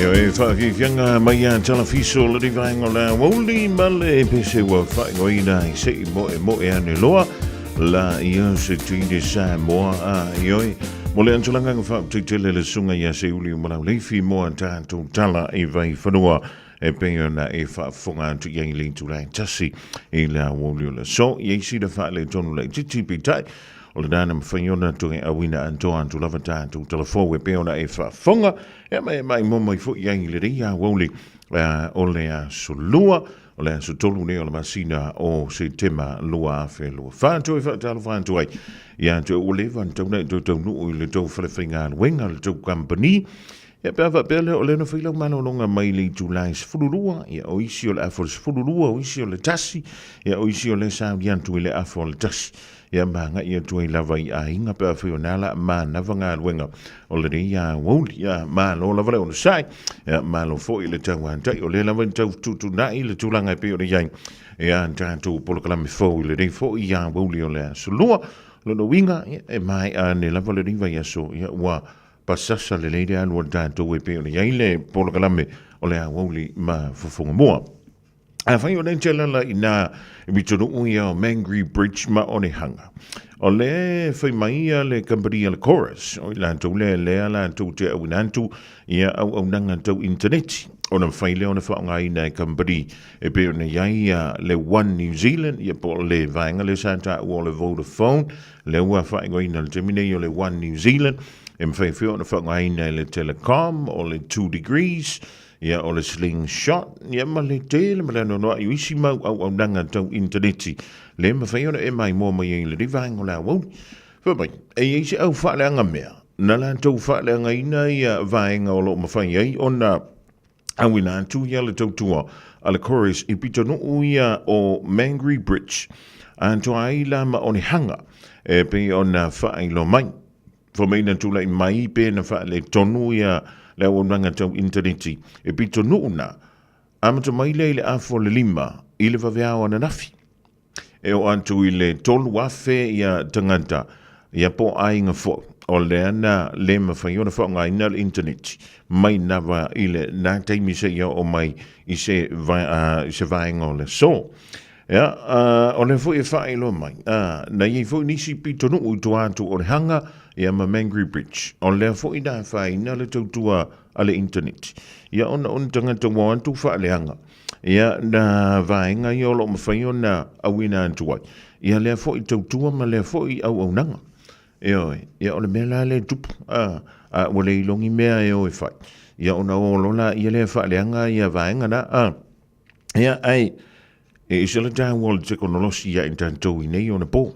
E whaafiafianga mai a Talafiso le rivaenga o le aoauli ma le pese ua whaingoina i se i moe moe ane loa la ia se tuine Samoa a ioi. Mo le antulanga nga whaaputitele le sunga ia se uli o malau leifi mo a tātou tala i vai whanua e pei ona e faafofoga atu i ai le itula e tasi i le aoauli o le aso. I ai sida faaletonu laitiiti peitai, O lena na mafai ona toe auina atoa atu lava tatou talafou e pei ona e faafofoga, ia ma e maimoa mai foi i ai i lenei aoauli o le aso Lua, o le aso 3 nei o le masina o Setema 2024. Toe faatalofa atu ai ia te ua leva ona taunai toe taunuu i le tou falefaigaluega, le tou kamupani. Ia pe a faapea lea o lea na fai lau malologa mai le itula e 12, ia o isi o le afa o le 12, o isi o le 1, ia o isi o lea sa alu atu i le afa o le 1. Ia ma agai atu ai lava i aiga pe afai o na la manava galuega o lenei aoauli. Ia malo lava le onosai, ia malo foi le tauatai, o lea lava e tau fetuutuunai le tulaga e pei ona i ai ia tatou polokalame fou i lenei foi aoauli o le aso Lua. Lona uiga, ia, e maea ane lava lenei vaiaso, ia ua pasasa lelei le alu a tatou e pei ona i ai le polokalame o le aoauli ma fofoga mua. Afai o lea te alala i nā pitonuu ia o Mangere Bridge ma Onehunga. O le fai mai ia le company a le Chorus, o i latou lea lea latou te auina atu ia auaunaga tau initaneti. Ona mafai lea ona faaaogaina e company e pei ona i ai ia le One New Zealand, ia po o le vaega lea sa taua o le Vodafone, lea ua faaigoaina i le taimi nei o le One New Zealand, e mafai foi ona faaaogaina e le Telecom, o le Two Degrees, Ia, o le slingshot, ia ma le tele ma le anoanoai o isi mau auaunaga tau initaneti le mafai ona e maimoa mai ai i lenei vaega o le aoauli. Fai mai, e i ai se au faaleaga mea na latou faaleagaina ia vaega o lo o mafai ai ona auina atu ia le tautua a le Chorus i pitonuu ia o Mangere Bridge atoa ai la ma Onehunga e pei ona faailoa mai. Fai mai na tulai mai pe na faaletonu ia le auaunaga tau initaneti e pitonuu na amata mai lea i le afa o le 5 i le vaveao ananafi. E oo atu i le 3,000 ia tagata ia po o aiga foi o lea na le mafai ona faaaogaina le initaneti mai lava i le na taimi seia oo mai i se vaega o le aso. Ia, o lea foi e faailoa mai, na i ai foi nisi pitonuu i tua atu o Lehanga, ia ma Mangere Bridge. O lea foi na afaina le tautua a le initaneti. Ia, ona o ni tagata ua o atu faaleaga, ia, na vaega ia o lo o mafai ona auina atu ai, ia lea foi tautua ma lea foi auaunaga. Ioe, ia o le mea la lea e tupu, a, a ua le ilogi mea e o e fai, ia ona o loa laia lea e faaleaga ia vaega na, a. Ia, ai, e ese le taua o le tekonolosi ia i tatou i nei ona po.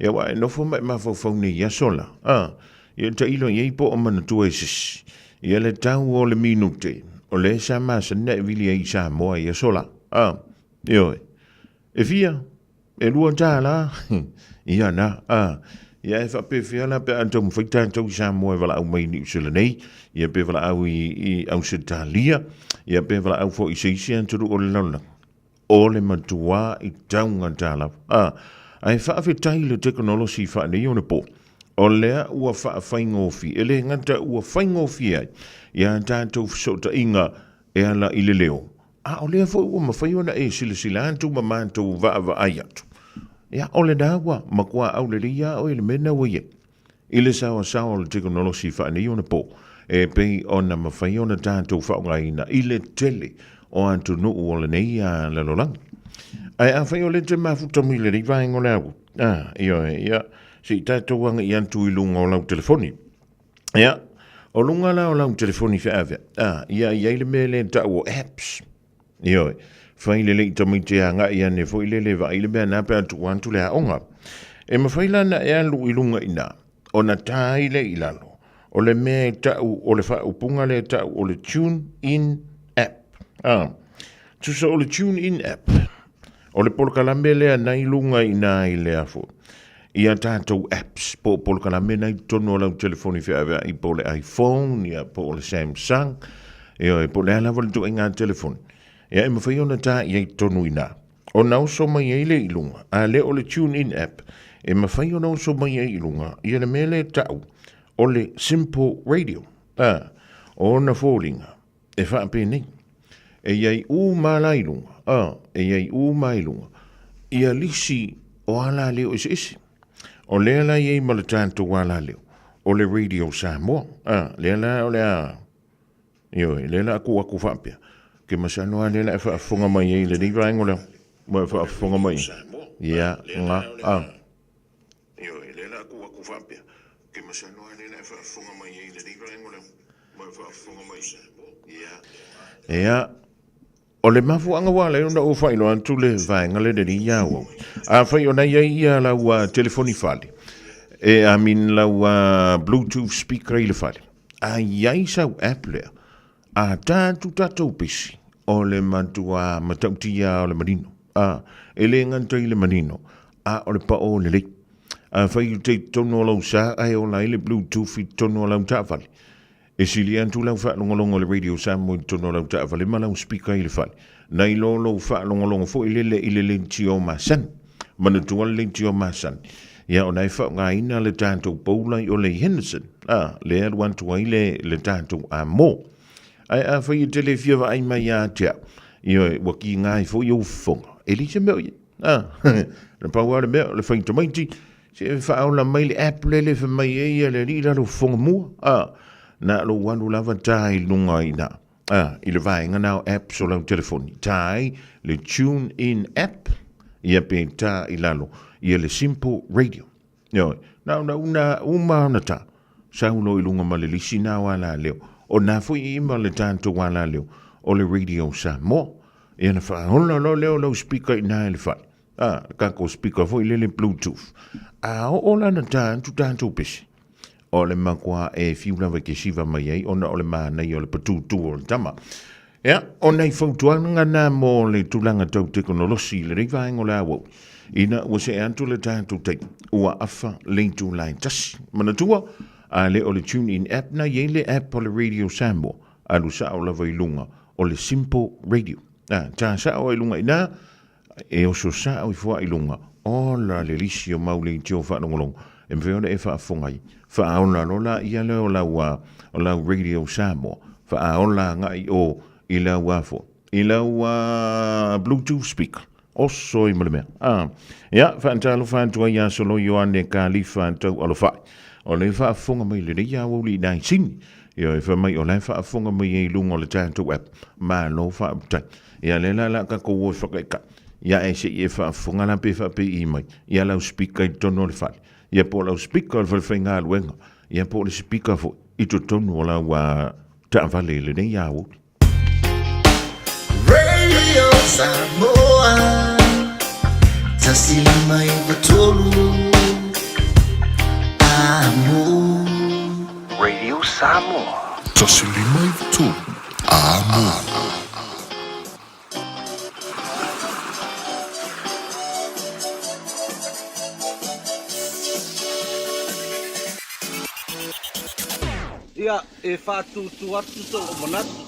Ia, aua e nofo ma e mafaufau nei i aso la, a, ia tailo i ai po o manatua e sisi. Ia le tau o le minute, o lea sa masani na e vili ai i Samoa i aso la, a, ioe. E fia? E $2? Ia na, a. Ia e faapefea la pe a taumafai tatou i Samoa e valaau mai i Niu Sila nei, ia pe valaau i, i Ausetalia, ia pe valaau foi i se isi atunuu o le lalolagi. O le matuā i taugata lava. A, ae faafetai i le tekonolosi faaneionapo, o lea ua faafaigofie, e le gata ua faigofie ai ia tatou fesootaiga e ala i le leo, A o lea foi ua mafai ona e silasila atu ma matou vaavaai atu, ia, o lena ua matua aulelei lava oe i le mea lena ua i ai. I le saoasaoa o le tekonolosi faaneionapo, e pei ona mafai ona tatou faaaogaina i le tele o atunuu o lenei lalolagi. Ae afai o lea e te mafuta mai i lenei vaega o le aoauli, a, ioe, ia, se i tatou agai atu i luga o lau telefoni. Ia, o luga la o lau telefoni feaveai, a, ia i ai le mea lea e tau o apps. Ioe, fai lelei tamaiti e agai ane foi lele e vaai le mea na pe a tuu atu le aoga. E mafai la ona e alu i luga i ina, ona ta ai lea i lalo, o le mea e tau o le faaupuga lea e tau o le tune in app. A, tusa o le tune in app, o le polokalame lea na i luga i ina i le afo, i a tatou apps po o polokalame na i totonu o lau telefoni feaveai po o le iPhone, ia, po o le Samsung, ioe, po o le a lava le ituaiga telefoni. Ia, e mafai ona ta i ai totonu i ina. Ona oso mai ai lea i luga, a lea o le Tune In app, e mafai ona oso mai ai i luga ia le mea lea e tau o le Simple Radio. A, o ona foliga, e faapenei, e i ai uma la i luga, a, e i ai uma i luga, ia lisi o alaleo eseese. O lea la i ai ma le tatou alaleo, o le Radio Samoa, a, lea la o le a, ioe, lea la a tuu atu faapea, ke masalo lava lea la e faafofoga mai ai i lenei vaega o le, ua e faafofoga mai, ia, nga, a. faapea, ke masalo lava lea o le a e faafofoga mai ai i lenei vaega o le ma e faafofoga mai ia. Ia, o le mafuaaga ua ala ai ona ou faailoa atu le vaega lea i lenei aoauli. Afai o na i ai ia lau telefoni fale, e, I mean lau Bluetooth speaker i le fale, a i ai sau app lea, a ta atu tatou pesi, o le matua matautia o le manino. A, e le gata i le manino, a o le paʻō lelei. Afai ou te i totonu o lou sa ae ola ai le Bluetooth i totonu o lau taavale, e sili atu lau faalogologo i le Radio Samoa i totonu o lau taavale ma lau speaker i le fale, nai lo lou faalogologo foi lele i le leitio masani. Manatua le leitio masani, ia ona e faaaogaina le tatou poula i o le Henderson, a, lea e alu atu ai le, le tatou amo. Ae afai e te le fia vaai mai ia te au, ioe, ua kiga ai foi ou fofoga, e leai se mea o i ai. A, na pau lava le mea, o le fai tamaiti, se e faaola mai le app lele e fai mai ai le alii la lou fofoga mua. A, na o lou alu lava ta i luga i ina, a, i le vaega na o apps o lau telefoni. Ta ai le Tune In app, ia pe ta i lalo, ia le Simple Radio. Ioe, na ona una uma ona ta, sau loa i luga ma le lisi na o alaleo. O na foi i ima le tatou alaleo, o le Radio Samoa. Ia na faaola loa lea o lau speaker i ina i le fale. A, le tatou speaker foi lele Bluetooth. A oo la na ta atu tatou pese, o le matua e fiu lava e te siva mai ai ona o le manaia o le patūtū o le tama. Ia, o nai fautuaga na mo le tulaga tau tekonolosi i lenei vaega o le aoauli. Ina ua see atu le tatou taimi, ua afa le itula e tasi. Manatua, a le o le TuneIn app na i ai le app o le Radio Samoa, alu sao lava i luga o le Simple Radio. A, tā sao ai luga i ina, e oso sao ifo ai luga, ola le lisi o mau leitio faalogologo, e mafai ona e faafofoga ai. Faaola loa la ia lea o lau, o lau Radio Samoa, faaola agai i o i lau a foi, i lau Bluetooth speaker. Oso ai ma le mea. A, ia, faatalofa atu ai ia Solo Ioane Kalifa tau alofai. O le faafofoga mai lenei aoauli i nai sini. Ia, e fai mai o la e faafofoga mai ai i luga o le tatou app. Malo faafetai. Ia, lea la o le a tatou o e fakaikai. Ia, e se i e faafofoga la pe faapei mai. Ia lau speaker i totonu o le fale. Ia po o lau speaker o le fale faigaluega. Ia po o le speaker foi i totonu o lau taavale i lenei aoauli. Radio Samoa 153 Amo. Radio Samoa. 153 Amo. Ia, e whātūtū atu tō manatu.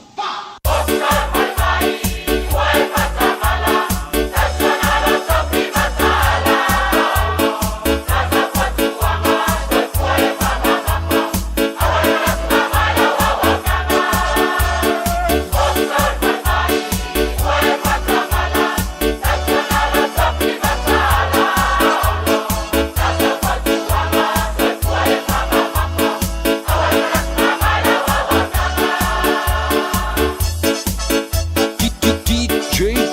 DJ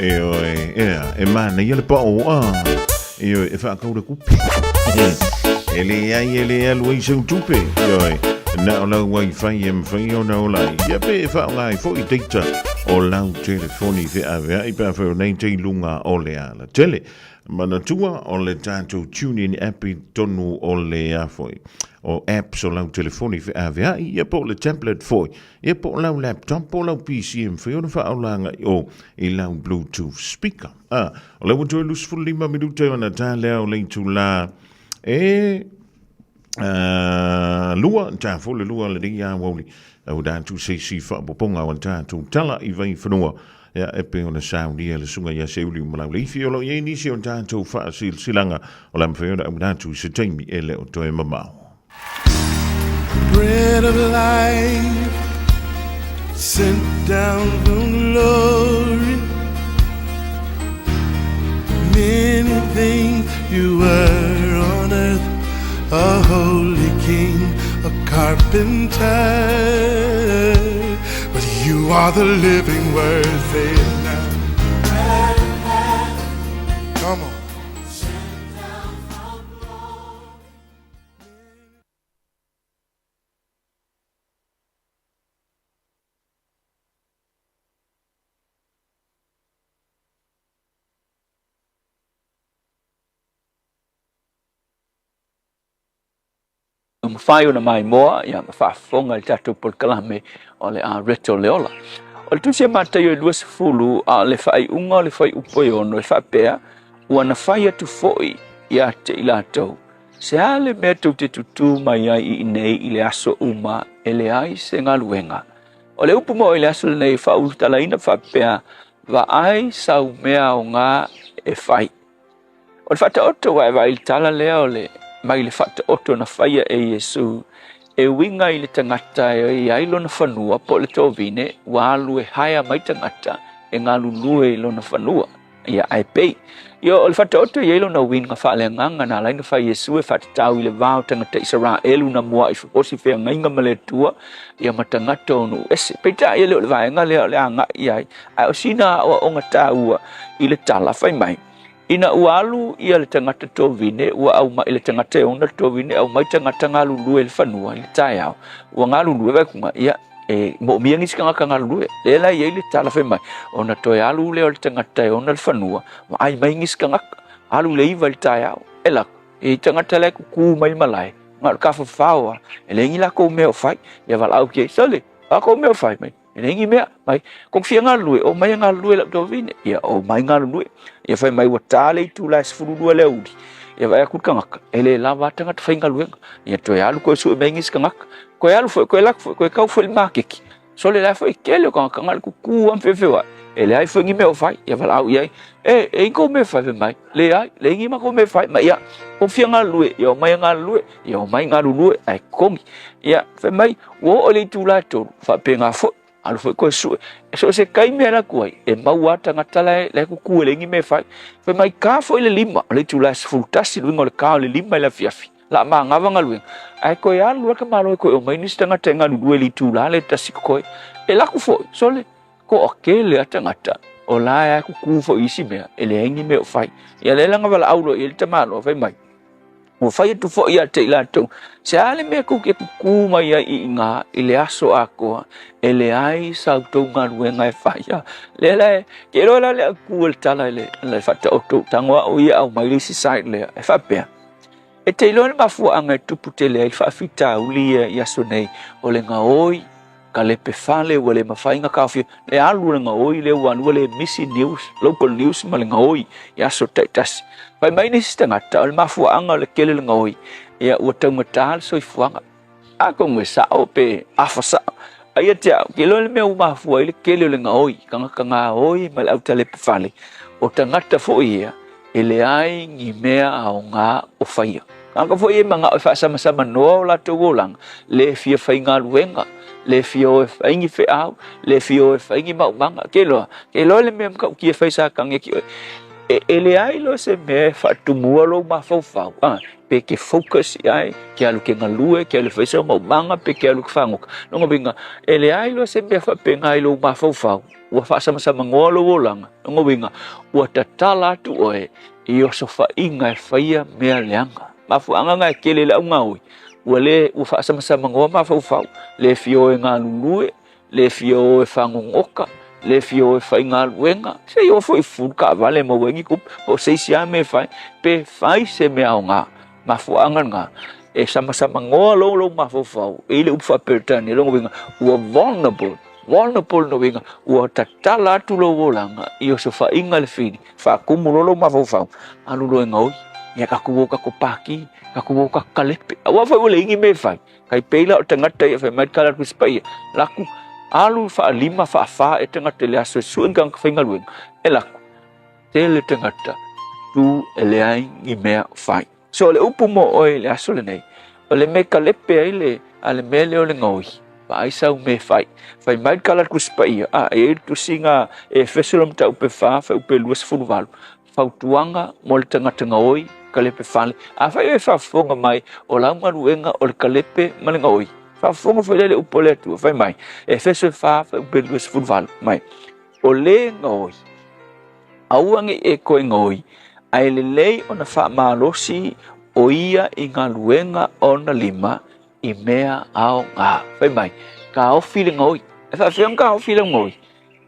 Ioe, ea, e manaia le pao a. Ioe, e whaakau le kupe. E le ai, e le alu ai sau tupe. Ioe, na o lau wifi e mwhai o na o lai. Ia pe e whaonga ai fo i data o lau telefoni fe ave ai pa whai o nei te lunga o le ala. Tele, Manatua o le tatou TuneIn app i totonu o le a foi o apps o lau telefoni feaveai, ia po o le tablet foi, ia po o lau laptop po o lau PC e mafai ona faaola agai o i lau Bluetooth speaker. A, o lea ua toe 25 minute ona ta lea o le itulā e lua, ta foi le lua lenei aoauli, au tatou se isi faaopoopoga o le tatou tala i Vaifanua, ia e pei ona saunia le susuga ia Seuliu ma Lauleifi, o lo o i ai nisi o tatou faasilasilaga o le a mafai ona auina atu i se taimi e le o toe mamao. Bread of life sent down from glory. Many things you were on earth, a holy king, a carpenter. But you are the living word, say it now. Come on. Ua mafai ona maimoa ia ma faafofoga i le tatou polokalame o le a Reto le Ola. O le tusi a Mataio e 20 a o le faaiuga o le fuaiupu e 6 e faapea, Ua na fai atu foi ia te i latou, Se a le mea tou te tutū mai ai i inei i le aso uma e leai se galuega? O le upu moʻo i le aso lenei e faaulutalaina faapea, Vaai sau mea aoga e fai. O le faataoto ua e vaai i le tala lea o le mai le faataoto na faia e Iesu e uiga i le tagata e i ai lona fanua po o le tovine ua alu e haea mai tagata e galulue i lona fanua. Ia, ae pei. Ia, o le faataoto e i ai lona uiga faaleagaga na ala ai ona fai Iesu e faatatau i le va o tagata Isaraelu na mua'i osi feagaiga ma le Atua, ia ma tagata o nuu ese. Peitai, e le o le vaega lea o le a agai i ai, ae o sina aoaoga taua i le tala fai mai, Ina ua alu ia le tagata tovine, ua aumai le tagata e ona le tovine, aumai tagata galulue i le fanua i le taeao, ua galulue vaikuga, ia, e moomia nisi tagata galulue. Lea la e i ai le tala fai mai, ona toe alu lea o le tagata e ona le fanua, vaai mai nisi tagata, alu le 9 i le taeao, e lako, e i tagata la e kukū mai le malae, na o le kafafao lava, e leai ni lakou mea o fai, ia valaau ki ai, sole, o a kou mea o fai mai? E leai ni mea, mai, kou fia galulue, omai e galulue i lau tovine, ia omai galulue. Ia fai mai ua ta le itula e 12 le aoauli, ia vaai atu le tagata, e le lava a tagata faigaluega, ia toe alu koe sue mai nisi tagata, koe alu foi, koe lako foi, koe kau foi i le makeki. Sole la foi tele o tagata na o le kukū lava ma feofeoai, e leai foi ni mea o fai, ia valaau i ai, e, e i ai kou mea e fai? Fai mai, leai, leai ni matou mea e fai, ma ia, kou fia galulue, ia omai e galulue, ia omai galulue, ae totogi. Ia, fai mai, ua oo i le itula e 3, faapena foi, alu foi koe sue. E so o se taimi e alu atu ai, e maua lava tagata la e, la e kukū e leai ni mea e fai. Fai mai, ta foi le 5, o le itula e 11, le uiga o le ta o le 5 i le afiafi, la manava galuega, ae toe alu lava le tamaloa e toe omai nisi tagata e galulue i le itula lea e tasi totoe. E lako foi, sole, toatele lava tagata o la e kukū foi i isi mea, e leai ni mea o fai. Ia lea la na valaau loa i ai le tamaloa, fai mai, Ua fai atu foi ia te i latou, se a le mea tou te kukū mai ai i ina i le aso atoa, e leai sa outou galuega e faia. Lea la e, ke iloa la le autu o le tala i le, le faataoto tago au ia aumai le isi side lea, e faapea, e te iloa le mafuaaga e tupu tele ai le faafitauli ia i aso nei, o le gaoi ka lepe fale ua le mafai na taofia le alu o le gaoi lea ua alu ua le misi news, local news ma le gaoi i aso taitasi. Fai mai nisi tagata o le mafuaaga o le tele o le gaoi, ia ua taugata le soifuaga. Atonu e sao pe afa sao. A ia te au, ke iloa le mea ua mafua ai le tele o le gaoi, tagata gaoi ma le autalepe fale, o tagata foi ia e leai ni mea aoga o faia. Tagata foi e manao e faasamasama noa o latou olaga, le fia faigaluega, le fia o e fai ni feau, le fia o e fai ni maumaga. Ke iloa, ke iloa le mea matautia e fai sa tagi atu i oe. E, e leai loa se mea e faatumua lou mafaufau, a, pe ke focus i ai, ke alu ke galue, ke alu e fai sau maumaga, pe ke alu ke fagoka. Lona uiga, e leai loa se mea faapena i lou mafaufau, ua faasamasamanoa lou olaga. Lona uiga, ua tatala atu oe i osofaiga e faia mea leaga. Mafuaaga na e tele i le augaoi, ua le, ua faasamasamanoa mafaufau, le fia o e galulue, le fia o e fagogoka, le fia o e faigaluega, se i oo foi i fulu taavale e maua ai ni tupe, po o se isi lava mea e fai, pe fai se mea aoga. Mafuaaga lena, e samasamanoa loa lou mafaufau i le upu faa-Peretania, lona uiga, ua vulnerable, vulnerable lona uiga, ua tatala atu lou olaga i osofaiga i le fili, faatumu loa lou mafaufau, alu loa e gaoi, ia tatou o tatou pati, tatou o tatou kalepe. Aua foi ua leai ni mea e fai. Tai pei la o le tagata ia fai mai le tala atu i si paia, laku, alu faalima faafa e tagata i le aso e sue ni tagata faigaluega, e laku, tele tagata tu e leai ni mea o fai. So o le upu mo oe i le aso lenei, o le mea e kalepe ai le, a le mea lea o le gaoi, vaai sau mea e fai. Fai mai le tala atu i si paia, a, e i ai le tusiga Efeso le mataupu e 4, fuaiupu e 28, Fautuaga mo le tagata gaoi, kalepe fale. Afai oe e faafofoga mai, o lau galuega o le kalepe ma le gaoi. Faafofoga foi lea i le upu a le Atua, fai mai, Efeso e 4, fuaiupu e 28, mai, O le gaoi, aua ne i e toe gaoi, ae lelei ona faamalosi o ia i galuega ona lima i mea aoga. Fai mai, taofi le gaoi. E faafefea ona taofi lau gaoi?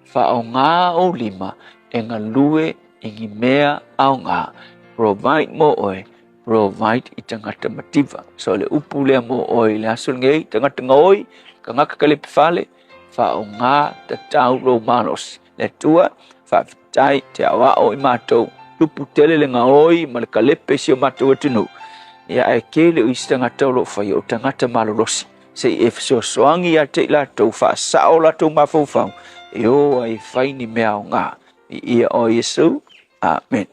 Faaaoga ou lima e galue i ni mea aoga. Provide mo oe, provide i tagata mativa. So le upu lea mo oe i le aso lenei, tagata gaoi, tagata kalepe fale, faaaoga tatau lou malosi. Le Atua, faafetai te aoao i matou, tupu tele le gaoi ma le kalepe i si o matou atunuu. Ia ae tele o isi tagata o lo o faia o tagata malolosi. Se i e fesoasoani ia te i latou, faasao o latou mafaufau, e o ai e fai ni mea aoga. Viia oe Iesu. Amen.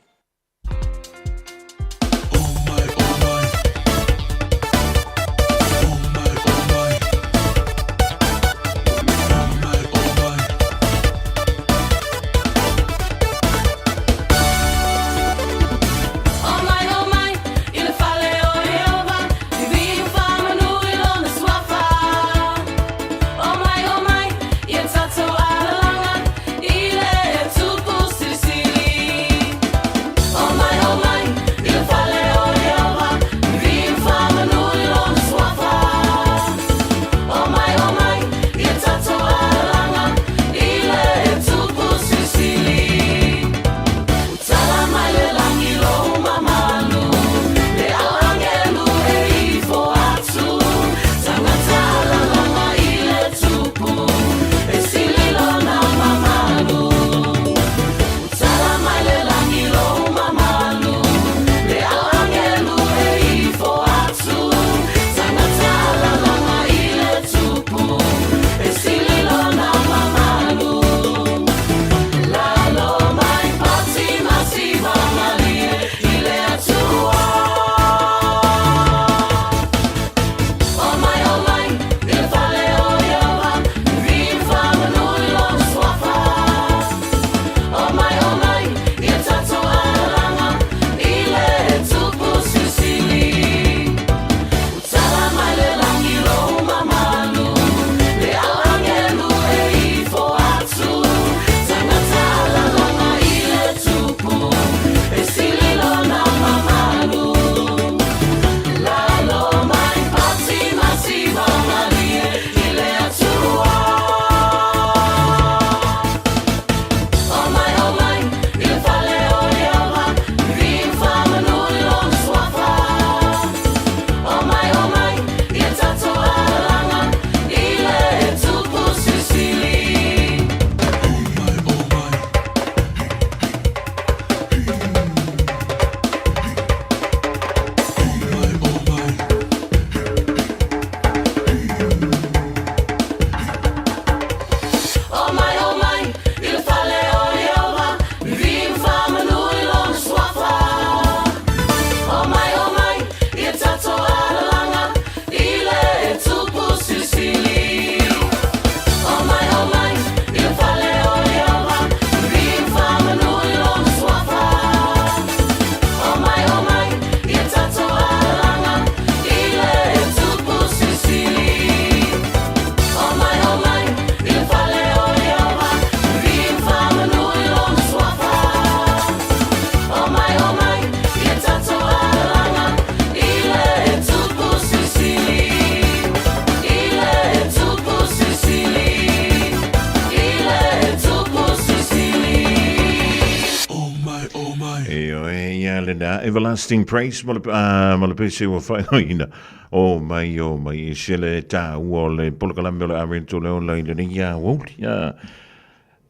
Ia lena, Everlasting Praise ma le, ma le pese ua faaigoaina. O mai, o mai, e se le tāua o le polokalame o le Ariento le ola i lenei ia aoauli. Ia,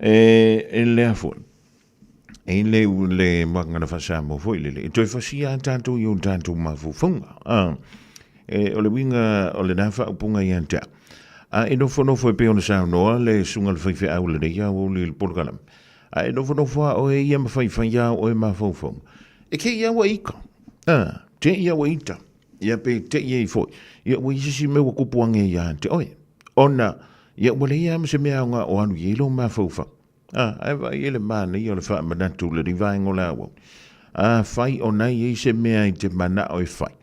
e, e lea foi. E le u le magana whasamoa foi lele. E toe fasia a tātou i o tātou mafaufauga. E, o le uiga o lena faaupuga ia te au. A e nofonofo e pei ona saunoa le susuga i le faifeau lenei aoauli i le polokalame. A e nofonofo a oe ia ma faifai a oe mafaufauga. E te i a ua ika. A, te i a ua ita. Ia pe te i ai foi. Ia ua i se isi mea ua kupu ange ia te oe. Ona, ia ua leai a ma se mea aoga o alu i ai lou mafaufau. A, ae vaai e le manaia o le faamanatu lenei vaega o le aoauli. Afai o na i ai se mea i te manao e fai,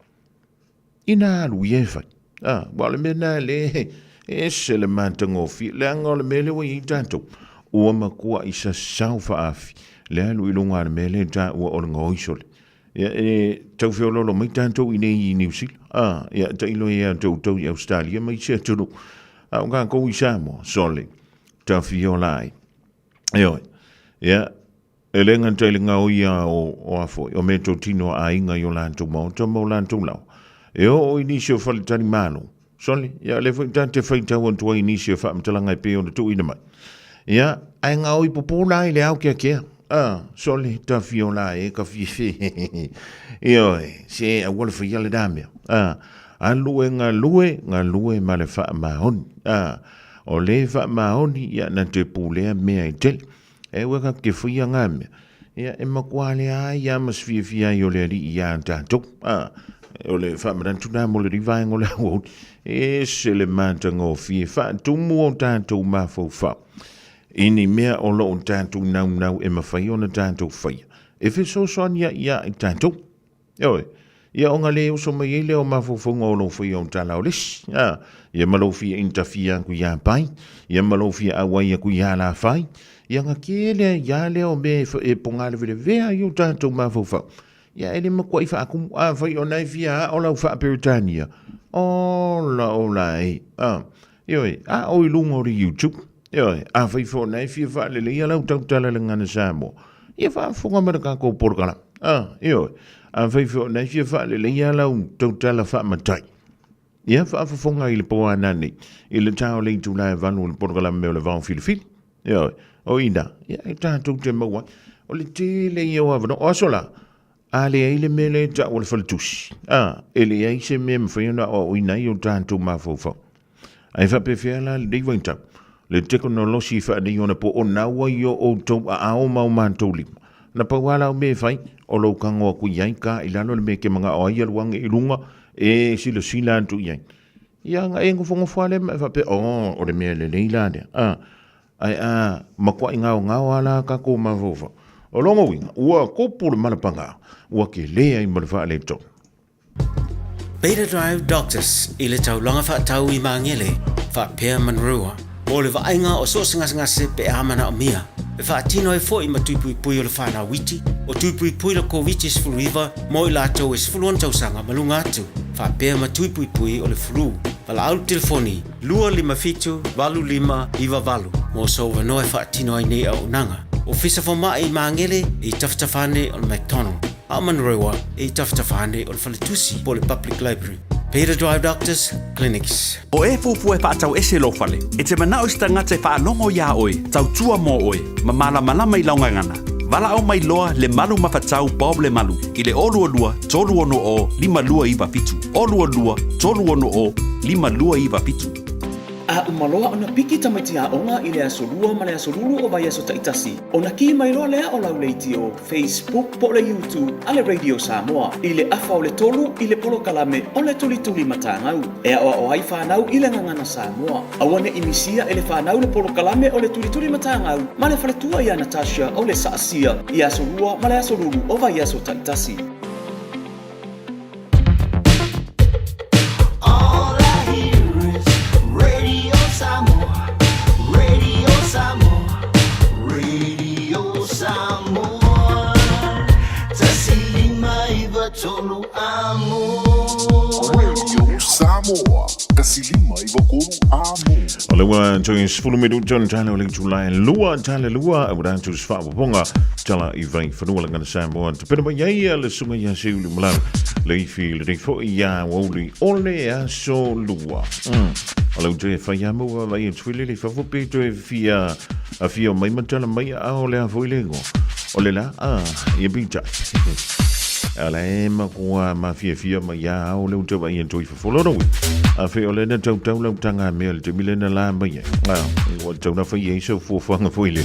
ina alu ia e fai. A, aua o le mea lena le e ese le matagofie, leaga o le mea lea ua i ai tatou, ua matuai sasao faaafi le alu i luga o le mea lea e taua o le gaoi sole. Ia, e tau feoloolo mai tatou i nei i Niu Sila. A, ia, tailo ia te outou i Ausetalia ma isi atunuu. A o tatou i Samoa, sole, tafiola ai. Ioe, ia, e le gata i le gaoia o, o a foi, o meatotino a aiga i o latou maota ma o latou laoa. E oo i nisi o faletalimalo, sole, ia, o lea foi ta te faitau atu ai i nisi o faamatalaga e pei ona tuuina mai. Ia, ae gaoi pupū la i le aokeakea. A, sole, tafiola e ka fiafia. Ioe, se aua le faia lena mea. A, alu e galue, galue ma le faamaoni. A, O le faamaoni, ia, na te pulea mea e tele. E ua ka te whaia ngā mea. Ia, e matua le ai a ma se fiafia ai o le alii ia tātou. A, o le whaamanatu nā mo le rivaenga o le aoauli. E se le matagofie whaatumu o tātou mafaufau. I ni mea o loo tātou naunau e mawhai ona tātou whaia. E fesoasoani ai ia i tātou. Ioe, ia ona le oso mai ai lea o mafaufauga o lou faia o tala o le isi, a, ia ma lou fia initafia aku iā Pai, ia ma lou fia auai aku iā Lafai, ia ona kē lea iā lea o mea e pogālevelevea ai o tatou mafaufau. Ia e le matuai faakumu, afai o na e fia ao lau faa-Peretania, ola ola e, a, ioe, ao i luga o le YouTube, ioe, afai foi o na e fia faaleleia lau tautala i le gagana Samoa, ia faafofoga mai le tatou polokalame. A, ioe, afai foi o na e fia faaleleia lau tautala faamatai, ia faafofoga i le po a nanei, i le ta o le itula e 8 o le polokalame o le Vao Filifili. Ioe, o i ina, ia e tatou te maua ai. O le tele ia o avanoa. O aso la, a leai le mea lea e tau o le faletusi, a, e leai se mea e mafai ona aoaoina ai o tatou mafaufau. Ae faapefea la lenei vaitau, le tekonolosi faaneionapo o naua i o outou aao ma o matou lima. Na pau lava lau mea e fai, o lou tago atu i ai ka i lalo le mea e te manao ai alu ane i luga e silasila atu i ai. Ia na e nofonofo lava lea ma e faapea, oh, o le mea lelei la lea. A, ae a matuai gaogao lava la tatou mafaufau. O lona uiga, ua tupu le malapagā, ua tele ai ma le faaletonu. Beta Drive Doctors i le taulaga faatau i Magele faapea Manurewa mo le vaaiga o so o se gasegase pe a manaomia. E faatino ai foi ma tuipuipui o le whanau iti, o tuipuipui le Koviti-19 mo i latou e 16 tausaga ma luga atu, faapea ma tuipuipui o le flu. Valaau le telefoni 257 8598 mo sou avanoa e faatino ai nei auaunaga. Ofisa Fomai i Magele i tafatafa ane o le McDonald. A o Manurewa e i tafatafa ane o le faletusi po o le Public Library. Peter Drive Doctors Clinics. O e fuafua e faatau ese lou fale, e te manao i se tagata e faalogo iā oe, tautua mo oe, ma malamalama i lau gagana. Valaau mai loa le malu mafatau Bob Lemalu i le 022 360 5297, 022 360 5297. A uma loa ona piki tamaiti aoga i le aso Lua ma le aso Lulu o vaiaso taitasi, ona kī mai loa lea o lau leitio, Facebook po o le YouTube a le Radio Samoa i le afa o le tolu i le polokalame o le Tulituli Matagau e aoao ai fanau i le gagana Samoa. Aua ne i misia e le fanau le polokalame o le Tulituli Matagau ma le faletua ia Natasha o le Saasia i aso Lua ma le aso Lulu o vaiaso taitasi. All I hear is Radio Samoa, Radio Samoa, Radio Samoa. Tasi lima iva tolu amo. Radio Samoa, tasi lima iva kolu amo. O le ua toe 10 minuta ona tala o le itula e lua, tala lua, au rātou se whaawaponga, tala i vai whanua le ngana Samoa. Te pena mai ai le sunga ia se ulu malau, le ifi le rei fo i a wauli o le aso lua. O le toe whai a mua mai e tuile le whafo pe toe fia a fia mai matala mai a o le a foi lengo. O le la, a, ia pita. A la e makua ma fia fia mai a o le uta vai e toi Folorowi. A fe o lena tau tau lau tanga mea le temi lena la mai e. A, ua tau na whai e sau fuafuanga foi le.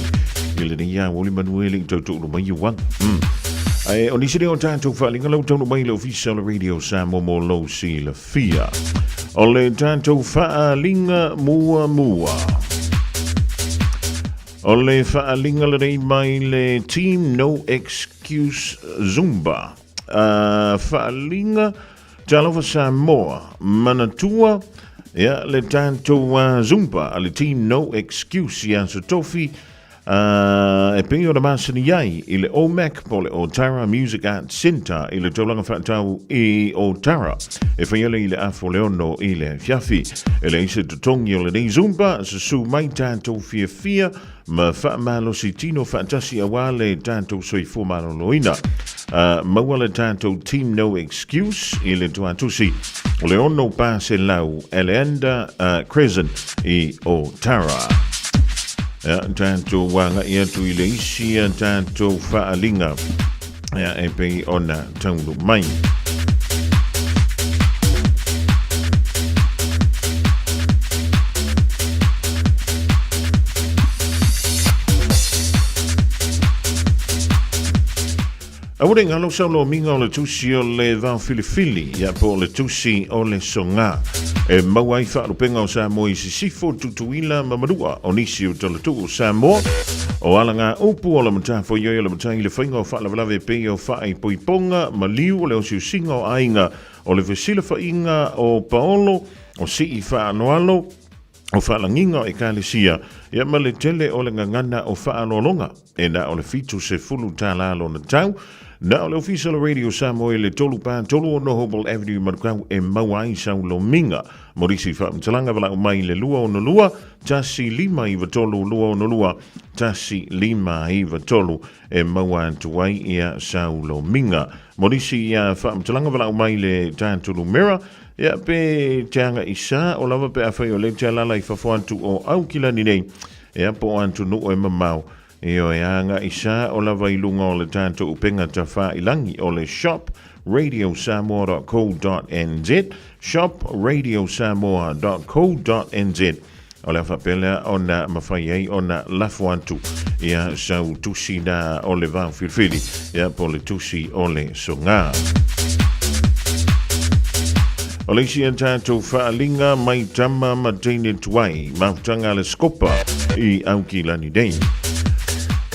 I le nei a woli manu e le tau tau mai uang. Ai, o nisi o tātou whalinga lau tau mai le ofisa o le radio sa momo lou si le fia. O le tātou whaalinga mua mua. O le whaalinga le rei mai le Team No Excuse Zumba. Whaalinga Talofa Samoa, manatua, ia, le tatou Zumba a le Team No Excuse i Aso Tofi, e pei ona masani ai i le OMAC po le Otara Music Arts Centre i le taulaga faatau i Otara, e fai ale i le afu o le ono i le afiafi. E leai se totogi o lenei Zumba, susu mai tatou fiafia ma faamalosi tino faatasi auā le tatou soifua maloloina. Maua le tatou Team No Excuse i le tuatusi o le 600 Eleander Crescent i Otara. Ia, tatou agai atu i le isi a tatou faaaliga ia, e pei ona taunu mai. Aua ne galo sau lomiga o le tusi o le vaofilifili, ia po o le tusi o le soga, e maua ai faalupega o Samoa i Sisifo, Tutuila ma Manua, o nisi o talatuu o Samoa, o alaga upu o le matafoioi o le matai i le faiga o faalavelave e pei o faaipoipoga, maliu o le osiosiga o aiga, o le fesilafaiga o paolo, o sii faaloalo, o faalagiga o ekalesia, ia ma le tele o le gagana o faaaloaloga. E na o le $70 lona tau. Na o le Ofisa o le Radio Samoa i le 343 o Nohoval Avenue i Manukau e maua ai sau lomiga. Mo nisi faamatalaga valaau mai i le 262 1593 262 1593 e maua atu ai ia sau lomiga. Mo nisi faamatalaga valaau mai i le tatou numera ia pe te aga i sa o lava pe afai o lea te alala i fafo atu o Aukilani nei Ea po o atunuu e mamao, ioe aga i sa o lava i luga o le tatou upega tafailangi o le shop radiosamoa.co.nz shop radiosamoa.co.nz O le a faapea lea ona mafai ai ona lafo atu ia sau tusi na o le vaofilifili ia po o le tusi o le soga. O le isi a tatou faaaliga mai tama ma teine tuai, mafutaga a le Skopa i Aukilani nei.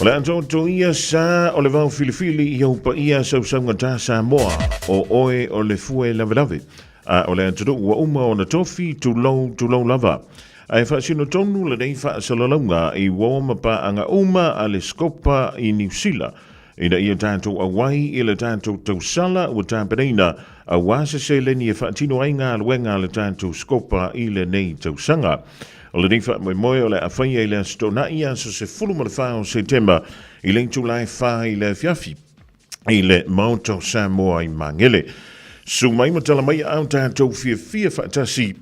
O le atoato ia sa o le vao filifili i ou paia sausauga tā Samoa, o oe o le fue lavelave, a o le atunuu ua uma ona tofi tulou tulou lava. Ae faasino tonu lenei faasalalauga i uo ma paaga uma a le Skopa i Niu Sila, Ina ia tatou auai i le tatou tausala ua tapenaina aua se seleni e faatino ai galuega a le tatou Skopa i lenei tausaga. O lenei faamoemoe o le a faia i le Aso Toonai, aso 14 o Setema i le itula e 4 i le afiafi i le Maota o Samoa i Magele. Susu mai ma tala mai a o tatou fiafia faatasi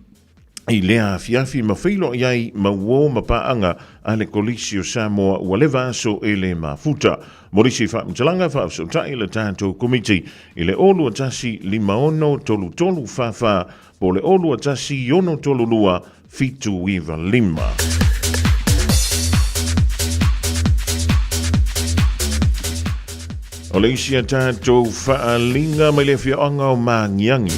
i lea afiafi ma feiloai ai ma uō ma paaga a le Kolisi o Samoa ua leva aso e le mafuta. Mo nisi faamatalaga, faafesootai le tatou Komiti i le 0 2 1 5 6 3 3 4 4 po o le 0 2 1 6 3 2 7 9 5. O le isi a tatou faaaliga mai le afioaga o Magiagi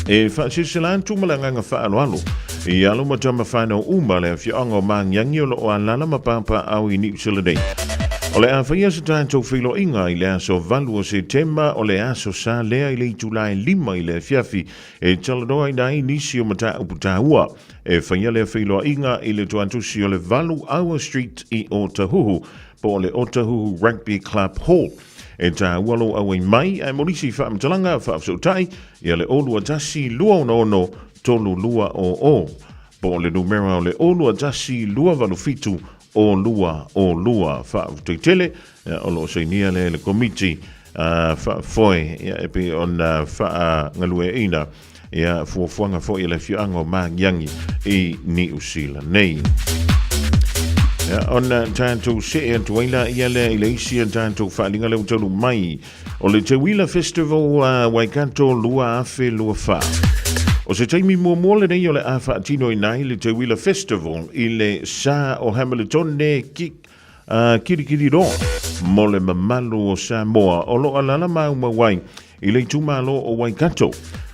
e faasilasila atu ma le agaga faaaloalo i alo ma tama whanau uma le afioaga o Magiagi o loo alala ma pāpāau i Niu Sila nei. O le a faia se tatou feiloaiga i le aso 8 o Setema o le aso sa lea i le itula e 5 i le afiafi e talanoaina ai nisi o mataupu taua. E faia lea feiloaiga i le tuatusi o le 8 Aua Street i Otahuhu po o le Otahuhu Rugby Club Hall. E tāua lou auai mai ae mo nisi faamatalaga faafesootai ia le 0 2 1 2 6 6 3 2 0 0. po o le numera o le 0 2 1 2 8 7 0 2 0 2. Faafetai tele, o lo o sainia lea e le Komiti Faafoe e pei ona faagalueaiina ia fuafuaga foi a le afioaga o Magiagi i Niu Sila nei. Ia, ona tatou see atu ai laia lea i le isi a tatou faaaliga lea ua taunuu mai o le Teuila Festival Waikato 2024. O se taimi muamua lenei o le a faatinoina ai le Teuila Festival i le sa o Hamiltone ki Kirikiriroa mo le mamalu o Samoa o lo o alaala maumau ai i le itumalo o Waikato.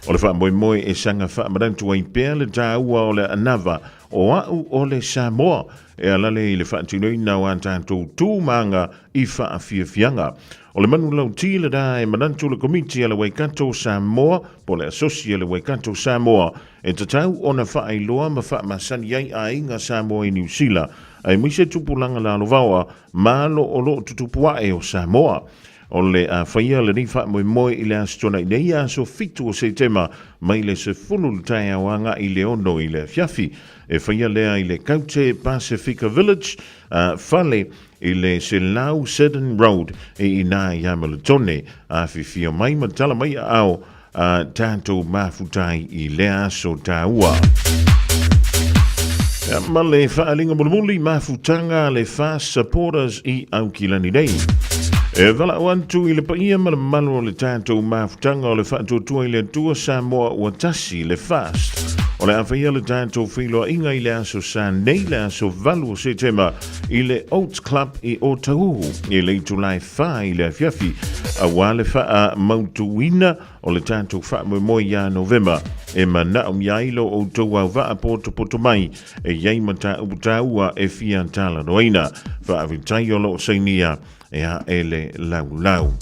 O le faamoemoe e saga faamanatu ai pea le taua o le anava o a'u o le Samoa e alale i le faatinoina o a tatou tu ma aga i faafiafiaga. O le manulauti lena e manatu le Komiti a le Waikato Samoa po o le Asosi a le Waikato Samoa e tatau ona faailoa ma faamasani ai aiga Samoa i Niu Sila aemaise tupulaga lalovaoa ma alo o lo o tutupu ae o Samoa. O le a faia lenei faamoemoe i le Aso Toonai nei, aso 7 o Setema, mai le 10 le taeao agai i le 6 i le afiafi. E faia lea i le Kaute Pasifika Village, fale i le 100 Seddon Road i ina i Hamiltone. Afifio mai ma tala mai aao a tatou mafutai i lea aso taua. Ia, ma le faaaliga mulimuli mafutaga a le Fast Supporters i Aukilani nei. E valaau atu i le paia ma le mamalu o le tatou mafutaga o le Faatuatua i le Atua Samoa ua tasi le Fast. O le a faia le tatou feiloaiga i le aso Sa nei le aso 8 o Setema i le Oats Club i Otahuhu i le itula e 4 i le afiafi aua le faamautuina o le tatou faamoemoe ia Novema e manaomia ai lo outou auvaa potopoto mai e i ai mataupu taua e fia talanoaina. Faafetai o lo o sainia e ae le laulau.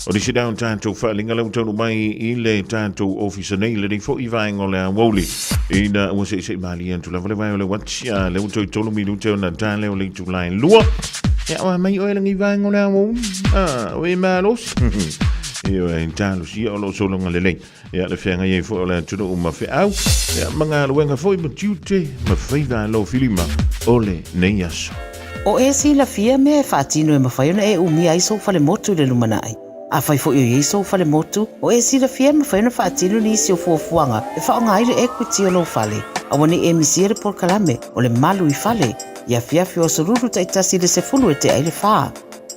O nisi lea o tatou faaaliga lea ua taunuu mai i le tatou ofisa nei, lenei foi vaega o le aoauli, ina ua seisei malie atu lava le vae o le uati, a lea ua toe 3 minute ona ta lea o le itula e 2. Ia, o a mai oe lenei vaega o le aoauli, a, o e malosi. Ioe, talosia o lo o sologa lelei. Ia, le feagai ai foi o le atunuu ma feau, ia, ma galuega foi ma tiute ma faiva alofilima o lenei aso. O e silafia mea e faatino e mafai ona e umia ai sou falemotu i le lumanai. Afai foi o i ai sou falemotu, o e silafia e mafai ona faatino nisi o fuafuaga e faaaoga ai le equity o lou fale. Aua ne i e misia le polokalame o le Malu i Fale i afiafi o aso Lulu taitasi i le 10 e tea i le 4.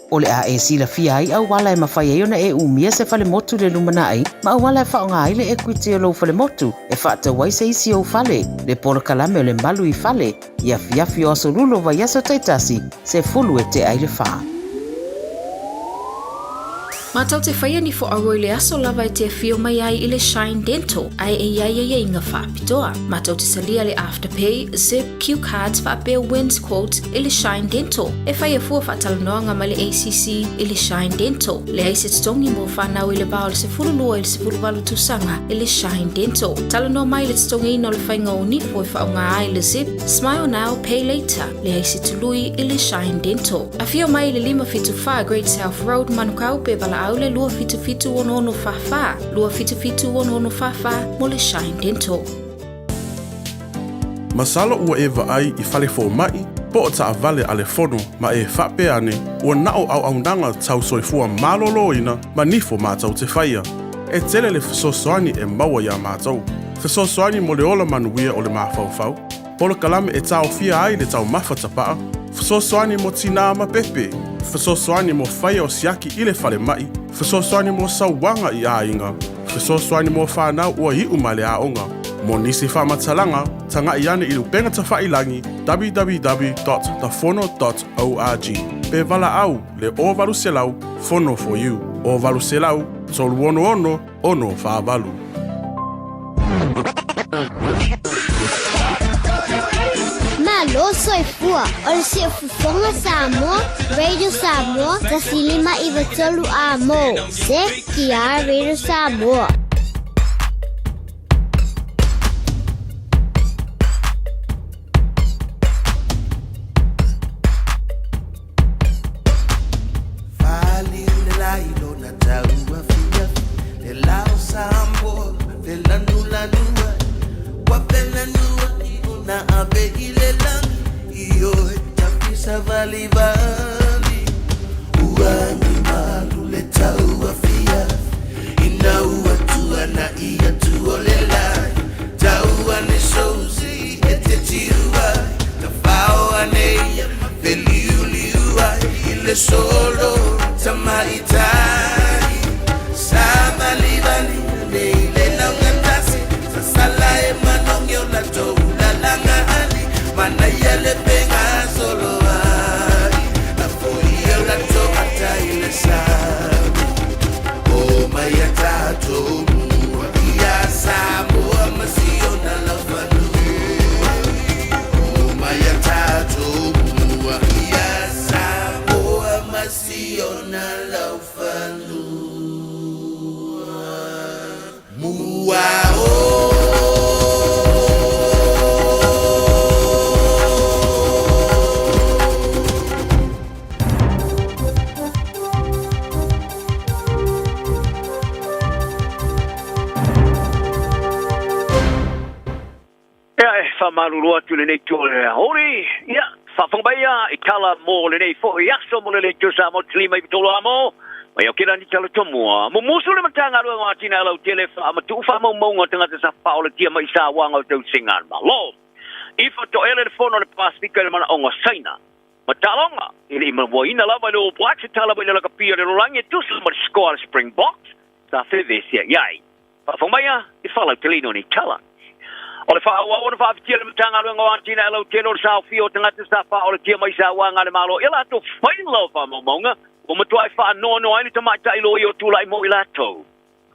O le a e silafia ai auala e mafai ai ona e umia se falemotu i le lumanai ma auala e faaaoga ai le equity o lou falemotu e faatau ai se isi ou fale, le polokalame o le Malu i Fale i afiafi o aso Lulu o vaiaso taitasi, 10 e tea i le 4. Mātou te whaia ni fo aua i le aso lava e te awhio mai ai i le Shine Dental, ae e iai ai inga whaapitoa. Mātou te salia le Afterpay, Zip, Cue Cards faapea Wins Quote i le Shine Dental. E whai a fua whaatalanoanga mai le ACC i le Shine Dental. Leai se totogi mo whanau i le va o le 12 i le 18 tausaga i le Shine Dental. Talanoa mai le totogiina o le whainga o nifo e whaonga ai le Zip, Smile Now, Pay Later. Leai se tului i le Shine Dental. Afio mai i le 574 Great South Road, Manukau, pe valaau le 277 6644, 277 6644 mo le Shine Dental. Masalo ua e vaai i fale fomai po o taavale a le fono ma e faapea ane ua na o auaunaga tau soifua malōlōina ma nifo mātou te faia. E tele le fesoasoani e maua iā mātou. Fesoasoani mo le ola manuia o le mafaufau, polokalame e taofia ai le taumafa tapaa, fesoasoani mo tinā ma pepe, fesoasoani mo faia o siaki i le falemai, fesoasoani mo sauaga i aiga, fesoasoani mo whanau ua iu mai le aoga. Mo nisi faamatalaga, tagai ane i le upega tafailagi www.tafono.org pe valaau le 0800 Fono for you 0800 366 648. Malo soifua o le Siufofoga Samoa, Radio Samoa, 153 A mo. CTR Radio Samoa. Fali le lai lona taua fiafi le lao Samoa felanulanu ai ua felanua i ona. le solo tamaitai sa valivali nei le laugatasi sasala e manogi o latou lalaga ali manaia le pega soloai lafoia o latou ata i le sami o mai a tatou mua ia Samoa ma siona laufanua o mai a tatou mua ia Samoa ma siona laufanua mua o. Ia, e faamalulu atu i lenei itu o le aoauli, ia, faafofoga mai ia i tala mo lenei foi aso mo le Leitio Samoa 53 Amo, mai Aotearoa ni tala tomua. Mumusu le Matagaluega o Atinae Lautele faamatuu faamaumauga o tagata sa faaolatia mai i sauaga o tausiga a le Malo. Ifo toele le fono a le Pasefika i le manaoga o Saina. Ma taaloga, e le i mauaina lava i le All Blacks e tala mai i le lakapi a le lolagi e tusa ma le score a le Springboks sa fevesi ai ai. Faafofoga mai a i faalauteleina o nei tala. O le faaauau ona faafitia le Matagaluega o Atinae Lautele o le saofia o tagata sa faaolatia mai sauaga a le Malo i a latou faila o faamaumauga ua matuai faanoanoa ai le tamaitai loia o tulai mo i latou.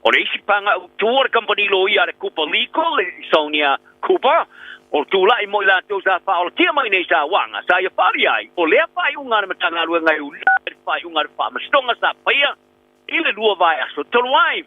O le isi paga autu o le kamupani loia a le Cooper Legal, Sonia Cooper, o tulai mo i latou sa faaolatia mai nei sauaga sa ia faaali ai o lea faaiuga a le Matagaluega e ula i le faaiuga a le Faamasinoga sa faia i le 2 vaiaso talu ai.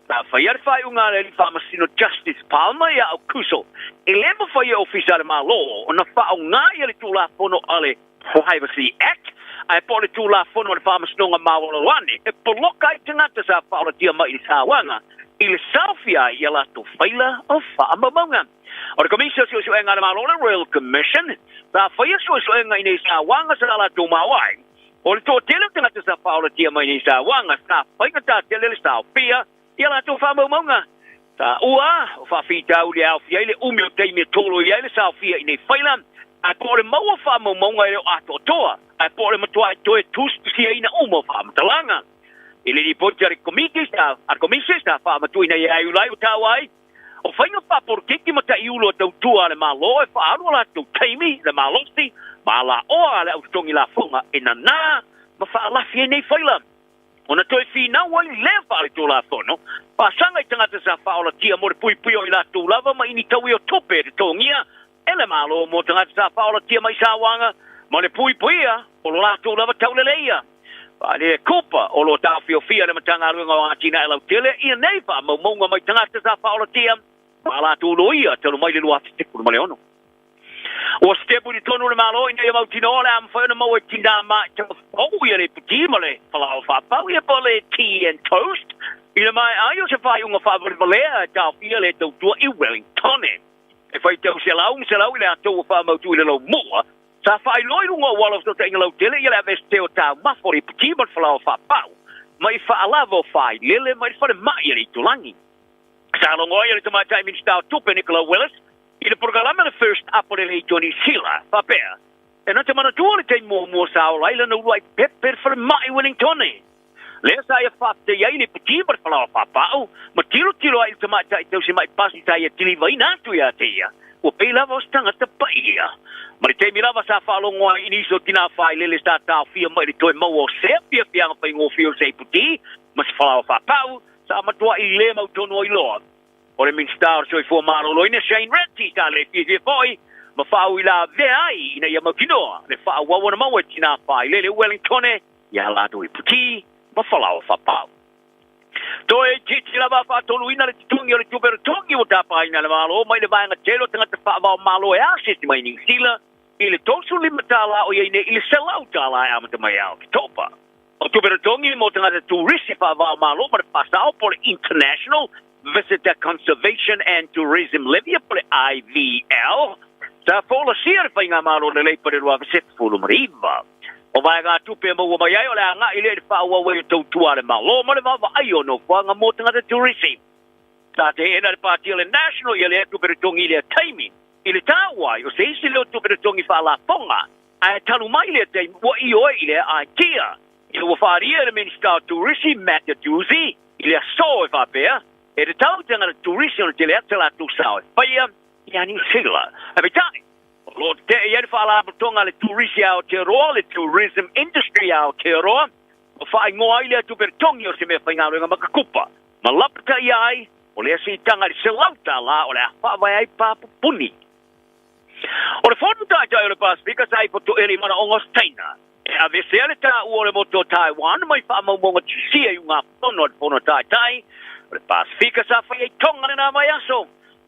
Sa faia le faaiuga a le Alii Faamasino Justice Palmer ia Aokuso, e le mafai e Ofisa a le Malo ona faaaoga ia le Tulafono a le Privacy Act ae po o le Tulafono a le Faamasinoga Maualalo ane e poloka ai tagata sa faaolatia mai i le sauaga i le saofia ai i a latou faila o faamaumauga. O le Komisi o Suesuega a le Malo, le Royal Commission, sa faia suesuega i nei sauaga sa latou maua ai. O le toatele o tagata sa faaolatia mai nei sauaga sa faigata tele le saofia i a latou faamaumauga. Sa ua o faafitauli e aofia ai le umi o taimi e tolo i ai le saofia i nei faila, ae po o le maua faamaumauga e le o atoatoa, ae po o le matuai toe tusitusiaina uma o faamatalaga. I le lipoti a le Komiti sa a le Komisi sa faamatuuina ia Iulai ua taua ai, O faiga faapolokiki ma taiulu a tautua a le Malo e faaalu o latou taimi, le malosi, ma alaoa a le au totogi lafoga e nanā ma faalafi ai nei faila. Ona toe finau ai lea faaletulafono, faasaga i tagata sa faaolatia mo le puipuia o i latou lava ma ini taui o tupe e totogia e le Malo mo tagata sa faaolatia mai sauaga ma le puipuia o lo latou lava tauleleia. Faale Cooper, o lo o taofiofia le Matagaluega o Atinae Lautele ia nei faamaumauga mai tagata sa faaolatia ma a latou loia talu mai le 2016. Ua sitepu i totonu o le Malo ina ia mautinoa o le a mafai ona maua e tinā maʻi fou ia le iputi ma le falaoa faapau ia po o le tea and toast i le maea ai o se faaiuga faavalevalea e taofia le tautua i Wellingtone. E faitau selau ma selau i le atou ua faamautu i le laumua Sa faailoa i luga o auala o fesootaiga lautele ia le aveese o taumafa o le iputi ma le falaoa faapau mai i faalava o failele mai le falemai a le itulagi. Sa logo ai e le Tamaitai Minisita o Tupe Nicola Willis i le polokalame le First Up o le Leitio Niu Sila, faapea, E na te manatua le taimi muamua sa ola ai lana uluai pepe i le falemai i Wellingtone. Lea sa ia faafetai ai le iputi ma le falaoa faapau, ma tilotilo ai i le tamaitai tausi mai pasi sa ia tilivaina atu ia te ia, ua pei lava o se tagata paia. Ma le taimi lava sa faalogo ai i nisi o tinā failele sa taofia mai le toe maua o sea fiafiaga faigofie o se iputi ma se falaoa faapau, sa matuai le mautonu ai loa. O le Minisita o le Soifua Maloloina Shane Ritchie sa le fiafia foi ma faauilavea ai ina ia mautinoa le faaauau ona maua e tinā failele Wellingtone Ia latou iputi ma falaoa faapau. Toe itiiti lava a faatoluina le totogi o le tupe totogi ua tapaina e le Malo mai le vaega tele o tagata faavao Malo e asiasi mai i Niu Sila i le $35 o i ai nei i le $100 e amata mai ia Oketopa. O tupe totogi mo tagata turisi faavao Malo ma le faasao po o le International Visitor Conservation and Tourism Levy po o le IVL sa folasia e le Faigamalo lelei pa le 2019. O vaegatupe e maua mai ai o le agai lea i le faaauau ai o tautua a le Malo ma le vaavaai o nofoaga mo tagata turisi. Sa teena le Pāti o le National ia lea tupe totogi i lea taimi, i le taua ai o se isi lea o tupe totogi faalafoga Ae talu mai lea taimi ua ioe i lea aitia. Ina ua faaalia e le Minisita o Turisi Matt Doocey i le aso e faapea, e tatau i tagata turisi ona tele atu sa latou sao e faia ia Niu Sila. Ae peitai, o lo o tetee i ai le Faalapotopotoga a le Turisi a Aotearoa, le Tourism Industry a Aotearoa, ua faaigoa ai lea tupe totogi o se mea faigaluega makakupa ma lapataia ai o lea siitaga i le $100 o le a faavae ai papupuni. O le Fono Taitai o le Pasefika sa ifo toele i manaoga o Saina e aveesea le taua o le motu o Taiwan mai faamaumauga tusia i ugafono a le Fono Taitai o le Pasefika sa faia i Tonga lena vaiaso.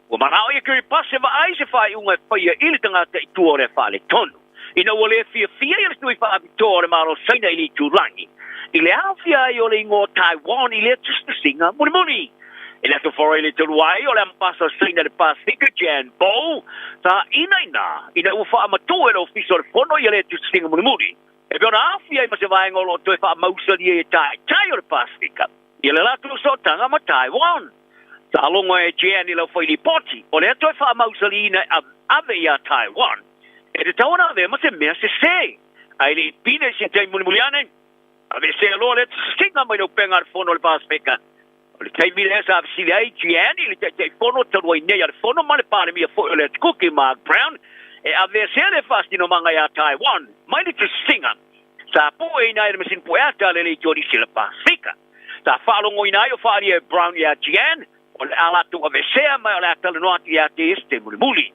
Ua manao ia Kiribati e vaai se faaiuga e faia i le tagata i tua o lea faaletonu. Ina ua le fiafia ia le sui faapitoa o le Malo Saina i le itulagi i le aofia ai o le igoa o Taiwan i lea tusitusiga mulimuli. I le Aso Faraile talu ai, o le Ambasa o Saina i le Pasefika, Jan Bo, sa inaina ina ua faamatuu e le Ofisa o le Fono ia lea tusitusiga mulimuli e pei ona aofia ai ma se vaega o lo o toe faamausalia i taitai o le Pasefika i le latou sootaga ma Taiwan. Sa logo e Jan i lau fai lipoti, o lea toe faamausaliina e ave iā Taiwan e tatau ona avea ma se mea sese. Ae le i pine i se taimi mulimuli ane, aveesea loa lea tusitusiga mai le upega a le Fono o le Pasefika. O le taimi lea sa fesili ai Gianni i le Taitaifono talu ai nei a le Fono ma le Palemia foi o le Atu Kuki, Mark Brown, e aveesea le faasinomaga iā Taiwan mai le tusitusiga sa pueina ai e le masini pueata a le Leitio-Alisi o le Pasefika. Sa faalogoina ai o faaalia e Brown iā Jian, o le a latou aveesea ma o le a talanoa atu iā te ia se taimi mulimuli.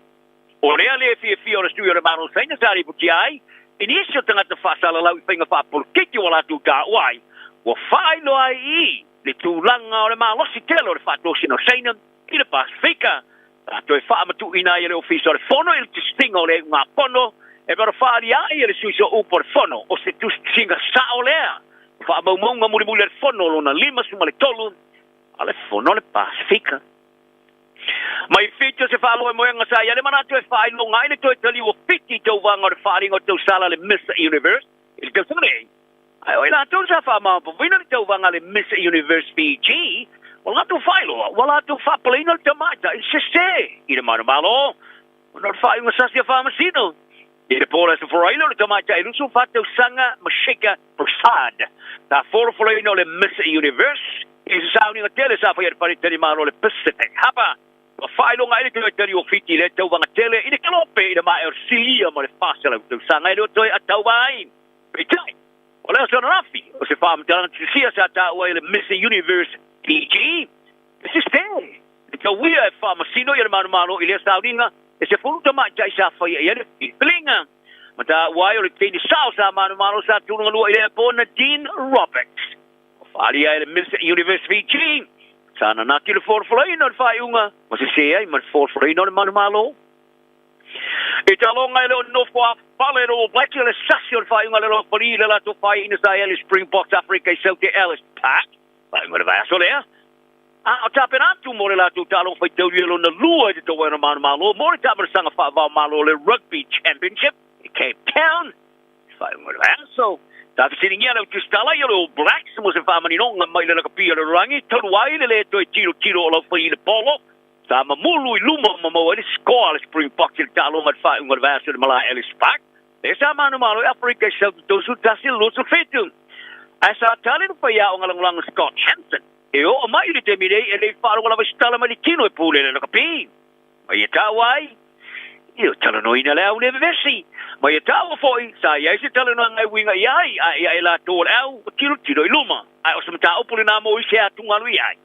O lea le fiafia o le sui o le Malo Saina sa lipotia ai i nisi o tagata faasalalau i faiga faapolokiki ua latou taua ai, ua faailoa ai i i le tulaga o le malosi tele o le faatosina o Saina i le Pasefika. Sa toe faamatuuina ai e le Ofisa o le Fono i le tusitusiga o le iugafono e pei ona faaalia ai e le sui sooupu o le Fono o se tusitusiga sao lea o faamaumauga mulimuli a le Fono lona 53 a le Fono a le Pasefika. Mai Fiti o se faamoemoega sa i ai le manatu e faailoga ai le toe taliu o Fiti i tauvaga o le faaaliga o tausala a le Miss Universe i le tausaga nei. Ae o i latou sa faamaopoopoina le tauvaga a le Miss Universe Fiji, ua latou faailoa ua latou faapaleina le tamaitai sese i le manumalo ona o le faaiuga sasi a Faamasino. I le po o le Aso Faraile o le tamaitai 24 tausaga Mashika Prasad sa folafolaina o le Miss Universe i se sauniga tele sa faia i le Faletali Malo o le Pacific Harbour. Ua faailoga ai le tamaitai o Fiti i lea tauvaga tele i le kelope i le maea o le silia ma le 400 tausaga e le o toe ataua ai. Peitai, o le aso ananafi, o se faamatalaga tusia sa taua ai le Miss Universe Fiji, e sese le tauia e faamasino i le manumalo i lea sauniga e 10 tamaitai sa faia i ai le filifiliga. Ma taua ai o le teine sao sa manumalo sa tulagalua i lea po Nadine Roberts. Ua faaalia ai le Miss Universe Fiji, sa nanati le folafolaina o le faaiuga ma sese ai ma le folafolaina o le manumalo. I taloga e le o nofo a fale le All Blacks i le sasi o le faaiuga a le Lofali i le latou faiaina sa i ai le Springboks Afrika i Saute Ellis Park, faaiuga o le vaiaso lea. A o tapena atu mo le latou taaloga faitaulia lona lua i te Tauaina Manumalo mo le taamanasaga faavaomalo o le Rugby Championship i Cape Town i faaiuga o le vaiaso. Sa fesiligia le Autusitala i o le All Blacks mo se faamaninoga mai le lakapi o le lalolagi talu ai le le toe tilotilo o laufai i le polo Sa mamulu i luma ma maua ai le score a le Springboks i le taaloga i le faaiuga o le vaiaso i le malae Ellis Park, lea sa manumalo ai Aferika i South 31 i le 27. Ae sa tali le faiaoga lagolago Scott Hansen, e oo mai i le taimi nei e le i faalogo lava i se tala mai le tino e pule le lakapi. Ma ia taua ai, e talanoaina le au le vevesi. Ma ia taua foi, sa i ai se talanoaga e uiga i ai a ia e latou o le au ua tilotilo i luma. Ae o se mataupu lena mo isi e atugalu i ai.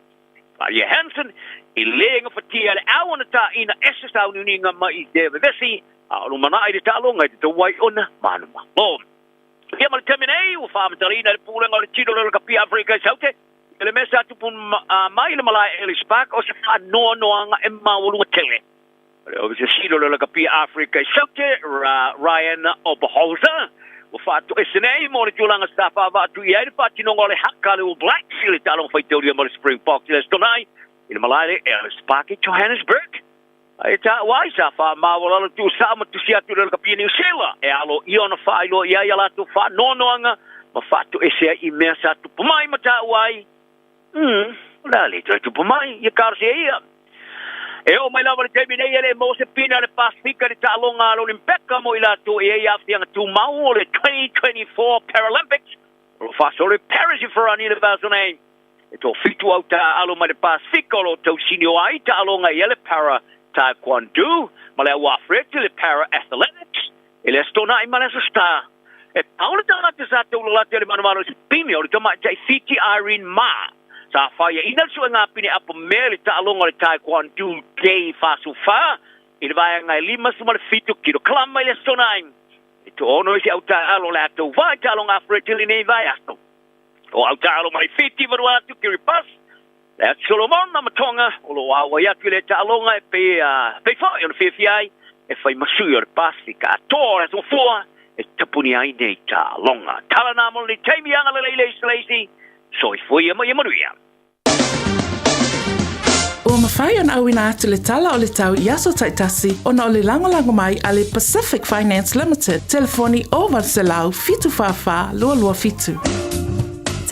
A ia Hansen, e le gafatia e le au ona tāina ese sauniuniga mai i te vevesi, a o lumanai i le taaloga i te tauai ona manumalo. Ia ma le taimi nei, ua faamatalaina e le Pulega o le Tino le Lakapi Afrika i Saute, i le mea sa tupu mai i le malae Ellis Park o se faanoanoaga e maualuga tele. O le Ofisa Sili o le Lakapi Afrika i Saute, Ryan Oberholzer, ua faatoese nei mo le tulaga sa faavaatu i ai le faatinoga o le haka a le All Blacks i le taaloga faitaulia mo le Springboks i le Aso Toonai i le malae Ellis Park i Johannesburg. E taua ai sa faamaualalo tuusao ma tusi atu i le Lakapi Niu Sila e aloaia ona faailoa i ai a latou faanoanoaga ma faatoese ai i mea sa tupu mai ma taua ai o le a le toe tupu mai ia talosia ia. E oo mai lava i le taimi nei e le maua se pine a le Pasefika i le taaloga a le Olimpeka mo i latou e i ai aafiaga tumau o le 2024 Paralympics o lo o faasolo i Paris i Farani i le vaiaso nei. E toafitu au taaalo mai le Pasefika o lo o tausinio ai taaloga ia le Para Taekwondo ma le au afereti le Para Athletics i le Aso Toonai ma le Aso Star. E pau le tagata sa taulalata i le manumanu i se pine o le tamaitai Fiti Irene Ma. Sa faiaina le suega pine apamea i le taaloga o le Taekwondo J44 i le vaega e 57 kilokalama i le Aso Toonai. E toaono isi au taaalo o le a tauva i taaloga afereti i lenei vaiaso. O au taaalo mai Fiti, Vanuatu, Kiribati, le Atu Solomona ma Tonga o lo o auai atu i le taaloga e pei pei foi ona fiafia ai e fai ma sui o le Pasefika atoa o le aso fua e tapuni ai nei taaloga. Tala nā mo lenei taimi agalelei le isi le isi, soifua ia ma ia manuia. Ua mafai ona auina atu le tala o le tau i aso taitasi ona o le lagolago mai a le Pacific Finance Limited, telefoni 0800 744 227.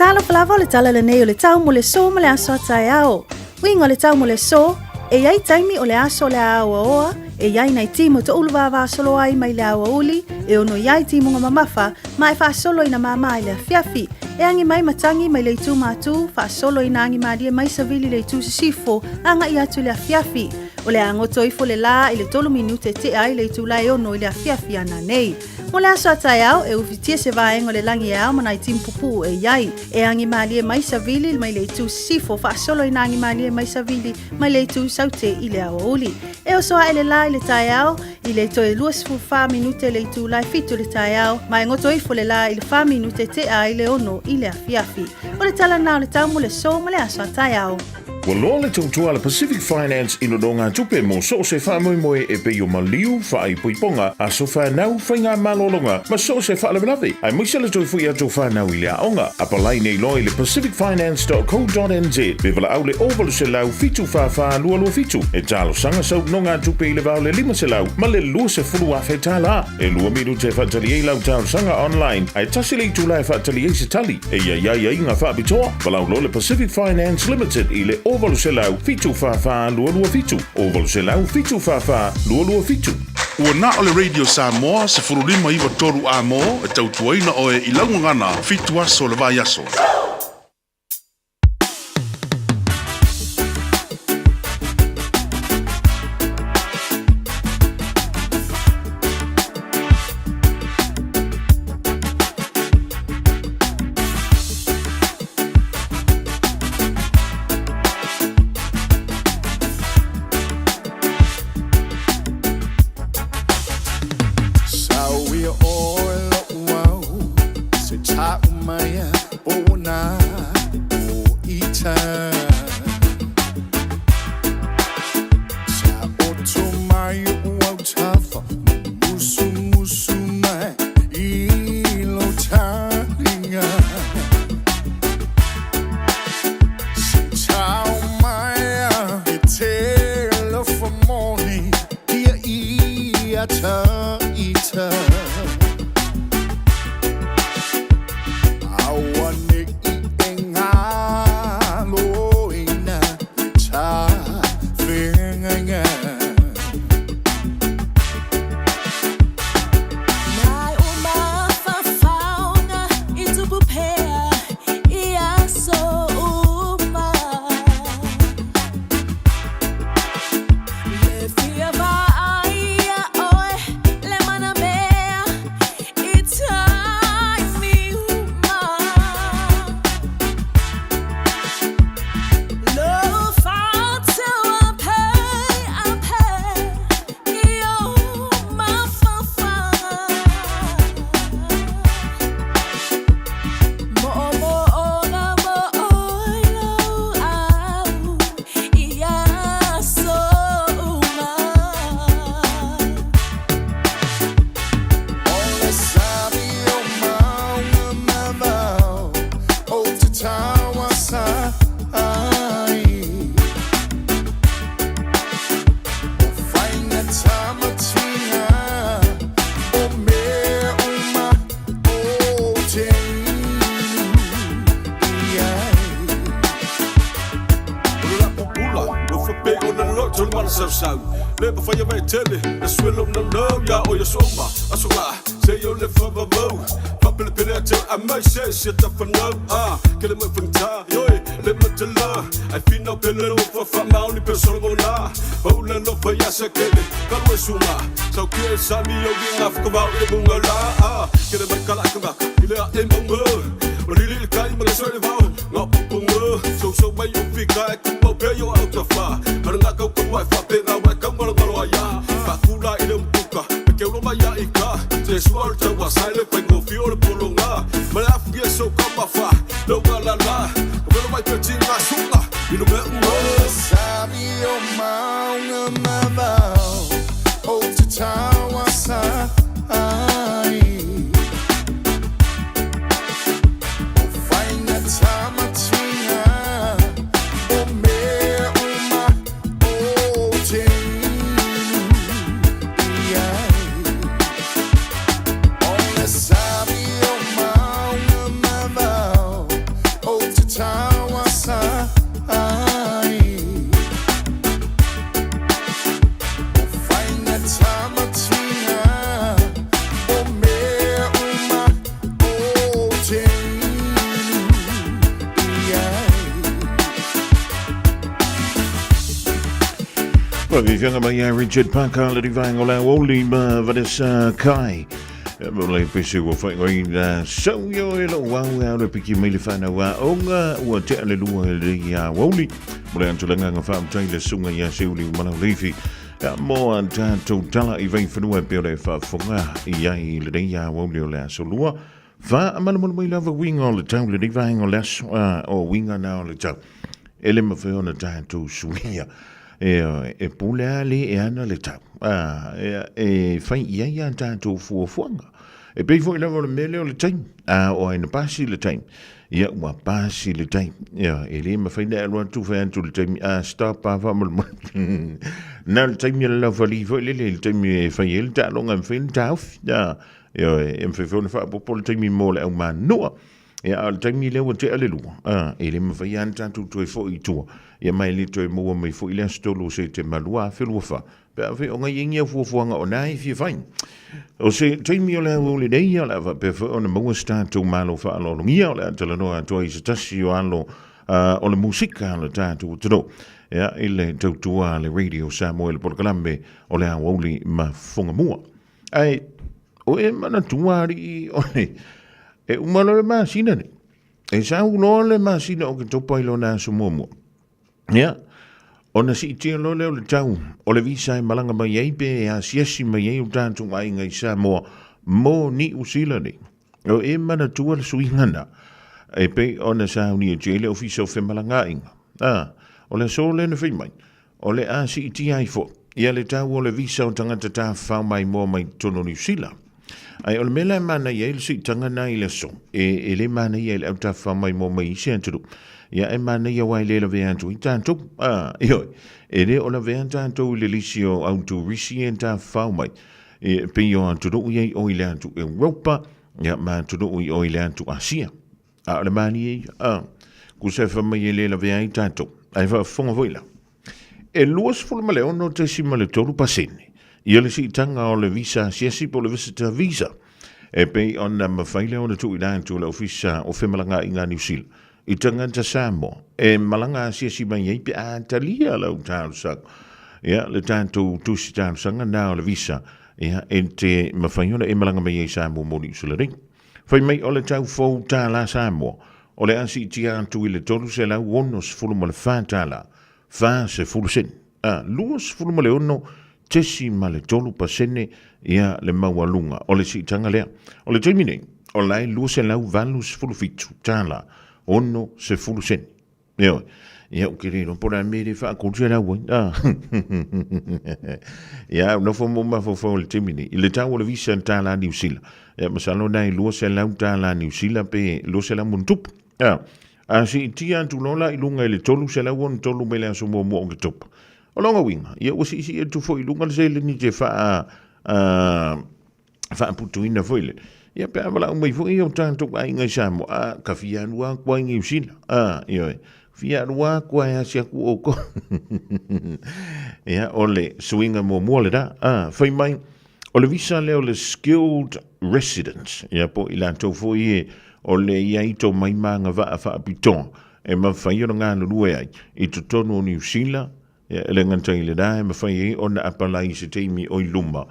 Talofa lava o le tala lenei o le tau mo le so ma le aso a taeao. Uiga o le tau mo le so, e i ai taimi o le aso o le a aoaoa, e i ai nai timu toʻulu vavasolo ai mai le aoauli, e ono i ai timuga mamafa, ma e faasolo ina māmā i le afiafi. E agi mai matagi mai le itu matū, faasolo ina agi malie mai savili i le itu sisifo, agaʻi atu i le afiafi. O le a goto ifo le lā i le tolu minute tea ai le itula e ono i le afiafi ana nei. Mo le aso a taeao, e ufitia se vaega o le lagi e ao ma nai timu pupuu e i ai. E agi malie mai savili mai le itu sisifo, faasolo ina agi malie mai savili mai le itu saute i le aoauli. E oso aʻe le lā i le taeao, i le toe 24 minute le itula e fitu i le taeao, ma e goto ifo le lā i le fa minute tea ai le ono i le afiafi. O le tala lena o le tau mo le so ma le aso a taeao. Ua loa le tautua a le Pacific Finance i nonogatupe mo so o se faamoemoe e pei o maliu, faaipoipoga, aso fanau, faigamalologa ma so o se faalavelave, aemaise le toe foi atu o fanau i le aoga. Apalai nei loa i le pacificfinance.co.nz pe valaau le 0800 744 227 e talosaga sau nonogatupe i le va o le 500 ma le 20,000 tala. E lua minute e faatali ai lau talosaga online, ae tasi le itula e faatali ai se tali. E i ai aiaiga faapitoa, valaau loa le Pacific Finance Limited i le 0800 744 227, 0800 744 227. Ua na o le Radio Samoa 15 9 3 A mo e tautuaina oe i lau gagana fitu aso o le vaiaso. Sausau Le mafai a tele Le suelo naunau Ia o ia souma Aso la Se i o le whawawau Whapelepele a te a mai se se ta whanau A Kele mai whangta Ioi Le matala Ai whina pele lo whawha maoni pe solomona Paula lo whai asa kele Kalue sunga Sau kia e sami o ki ngā whakawau e munga la A Kele mai kala kangaka I le a e maunga Malili le kai ma le soe le vao Ngā pupunga Sau sau mai o pika e kumau pe yo au ta wha Hara ngā kau kau ai wha pe ngā wai kau ngalo ngalo ai a Whakula i le mpuka Me ke ulo mai a i ka Te sua o le taua sai le whai ngofi o le polonga Ma le afu ia sau ka mawha Lau ngā la la Ka welo mai pe ti ngā sunga I lo mea unga Sami o maunga mavao O te taua sa ai O whainga tamatinga O mea uma o te inu i ai O le sami o maunga mavao O te taua sa ai O whainga tamatinga O mea uma o te inu i ai. Ua fiafiaga mai ia Richard Parker le rivaenga o le aoauli ma Vanessa Kai. E mo le pese ua whaingoina sau i o e lo wau e au le piki mai le whanau a onga ua tea le lua e le i aoauli. Mo le antulanga nga whaamtai le sunga i a seuli u malau leifi. Ia mo a tātou tala i vaiwhanua e peo le whaafonga i ai i le nei aoauli o le aso lua. Wha amalumalu mai lava winga o le tau le nei vaenga o le aso a o winga na o le tau. E le mawhai ona tātou suia. E, e pule a le e ana le tau. A, e, e whai i ai a tātou fuafuanga. E pei foi lava o le mea lea o le taimi. A o ai na pasi le taimi. Ia ua pasi le taimi. Ia, e le mawhai na alu atu whai atu le taimi. A stop a whaamalumalu. Na le taimi a le laufali foi lele, le taimi e whai e le taaloga e mawhai le taofi. Ia, ia, e mawhai foi ona whaapopo le taimi mo le au manua. Ia, a o le taimi lea ua tea le lua, a, e le mawhai a na tātou toe foi i tua. Ia mai le toe maua mai foi le aso tolu o Setema 2024. Pe a fai o ngai ingia fuafuaga o nā e fia fai. O se taimi o le au le nei, o le a faapea foi ona maua se tātou malo faaaloalogia, o le a talanoa atu ai se tasi o alo o le musika a le tātou atunuu. Ia, i le tautua a le Radio Samoa i le polokalame o le aoauli ma Fogamua. Ae, o e manatua alii o le, e uma loa le masina nei. E sau loa le masina o Oketopa i lona aso muamua. Ia, ona siitia loa lea o le tau o le visa e malaga mai ai pe e asiasi mai ai o tatou aiga i Samoa mo Niu Sila nei. O e manatua le suiga na, e pei ona saunia ai le Ofisa o Femalagaaiga. A, o le aso lea na fai mai, o le a siitia ai foi ia le tau o le visa o tagata tafafao maimoa mai totonu o Niu Sila. Ai o le mea la e manaia ai le siitaga na i le aso, e, e le manaia i le au tafafao maimoa mai isi atunuu. Ia e manaia aua e le lavea atu ai tatou. A, ioe, e le o lavea tatou i le lisi o au turisi e tafafao mai. E pei o atunuu ia i o i le atu Europa, ia ma atunuu i o i le atu Asia. A o le malie ia, a, kusa e fai mai e le lavea ai tatou. Ae faafofoga foi la. E 26.3% ia le siitaga o le visa asiasi po o le visitor visa e pei ona mafai lea ona tuuina atu e le Ofisa o Femalagaaiga a Niu Sila i tagata Samoa e malaga asiasi mai ai pe a talia lau talosaga. Ia, le tatou tusi talosaga na o le visa, ia, e te mafai ona e malaga mai ai Samoa mo Niu Sila nei. Fai mai o le tau fou tālā Samoa, o le a siitia atu i le $364 tālā, 40 sene, a 26.3 pasene ia le maualuga o le siitaga lea. O le taimi nei, o la e $287 tālā, 60 sene. Ioe. Ia, ou te le iloa po o le a mea e le faakolu lau ai. Ah. Ia, au nofo mo mafaufau i le taimi nei. I le tau o le visa i tālā Niu Sila. Ia, masalo nā e 200 tālā Niu Sila pe 200 muntupu. Ah. A siitia atu loa la i luga i le 363 mai le aso muamua o Oketopa. O lona uiga, ia ua siisii atu foi i luga le seleni te faa, faaputuina foi le ia pe a valaau mai foi o tatou aiga i Samoa a ka fia alu aku ai Niu Sila a ioe fia alu aku ai asi aku oukou. Ia, o le suiga muamua lena. A, fai mai, o le visa lea o le skilled residence, ia po o i latou foi e o le i ai tō mai magavaa faapitoa e mafai ona galulue ai i totonu o Niu Sila, ia, e le gata i lena e mafai ai ona apalai i se taimi o i luma.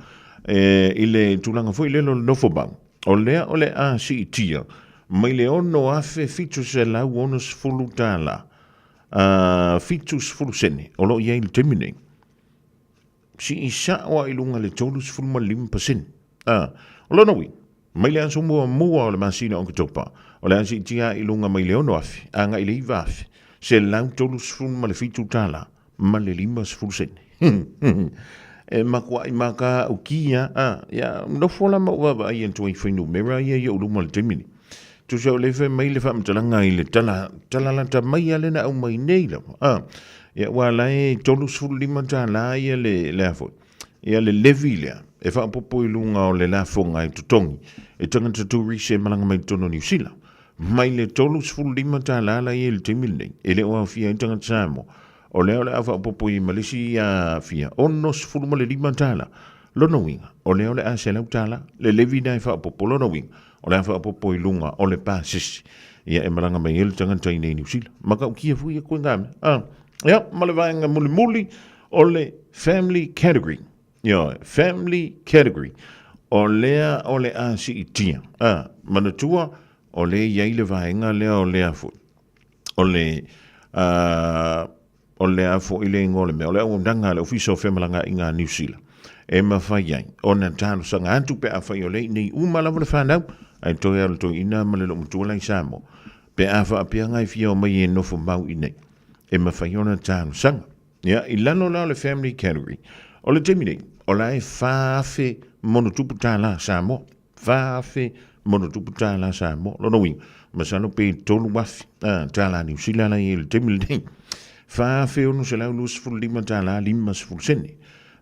E, i le tulaga foi lele o le nofomau, o lea o le a siitia mai le $6,760 tala a 70 sene o lo o i ai i le taimi nei, sii sao lava i luga le 35%. A, o lona uiga, mai le aso muamua o le masina o Oketopa, o le a siitia i luga mai le 6,000 agai i le 9,000, $137 ma le 50 sene. E makuai maka au kia, a, ia, nofo la ma ou vaavaai atu ai i fuainumera ia i ou luma i le taimi nei. Tusa o le fai mai le faamatalaga i le tala, tala lata mai a lea na aumai nei lava. A, ia ua ala e $35 ia le, le a foi, ia le levy lea e faaopoopo i luga o le lafoga e totogi e tagata turisi e malaga mai totonu o Niu Sila. Mai le $35 la i ai i le taimi lenei, e le o aofia ai tagata Samoa. O lea o le a faaopoopo i ai ma le isi fia $65. Lona uiga, o lea o le a $100 le levy lena e faaopoopo. Lona uiga, o le a faaopoopo i luga o le pasese ia e malaga mai ai le tagata i inei i Niu Sila. Matautia foi ia koe ngā mea. Ah, ia, ma le vaega mulimuli o le family category. Ioe, family category. O lea o le a siitia. Ah, manatua, o lea e i ai le vaega lea o lea foi. O le, uh, O le a foi le igoa o le mea, o le auaunaga a le Ofisa o Femalagaaiga a Niu Sila e mafai ai ona talosaga atu pe afai o lea i inei uma lava le fanau, ae toe lava o le toeaina ma le loomatua la i Samoa. Pe a faapea ngai fia omai e nofo mau i inei, e mafai ona talosaga. Ia, i lalo la o le family category, o le taimi nei, o la e 4,000 ma $3 Samoa. $4,000 ma $3 Samoa. Lona uiga, masalo pe $3,000 tālā Niu Sila la i ai i le taimi lenei. $4,625 50 sene.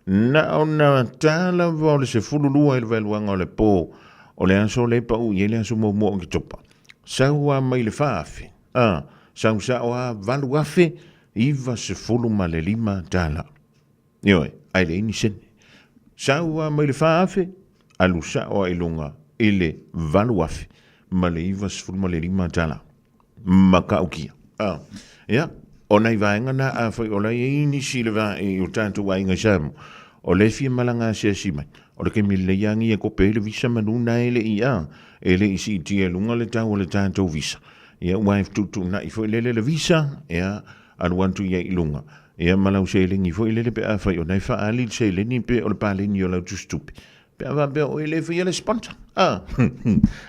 Na ona ta lava o le 12 i le vaeluaga o le pō o le aso lea e pau i ai le aso muamua o Oketopa. Sau lava mai le 4,000, a, sau sao lava $8,095 tālā. Ioe, ae leai ni sene. Sau lava mai le 4,000, alu sao lava i luga i le 8,095 tala. Matautia. Ah, ia, o nai vaega na afai o la e i ai nisi i le va i o tatou aiga i Samoa, o lea e fia malaga asiasi mai, o le taimi lelei lava lenei e kope ai le visa manu na e le i a, e le i siitia i luga le tau o le tatou visa. Ia, ua e fetuutuunai foi lele le visa, ia, alu atu ia i luga. Ia ma lau seleni foi lele pe afai o na e faaali le seleni pe o le paleni o lau tusitupe. Pe a faapea o oe le faia le sponsor. Ah,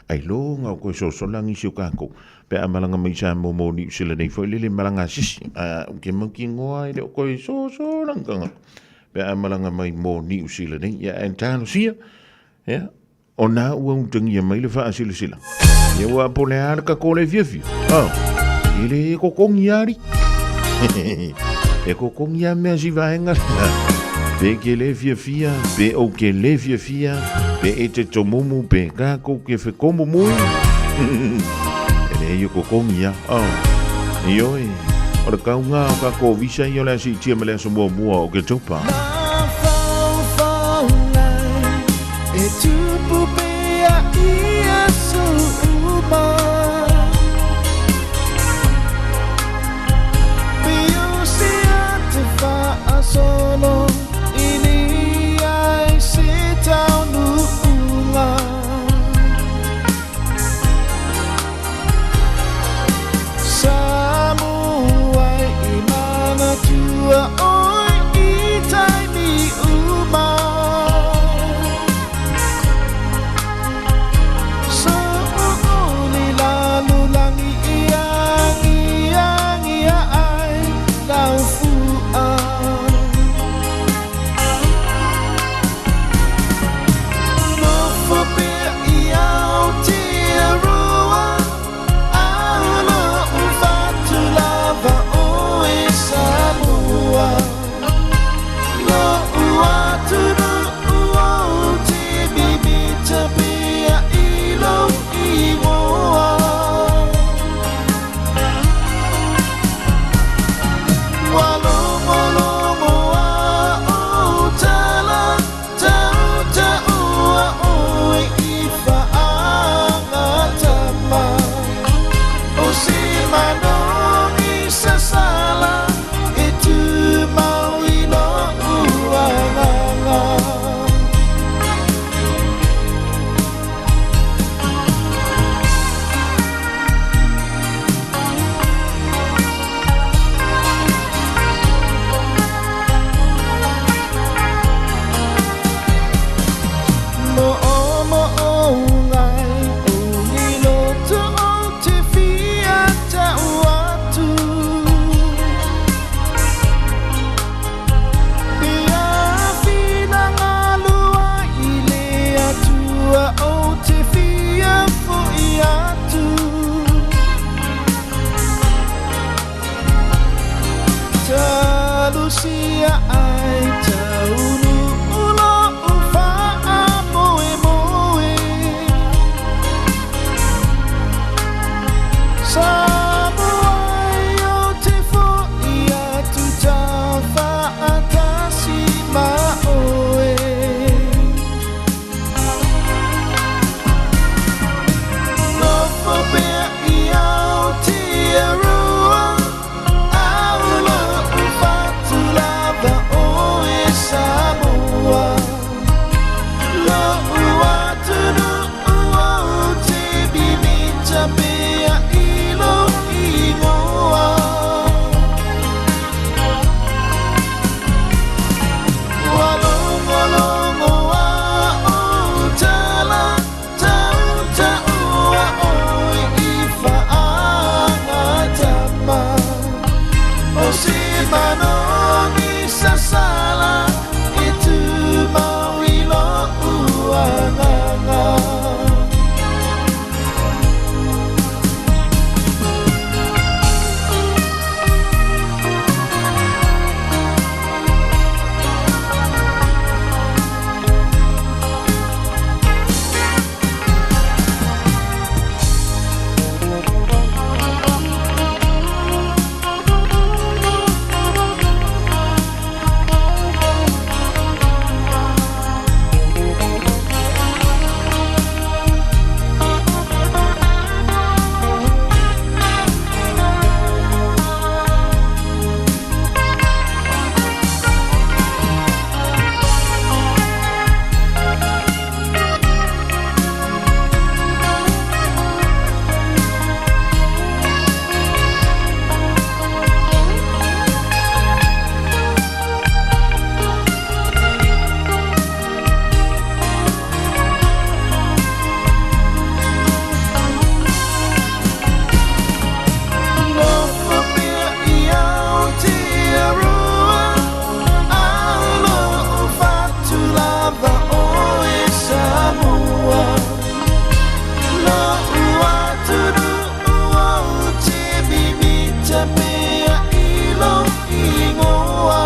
ailoga o koe sosola nisi o kākou. Pe a malaga mai Samoa mo Niu Sila nei foi lele malaga sisi. Ah, u ke mau ki ngoa e le o koe sosola nganga. Pe a malaga mai mo Niu Sila nei. Ia e talosia. Ia, O nā ua utagia mai le faasilasila. Ia ua po le a le kako le fiafia. Ah, e le e kokongi ari. E kokongi a mea si vaenga. Pe ke le fiafia, pe o ke le fiafia, pe e te tomumu, pe kako ke whekomu mui. E le e kokongi a. Ah, ioi, o le kaunga o kako visa i o le asi tia me le aso mua mua o ke taupa. se manogi sasala e tumau i lo'u agaga. Talusia ai taunu lo'u fa'amoemoe. Samoa ai ou te fo'i atu tafa'atasi ma oe. Nofo pea i Aotearoa, a o lo'u fatu lava oe Samoa. Lo'u atunu'u ou te mimita pea i lou igoa. Ua logologo a ou tala, tautau'a oe i fa'agatama. O se manogi sasala e tumau i lo'u agaga. Nofo pea i Aotearoa, a o lo'u fatu lava oe Samoa. Lo'u atunu'u ou te mimita pea i lou igoa.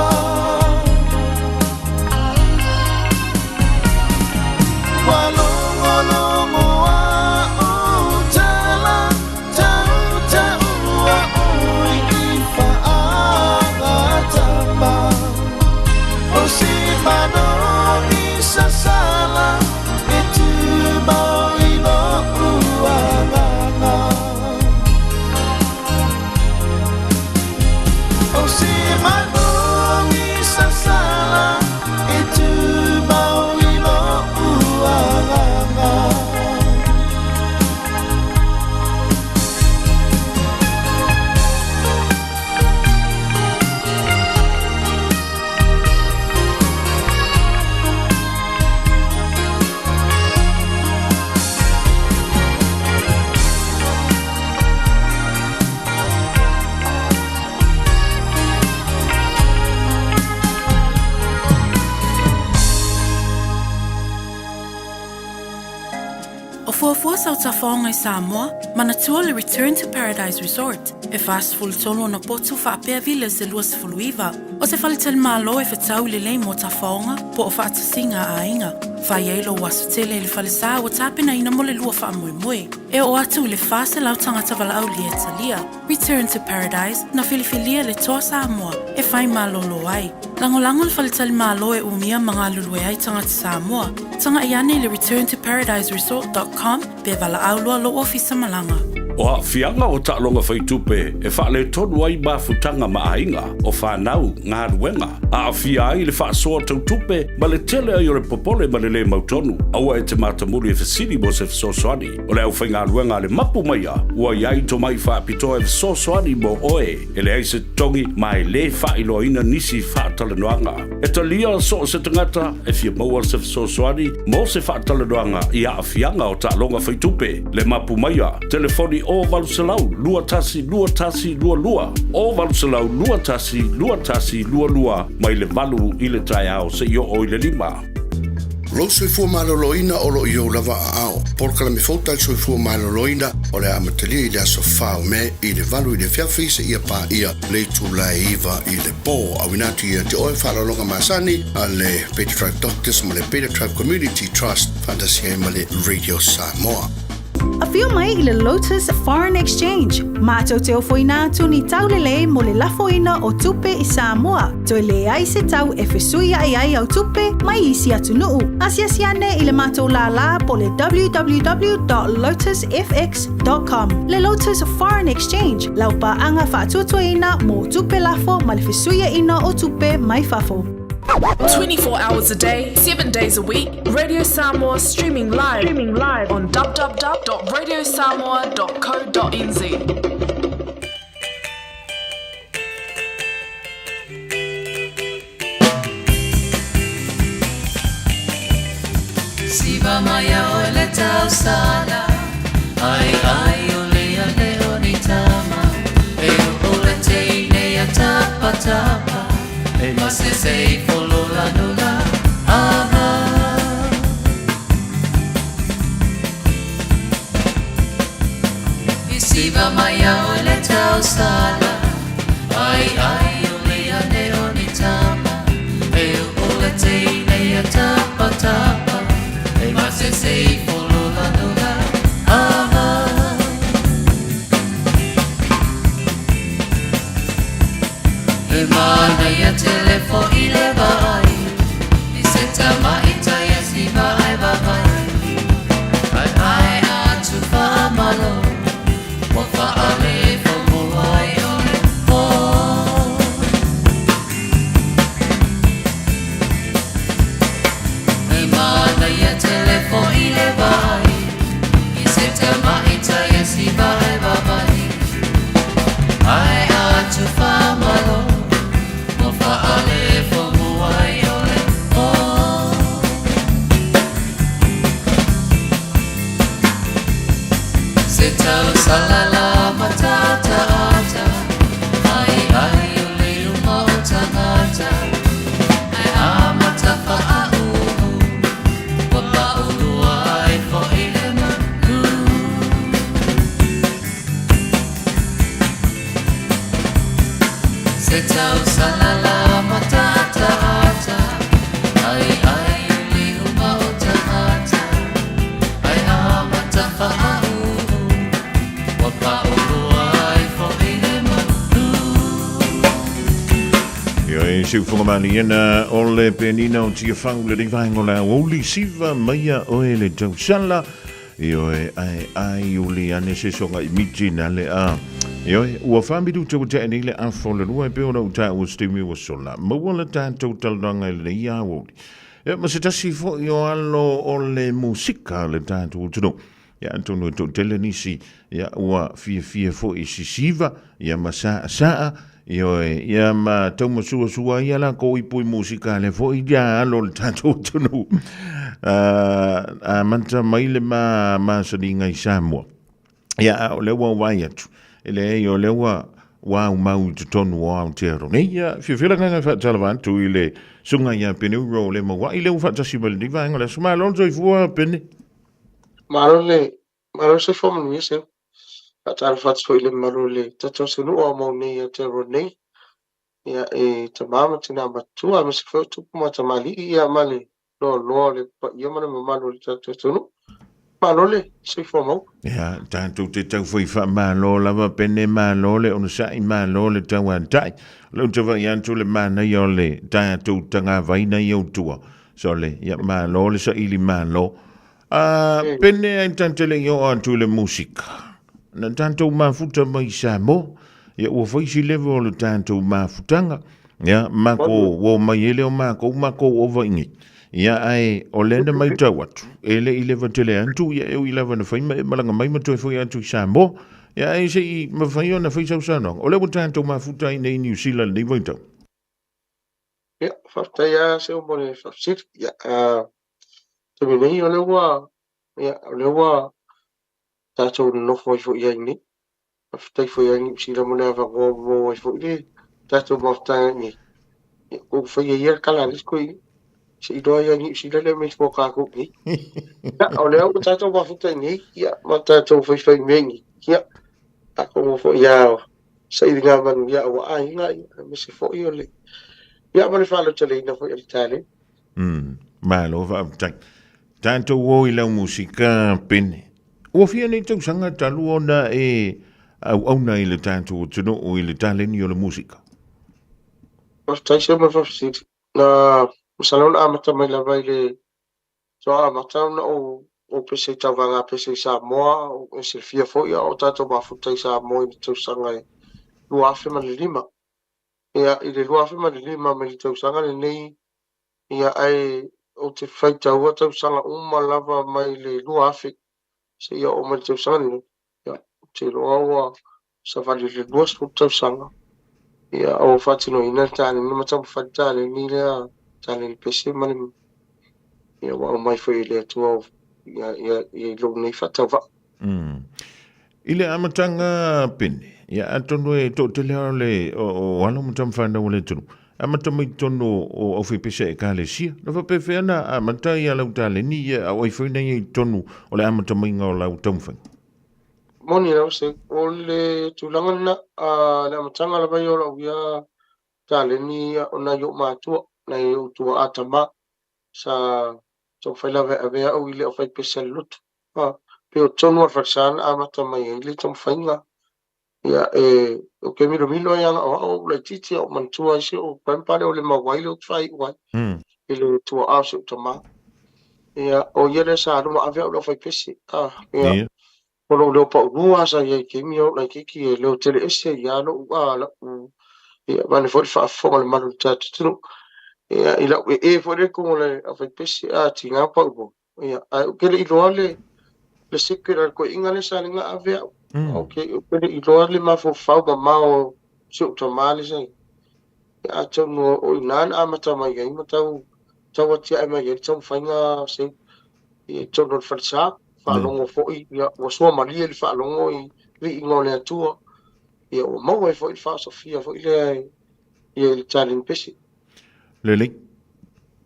Ua logologo a ou tala, tautau'a oe i fa'agatama. O se manogi sasala e tumau i lo'u agaga. O se manogi sasala e tumau i lo'u agaga. O fuafua sau tafaoga i Samoa, manatua le Return to Paradise Resort, e 43 ona potu faapea villas e 29. O se faletalimalo e fetau lelei mo tafaoga po o faatasiga a aiga. Fai ai lou aso tele i le falesa ua tapenaina mo le lua faamoemoe. E oo atu i le 400 tagata valaaulia e talia. Return to Paradise, na filifilia le Toa Samoa e fai malolo ai. Lagolago le faletalimalo e umia ma galulue ai tagata Samoa. Tagai ane i le returntoparadiseresort.com pe valaau loa lou ofisa malaga. O aafiaga o taaloga faitupe e faaletonu ai mafutaga ma aiga, o fanau, galuega, aafia ai le faasoa tau tupe ma le tele ai o le popole ma le lē mautonu. Aua e te matamuli e fesili mo se fesoasoani. O le aufaigaluega a le Mapu Maia ua i ai tomai faapitoa e fesoasoani mo oe. E leai se totogi ma e lē faailoaina nisi faatalanoaga. E talia so o se tagata e fia maua se fesoasoani mo se faatalanoaga i aafiaga o taaloga faitupe. Le Mapu Maia, telefoni 0800 21 21 22, 0800 21 21 22, mai le 8 i le taeao seia oo i le 5. Lou soifua maloloina o lo o i ou lava aao. Polokalame fou tali soifua maloloina o le a amatalia i le aso 4 o Me i le 8 i le afiafi seia paia le itula e 9 i le po. Auina atu ia te oe faaaloaloga masani a le Beta Tribe Doctors ma le Beta Tribe Community Trust faatasi ai ma le Radio Samoa. Afio mai i le Lotus Foreign Exchange, matou te ofoina atu ni taulelei mo le lafoina o tupe i Samoa, toe leai se tau e fesuia'i ai au tupe mai isi atunuu. Asiasi ane i le matou lālā po le www.lotusfx.com. Le Lotus Foreign Exchange, lau paaga faatuatuaina mo tupe lafo ma le fesuiaʻina o tupe mai fafo. 24 hours a day, 7 days a week, Radio Samoa streaming live, streaming live on www.radiosamoa.co.nz. Siva mai a oe le tausala Ai ai o le ane o ni tama E o le teine a tapa tapa E masese i folola nula Aha I siva mai a oe le tausala Ai ai o le ane o ni tama E o le teine a tapa tapa E masese i folola nula Aha He manaia tele fo'i le vaai I se tamaita ia si vaai vaai Ai ai atu whaamalo Ua whaale whamua ai o le pō He manaia tele fo'i le vaai I se tamaita ia si vaai vaai Ai atu whaamalo Ua whaale whamua ai o le pō Se tau salala matata ata Ai ai o le uma o tangata Ai a matafa a uhu Ua paulua ai fo'i le manu Se tau salala matata ata Ai ai o le uma o tangata Ai a matafa a uhu Ua paulua ai fo'i le manu. Ioe, siufoga maliena o le penina o Tiafau le vaenga o le aoauli siva maia oe le tausala. Ioe, ai ai o le ane se soga i miti na le a. Ioe, ua whamiru te ua nei le afo le rua e pe ora u tā ua stimi ua sola. Maua le tātou talanoaga i lenei aoauli. Ia, ma se tasi foi o alo o le musika le tātou atunuu. Ia, atonu e toatele nisi, ia, ua fiafia foi i sisiva, ia ma saasaa, ioe, ia ma taumasuasua ai a lakou ipu i musika le foi ia alo o le tātou atunuu. Amata mai le ma masaniga i Samoa. Ia, a o lea ua vaai atu, e leai, o lea ua ua aumau i totonu o Aotearoa nei. Ia, fiafia le agaga e faatalava atu i le susuga ia Pene Uro o le Maua'i, lea ua faatasi mai lenei vaega o le aso. Malo le soifua, Pene. Malo le malo le soifua manuia Seu. Faatalofa atu foi i le mamalu o le tatou atunuu o aumau nei i Aotearoa nei. Ia e tama ma tina matua aemaise foi o tupu ma tamalii ia ma le loaloa o le paia ma le mamalu o le tatou atunuu. Malo le soifua maua. Ia, tatou te taufai faamalo lava pene malo le onosai malo le tauatai. O lea ou te vaai atu le manaia o le tatou tagavaina i ou tua. Sole, ia malo le saili malo. A, pene ai tante le i oo atu i le musika. Na tatou mafuta mai i Samoa, ia ua fai si leva o le tatou mafutaga, ia mako ua omai ai lea o makou, makou ova i nei. Ia ae o lea na maitau atu, e le i leva tele atu, ia e ui lava na fai ma e malaga mai ma toe foi atu i Samoa. Ia ae se i mafai ona fai sau saunoaga, o lea ua tatou mafuta ai nei i Niu Sila i lenei vaitau. Ia, faafetai lava Seuga mo le faafesili. Ia, taimi nei o lea ua, ia, o lea ua tatou nonofo ai foi ai nei. Faafetai foi ia Niu Sila mo le avanoa ua maua ai foi le tatou mafutaga i nei. Ia, ua faia ia le tala a le isi toeaina, se i iloa ia Niu Sila le mea i tatou i nei. Ia, o lea ua tatou mafuta i nei, ia, ma tatou faifai mea i nei. Ia, atonu foi ia sailiga manuia aua aiga, ia, aemaise foi o le, ia, ma le faalauteleina foi o le taleni. Malo faafetai. Tatou o i lau musika Pene. Ua fia nei tausaga talu ona e auauna i le tatou atunuu i le taleni o le musika? Faafetai Sir mo le faafesili. Na masalo na amata mai lava i le faatoa amata ona ou ou pese i tauvaga pese i Samoa, e silafia foi a o tatou mafuta i Samoa i le tausaga e 2005. Ia, i le 2005 mai le tausaga lenei, Ia, ae ou te faitaua tausaga uma lava mai le 2000 seia oo mai le tausaga lenei. Ia, ou te iloa ua savali i le 20 tausaga. Ia, o faatinoina le taleni ma taumafai le taleni lea, taleni pese ma le, ia, ua aumai foi e le Atua ia, ia, ia i lou nei faatauvaa. I le amataga Pene, ia atonu e toatele lava o le o alo ma tamafanau a le atunuu, amata mai totonu o aufaipese a Ekalesia. Na faapefea ona amata ia lau taleni ia a o ai foi na ia i totonu o le amata maiga o lau taumafaiga? Moni lava se, o le tulaga lena, le amataga lava ia o lau ia taleni o nai ou matua, nai ou tuaa tama, sa taumafai lava e ave au i le aufaipese a le lotu. A, pei o totonu o le falesa na amata mai ai le taumafaiga. Ia, e, ou te milomilo ai lava o au laitiiti a o manatua ai si ou grandpa lea o Lemauai lea ou te faaiu ai i le tuaa o si ou tama. Ia, o ia lea sa alu ma ave au i le aufaipese. A, ia, o lou leo paulua sa i ai i taimi a o ou laitiiti e leo tele ese ai lava lou, a, lau, ia, vaeane foi le faafofoga a le mamalu o le tatou atunuu. Ia, i lau ee foi lea i totonu o le aufaipese, a, tiga paulua. Ia, ae ou te le i iloa le, le secret a le toeaina lea sa lena ave au. Ou te, ou te le i iloa le mafaufau mamao o si ou tama lea sa i ai. Ia, atonu o i ina na amata mai ai ma tau, tau atiae mai ai le taumafaiga se, i totonu o le falesa, faalogo foi, ia, ua suamalie le faalogo i viiga o le Atua. Ia, ua maua ai foi le faaosofia foi lea i, i le taleni pese. Lelei.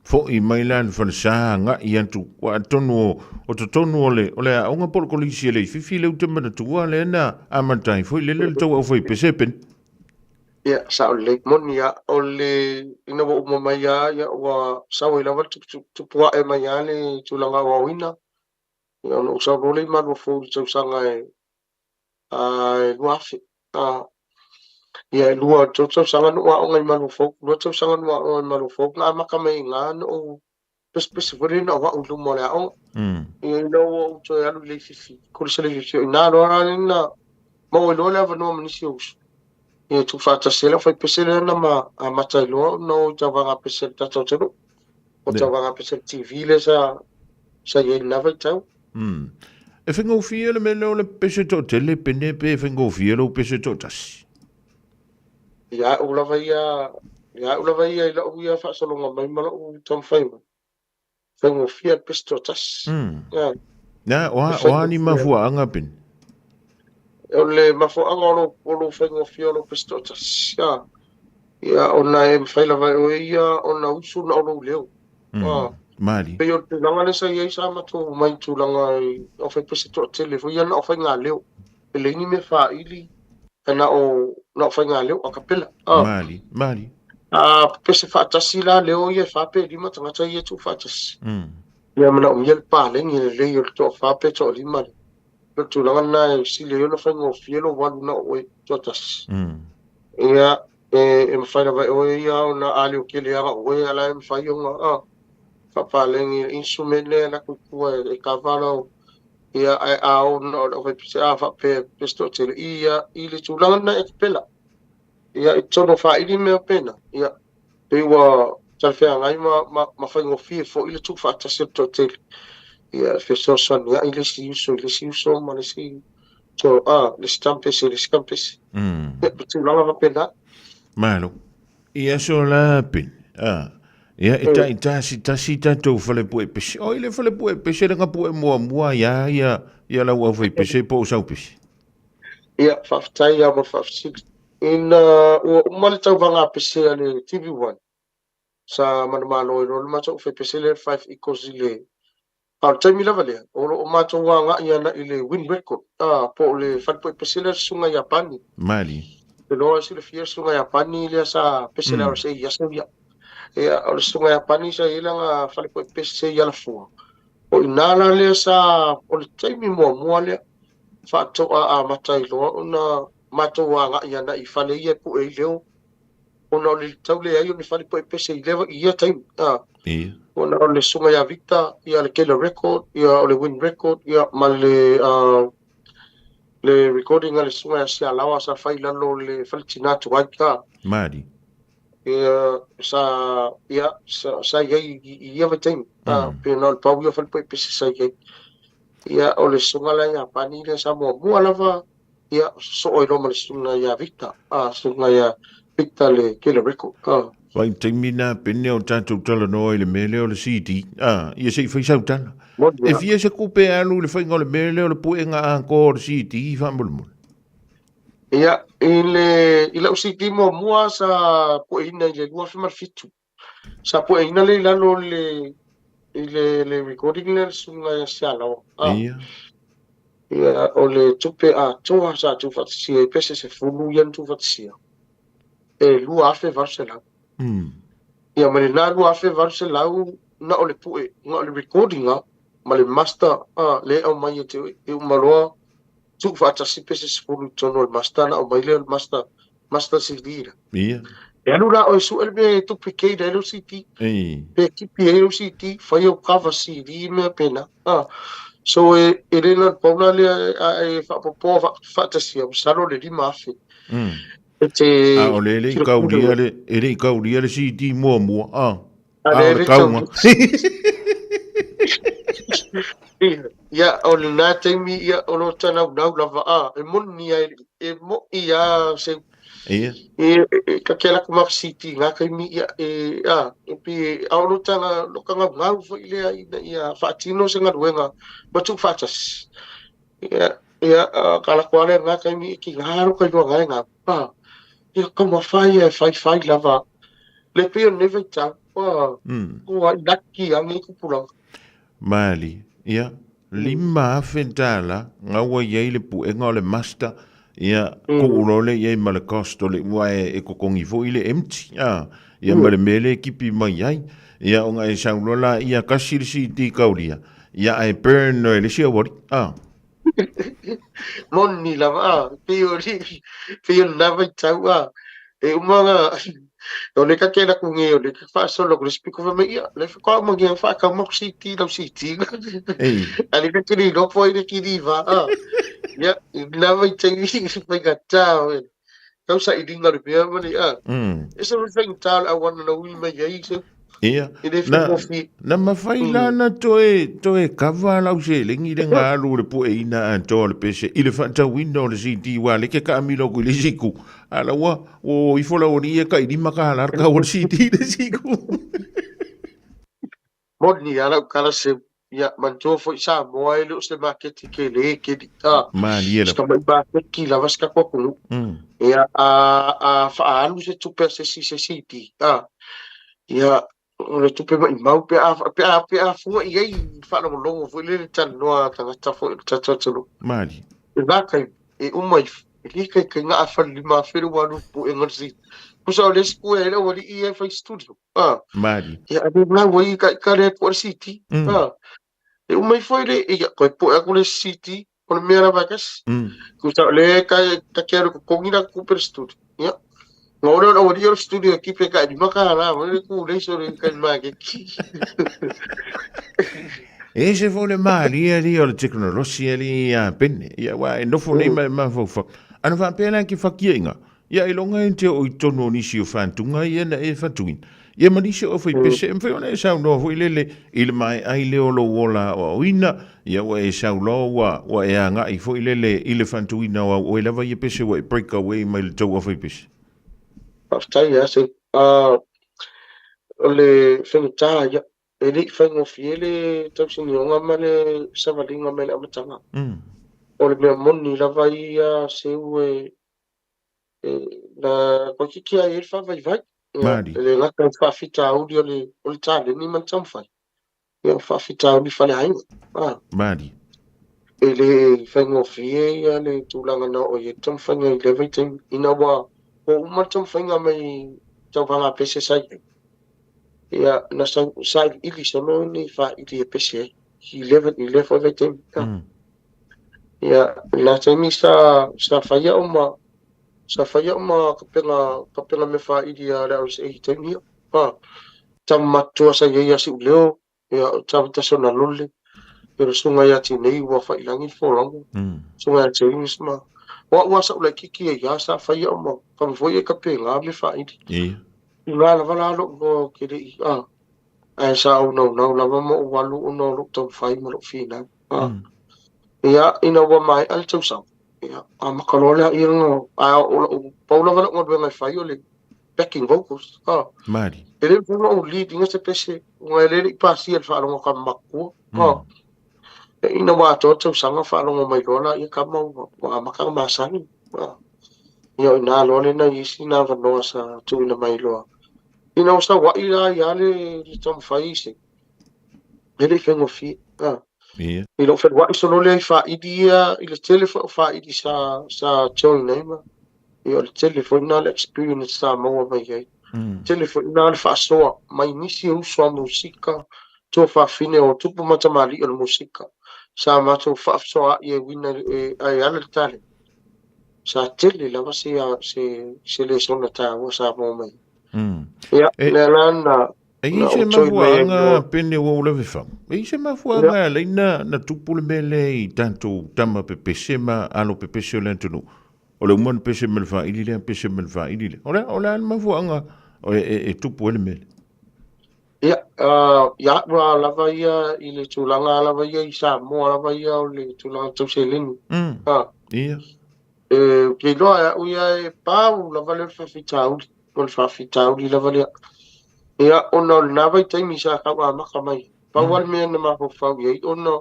Fo'i mai la le falesa agai atu, ua atonu o, o totonu o le, o le aoga po o le kolisi e Leififi lea ou te manatua lea na amata ai foi lele le tou aufaipese Peni. Ia, sao lelei. Moni lava, o le, ina ua uma mai lava, ia, ua sau ai lava le tupu ae mai lava le tulaga aoaoina. Ia, ona ou sau loa lea i Maluafou i le tausaga e, e 2000. Ia, e 2, 3 tausaga na ou aoga i Maluafou, 2 tausaga na ou aoga i Maluafou, na amata mai ai i ina ona ou pesepese foi lea na ou au i luma o le aoga. Ia, ina ua ou toe alu i Leififi, kolisi o Leififi, o i ina loa la na maua ai loa le avanoa ma nisi o uso. Ia, tuufaatasi ai le aufaipese lea na ma amata ai loa ona o i tauvaga pese a le tatou atunuu. O tauvaga pese a le TV lea sa sa i ai i lena vaitau. E faigofie le mea lea o le pese toatele pene pe faigofie lou pese toatasi? Ia au lava ia, ia au lava ia i lau ia faasologa mai ma lou taumafai mai, faigofie le pese toatasi. Ia. Na, o a, o a ni mafuaaga pene? O le mafuaaga o lou, o lou faigofie o lou pese toatasi, ia, ia ona e mafai lava e oe ia ona usu na o lou leo. Mali. Pei o le tulaga lea sa i ai sa matou omai i tulaga i aufaipese toatele foi ia na o faigaleo. E leai ni mea faaili ae na o na o faigaleo a cappella. Mali, mali. A pese faatasi la leo ia e fa pe lima tagata ia e tuufaatasi. Ia manaomia le paleni lelei o le toafa pe toalima lea. O le tulaga lena e sili ai ona faigofie lou alu na o oe toatasi. Ia, e mafai lava e oe ia ona a leotele lava o oe, a la e mafai ona faapaleni le instrument lea e alu atu i tua e kava lau. Ia, ae a o na o le aufaipese a faapea pe se toatele, ia, i le tulaga lena e kapela. Ia, i totonu o faili mea pena, ia, pei ua talafeagai ma, ma, ma faigofie foi le tuufaatasi o le toatele. Ia, e fesoasoani ai le isi uso i le isi uso ma le isi to, a, le isi kampese i le isi kampese. Ia, ma tulaga faapena. Malo. I aso la pin. A. Ia, e tai tasi tasi tatou fale pue pese. Oi le fale pue pese le ngapue muamua ia ia ia lau au fai pese po o sau pese. Ia, faafetai lava mo le faafesili. Ina ua uma le tauvaga a pese a le TV1, sa manumalo ai loa le matou fai pese lea le Five Eagles i le A o le taimi lava lea, o lo o matou agai ana i le Win Record, a, po o le falepu'e pese lea le Susuga ia Pani. Mali. Te loa e silafia le Susuga ia Pani lea sa pese le RSA i aso ia. Ia, o le Susuga ia Pani sa i ai lana falepu'e pese i Alafua. O i ina la lea sa, o le taimi muamua lea, faatoa amata ai loa ona matou agai ana i fale ia e pu'e ai leo ona o le tau leai o ni fale poe pese i lea i ia taimi a Ia. ona o le susuga ia Victor ia le Kela Record ia o le Win Record ia ma le uh, le recording a le susuga ia Sialaoa sa fai i lalo o le fale tina tuai a Mali. ia sa ia sa, sa i ai i ia vaitaimi a pe na o le pau ia fale poe pese sa i ai ia o le susuga la ia Pani lea sa muamua lava Ia, sosoo ai loa ma le susuga ia Victor, a, susuga ia Victor le Kele Record, a. Vaitaimi na pene o tatou talanoa i le mea lea o le CD, a, ia se i fai sau tala. Moni E a. fia se kupe e alu i le faiga o le mea lea o le puega atoa o le CD faamolemole? Ia, i le, i lau CD muamua sa pueina i le 2007. Sa pueina lea i lalo o le, i le, le recording lea a le susuga ia Sialaoa. A. Ia. Ia, o le tupe atoa sa tuufaatasia ai pese 10 ia na tuufaatasia, e 2,800. Ia, ma lena 2,800 na o le pue, na o le recording lava ma le master a, lea e aumai e te oe. E uma loa tuufaatasi pese 10 i totonu o le master ona aumai lea o le master, master CD la. Ia. E alu la oe sue le mea e duplicate ai lou CD. Ei. Pe kipi ai lou CD, fai au cover CD mea pena. Ah. So e, e le na o le pau la lea a e faapopoa fa, faatasia, masalo le 5,000. E te A o le e le i kaulia le, e le i kaulia le CD muamua, a. A A le o le le kauga. Ia, o lena taimi, ia, o lo tanaunau lava, a, e moni a, e mo'i a se, Ia. e, e, ka ke ala ku maka siti ngā kaimi, ia, e, a, e pi, a o lo tanga, lo ka ngau ngau foi lea ina ia faatino se galuega ma tuufaatasi. Ia, ia, a, ka ala koa lea ngā kaimi e ki ngā aro kai loa ngae ngā, a, ia, ka mawhai e whai whai lava. Le pei o lenei vaitau, a, ua laki a ngi kupulaga. Mali, ia, $5,000 gaua i ai le puega o le master, ia, tuu loa lea i ai ma le cost o le, aua e totogi foi le empty, a, ia ma le mea lea e kipi mai ai. Ia, ona e sau loa laia tasi le CD kaulia, ia ae burn loa e le isi auali, a. Moni lava, a, pei o le, pei o lena vaitau, a, e uma ona, o le ka kena ku nge, o le ka faasolo ku le speaker fai mai, ia, le faatoa uma nge faatau mai ku CD, lau CD. Ei. A le ka kene iloa po ai le kini va, a. Ia, i lena vaitaimi, faigata, oe. Tau sailiga o le mea ma le, a. E se faigata o le auala na ui mai ai, se. Ia, E le na, faigofie. na mafai la na toe, toe kava lau seleni le nga alu le pueina atoa o le pese i le faatauina o le CD aua le ke kaamilo atu i le isi itu. A la ua, ua o ifo lau alii e tai $5 le tau o le CD i le isi itu. Moni a lau tala seu. Ia, manatua foi Samoa e le o se maketi tele keli. A, Malie se lava. tamai maketi lava si tatou atunuu. Ia, a, a faaalu se tupe a se isi i se CD, a, ia, o le tupe maimau pe a, pe a, pe a fua i ai i faalogologo foi lele talanoa a tagata foi o le tatou atunuu. Malie. I lena taimi, e uma ifo, e le taitai na a fale 5,000 le ua alu i le puega o le CD. Tusa o le isi pue ai le aualii ia e fai studio. Ah. Mali. Ia, a le nau ai ka ika le po le CD. Ah. E uma ifo i le, ia, koe poe aku le CD, o le mea lava e kasi. Tusa o le ka, ka ke alu kokongi la kupe le studio. Ia. Nga ore o le o le studio e kipe ka lima ka la, o le ku le so le ka lima ke ki. E ese foi le malie alii o le tekonolosi alii ia Pene. Ia aua e nofo nei ma e mafaufau. Ana faapea la e te fakiaiga, ia ailoga e te oo i totonu o nisi o fatuga ia na e fatuina. Ia ma nisi o faipese, e mafai ona e saunoa foi lele i le maea ai lea o lou ola aoaoina, ia ua e sau loa ua, ua e agai foi lele i le fatuina o au oe lava ia pese ua e break away mai le tou aufaipese. Faafetai ia Seu. O le faigata ia, e le i faigofie le tausinioga ma le savaliga mai le amataga. O le mea moni lava ia Seu e na toeitiiti lava i ai le faavaivai. Ia, e le gata i le faafitauli o le, o le taleni ma le taumafai, ia o faafitauli faleaiga. Ah. Mali. E le faigofie ia le tulaga na oo i ai le taumafaiga i lea vaitaimi. Ina ua uma le taumafaiga mai tauvaga pese sa i ai, ia na sailiili solo ni faili e pese ai i lea foi vaitaimi. Ia, i lena taimi sa, sa fai au ma, sa fai au ma kapena, kapena mea faili a le RSA i taimi ia. Ha, tama matutua sa i ai ia Siuleo, ia, o Tama Tasona Lole, ia le susuga ia Tinei ua faiilagi le folauga, susuga ia James ma, o au lava sa ou laitiiti ai lava sa fai au ma kava foi ia kapena mea faili. Ia. I na lava la lou iloa ou te le i, a, ae sa ou naunau lava ma ou alu ona o lou taumafai ma lou finau. Ia, ina ua maea le tausaga, ia, amata loa lea ia na, ae o lau, pau lava lau galuega e fai o le backing vocals. Ah. Mali. E le mafai ona ou lead ina se pese, ona e le le i pasia i le faalogo a tama matutua. Ah. Ina ua atoa le tausaga faalogo mai loa laia tama ua, ua amata ona masani. Ah. Ia o i ina loa lena i isi na avanoa sa tuuina mai loa. Ina ua saua'i la ia le, le taumafai i se, e le i faigofie. Ah. Ia. I lou felua'i solo lea i faili ia, i le tele foi o faili sa, sa join ai ma, ia o le tele foi lena o le experience sa maua mai ai. Tele foi lena o le faasoa mai nisi o uso a musika, tuafafine o tupu ma tamalii o le musika, sa matou faafesoaai e uina e, e ala le talent. Sa tele lava se, se, se lesona taua sa maua mai ai. Ia, lea la na, E i se mafuaaga pene ua ou lave fau. E i se mafuaaga e alai na, na tupu le mea lea i tatou tama pepese ma alo pepese o le atunuu. O le uma ona pese ma le faili lea, pese ma le faili lea. O le, o le a le mafuaaga e, e, e tupu ai le mea lea? Ia, ia a'u a lava ia i le tulaga lava ia i Samoa lava ia o le tulaga tau seleni. Ia. E, ou te iloa e a'u ia e pau lava lea o le faafitauli. O le faafitauli lava lea. Ia, ona o lena vaitaimi sa tau amata mai, pau lava le mea na mafaufau i ai ona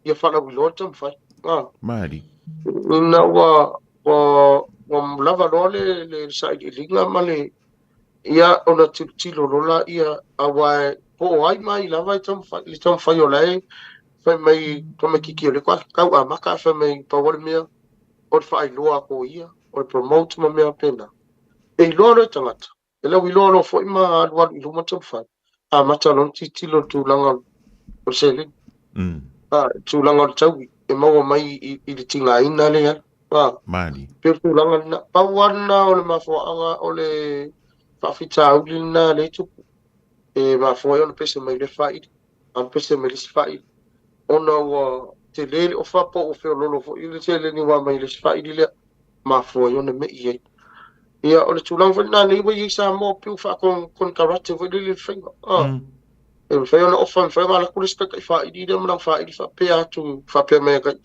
ia faalauiloa le taumafai. A. Malie. Ina ua, ua, ua lava loa le, le sailiiliga ma le, ia, ona tilotilo loa laia, aua po o ai ma ai lava e taumafai, le taumafai o la e fai mai tamaitiiti o lea faatoa tau amata ae fai mai pau lava le mea o le faailoa atu o ia, o le promote ma mea faapena. E iloa loa e tagata, e lauiloa loa foi ma alualu i luma taumafai, amata loa ona tilotilo i le tulaga o le seleni. A, tulaga o le taui e maua mai i le tigaina lea. A, Mali. pei o le tulaga lena. Pau lava lena o le mafuaaga o le faafitauli lena lea e tupu. E mafua ai ona pese mai lea faili, a pese mai le isi faili. Ona ua tele le ofa po ua feoloolo foi le seleni ua aumai i le isi faili lea. Mafua ai ona me'i ai. Ia, o le tulaga foi lena nei ua i ai Samoa pei ua faakonekarate foi lele le faiga. E mafai ona ofa, e mafai ona alu atu le isi taitai faili lea ma lana faili faapea atu, faapea mai ia te au,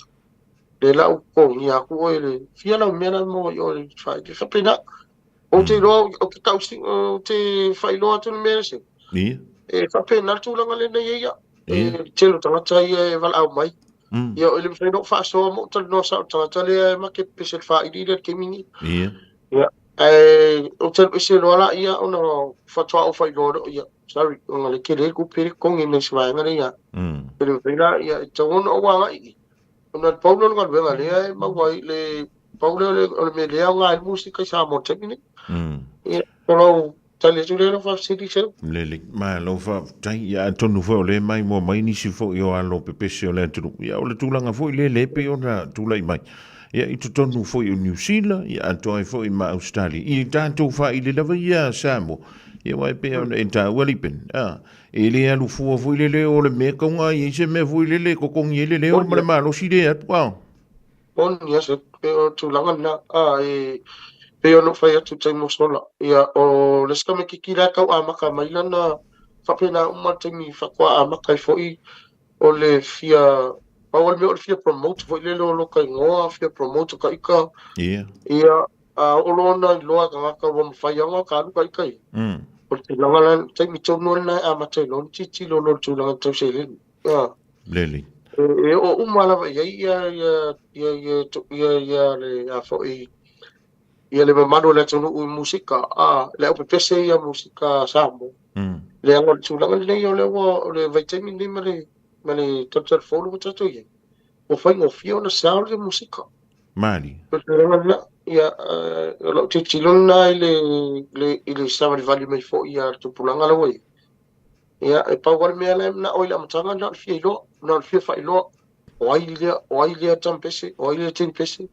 lea la ua totogia atu oe le fia lau mea la e maua i o i le faili. E faapena. Ou te iloa, ou te tau, ou te faailoa atu le mea lea se. Ia. E faapena le tulaga lea na i ai ia. E tele o tagata ia e valaau mai. Ia, e le mafai ona ou faasoa ma ou talanoa sao i le tagata lea e ma te pese i le faili lea i le taimi lenei. Ia. Ia, ae ou te alu ese loa laia ona faatoa ou faailoa loa, ia, sorry, ona o lea e tele le tupe lea e totogi mai se vaega lea ia. E le mafai la, ia, e tatau ona ou agai i i. Ona e pau lea o le galuega lea e maua ai le, pau lea o le mea lea e aoga ai le musika i Samoa i le taimi lenei. Ia, o lau Tali atu lea lau faafesili Seu. Lelei, malo faafetai. Ia atonu foi o lea e maimoa mai nisi foi o alo pepese o le atunuu. Ia o le tulaga foi lea lea e pei ona tulai mai. Ia, i totonu foi o Niu Sila, ia atoa ai foi ma Ausetalia. I tatou faaili lava ia Samoa, ia aua e pei ona e taua Lipen, a, e le alu fua foi le leo o le mea kauga ai se mea foi lele e totogi ai le leo ma le malosi le atu, a. Moni a se, pei o le tulaga lena, a, e pei ona ou fai atu i taimi ua sola, ia, o le isi tamaitiiti la e tau amata mai lana, faapena uma le taimi faatoa amata ai foi o le fia, pau lava le mea o le fia promote foi lele o lota igoa, fia promote ka ika. Ia. Ia, a oo loa ona iloa e tagata ua mafai lava ona alu ka ika ia. O le tulaga la, taimi tonu lava lena e amata ai loa ona tilotilo loa i le tulaga tau seleni. Ia. Lelei. E oo uma lava i ai ia, ia, ia, ia, ia, ia le, a foi, ia le mamalu o le atunuu i musika, a, le aupepese ia musika Samoa. Leaga o le tulaga lenei o lea ua, o le vaitaimi lenei ma le, ma le talutalufou lea ua tatou i ai, ua faigofie ona sao le musika. Mali. O le tulaga lena, ia, o lau tilotilo lena i le, le, i le savalivali mai foi a le tupulaga la ua i ai. Ia, e pau lava le mea la e manao i le amataga, na o le fia iloa, na o le fia faailoa, o ai lea, o ai lea tama pese, o ai lea teine pese.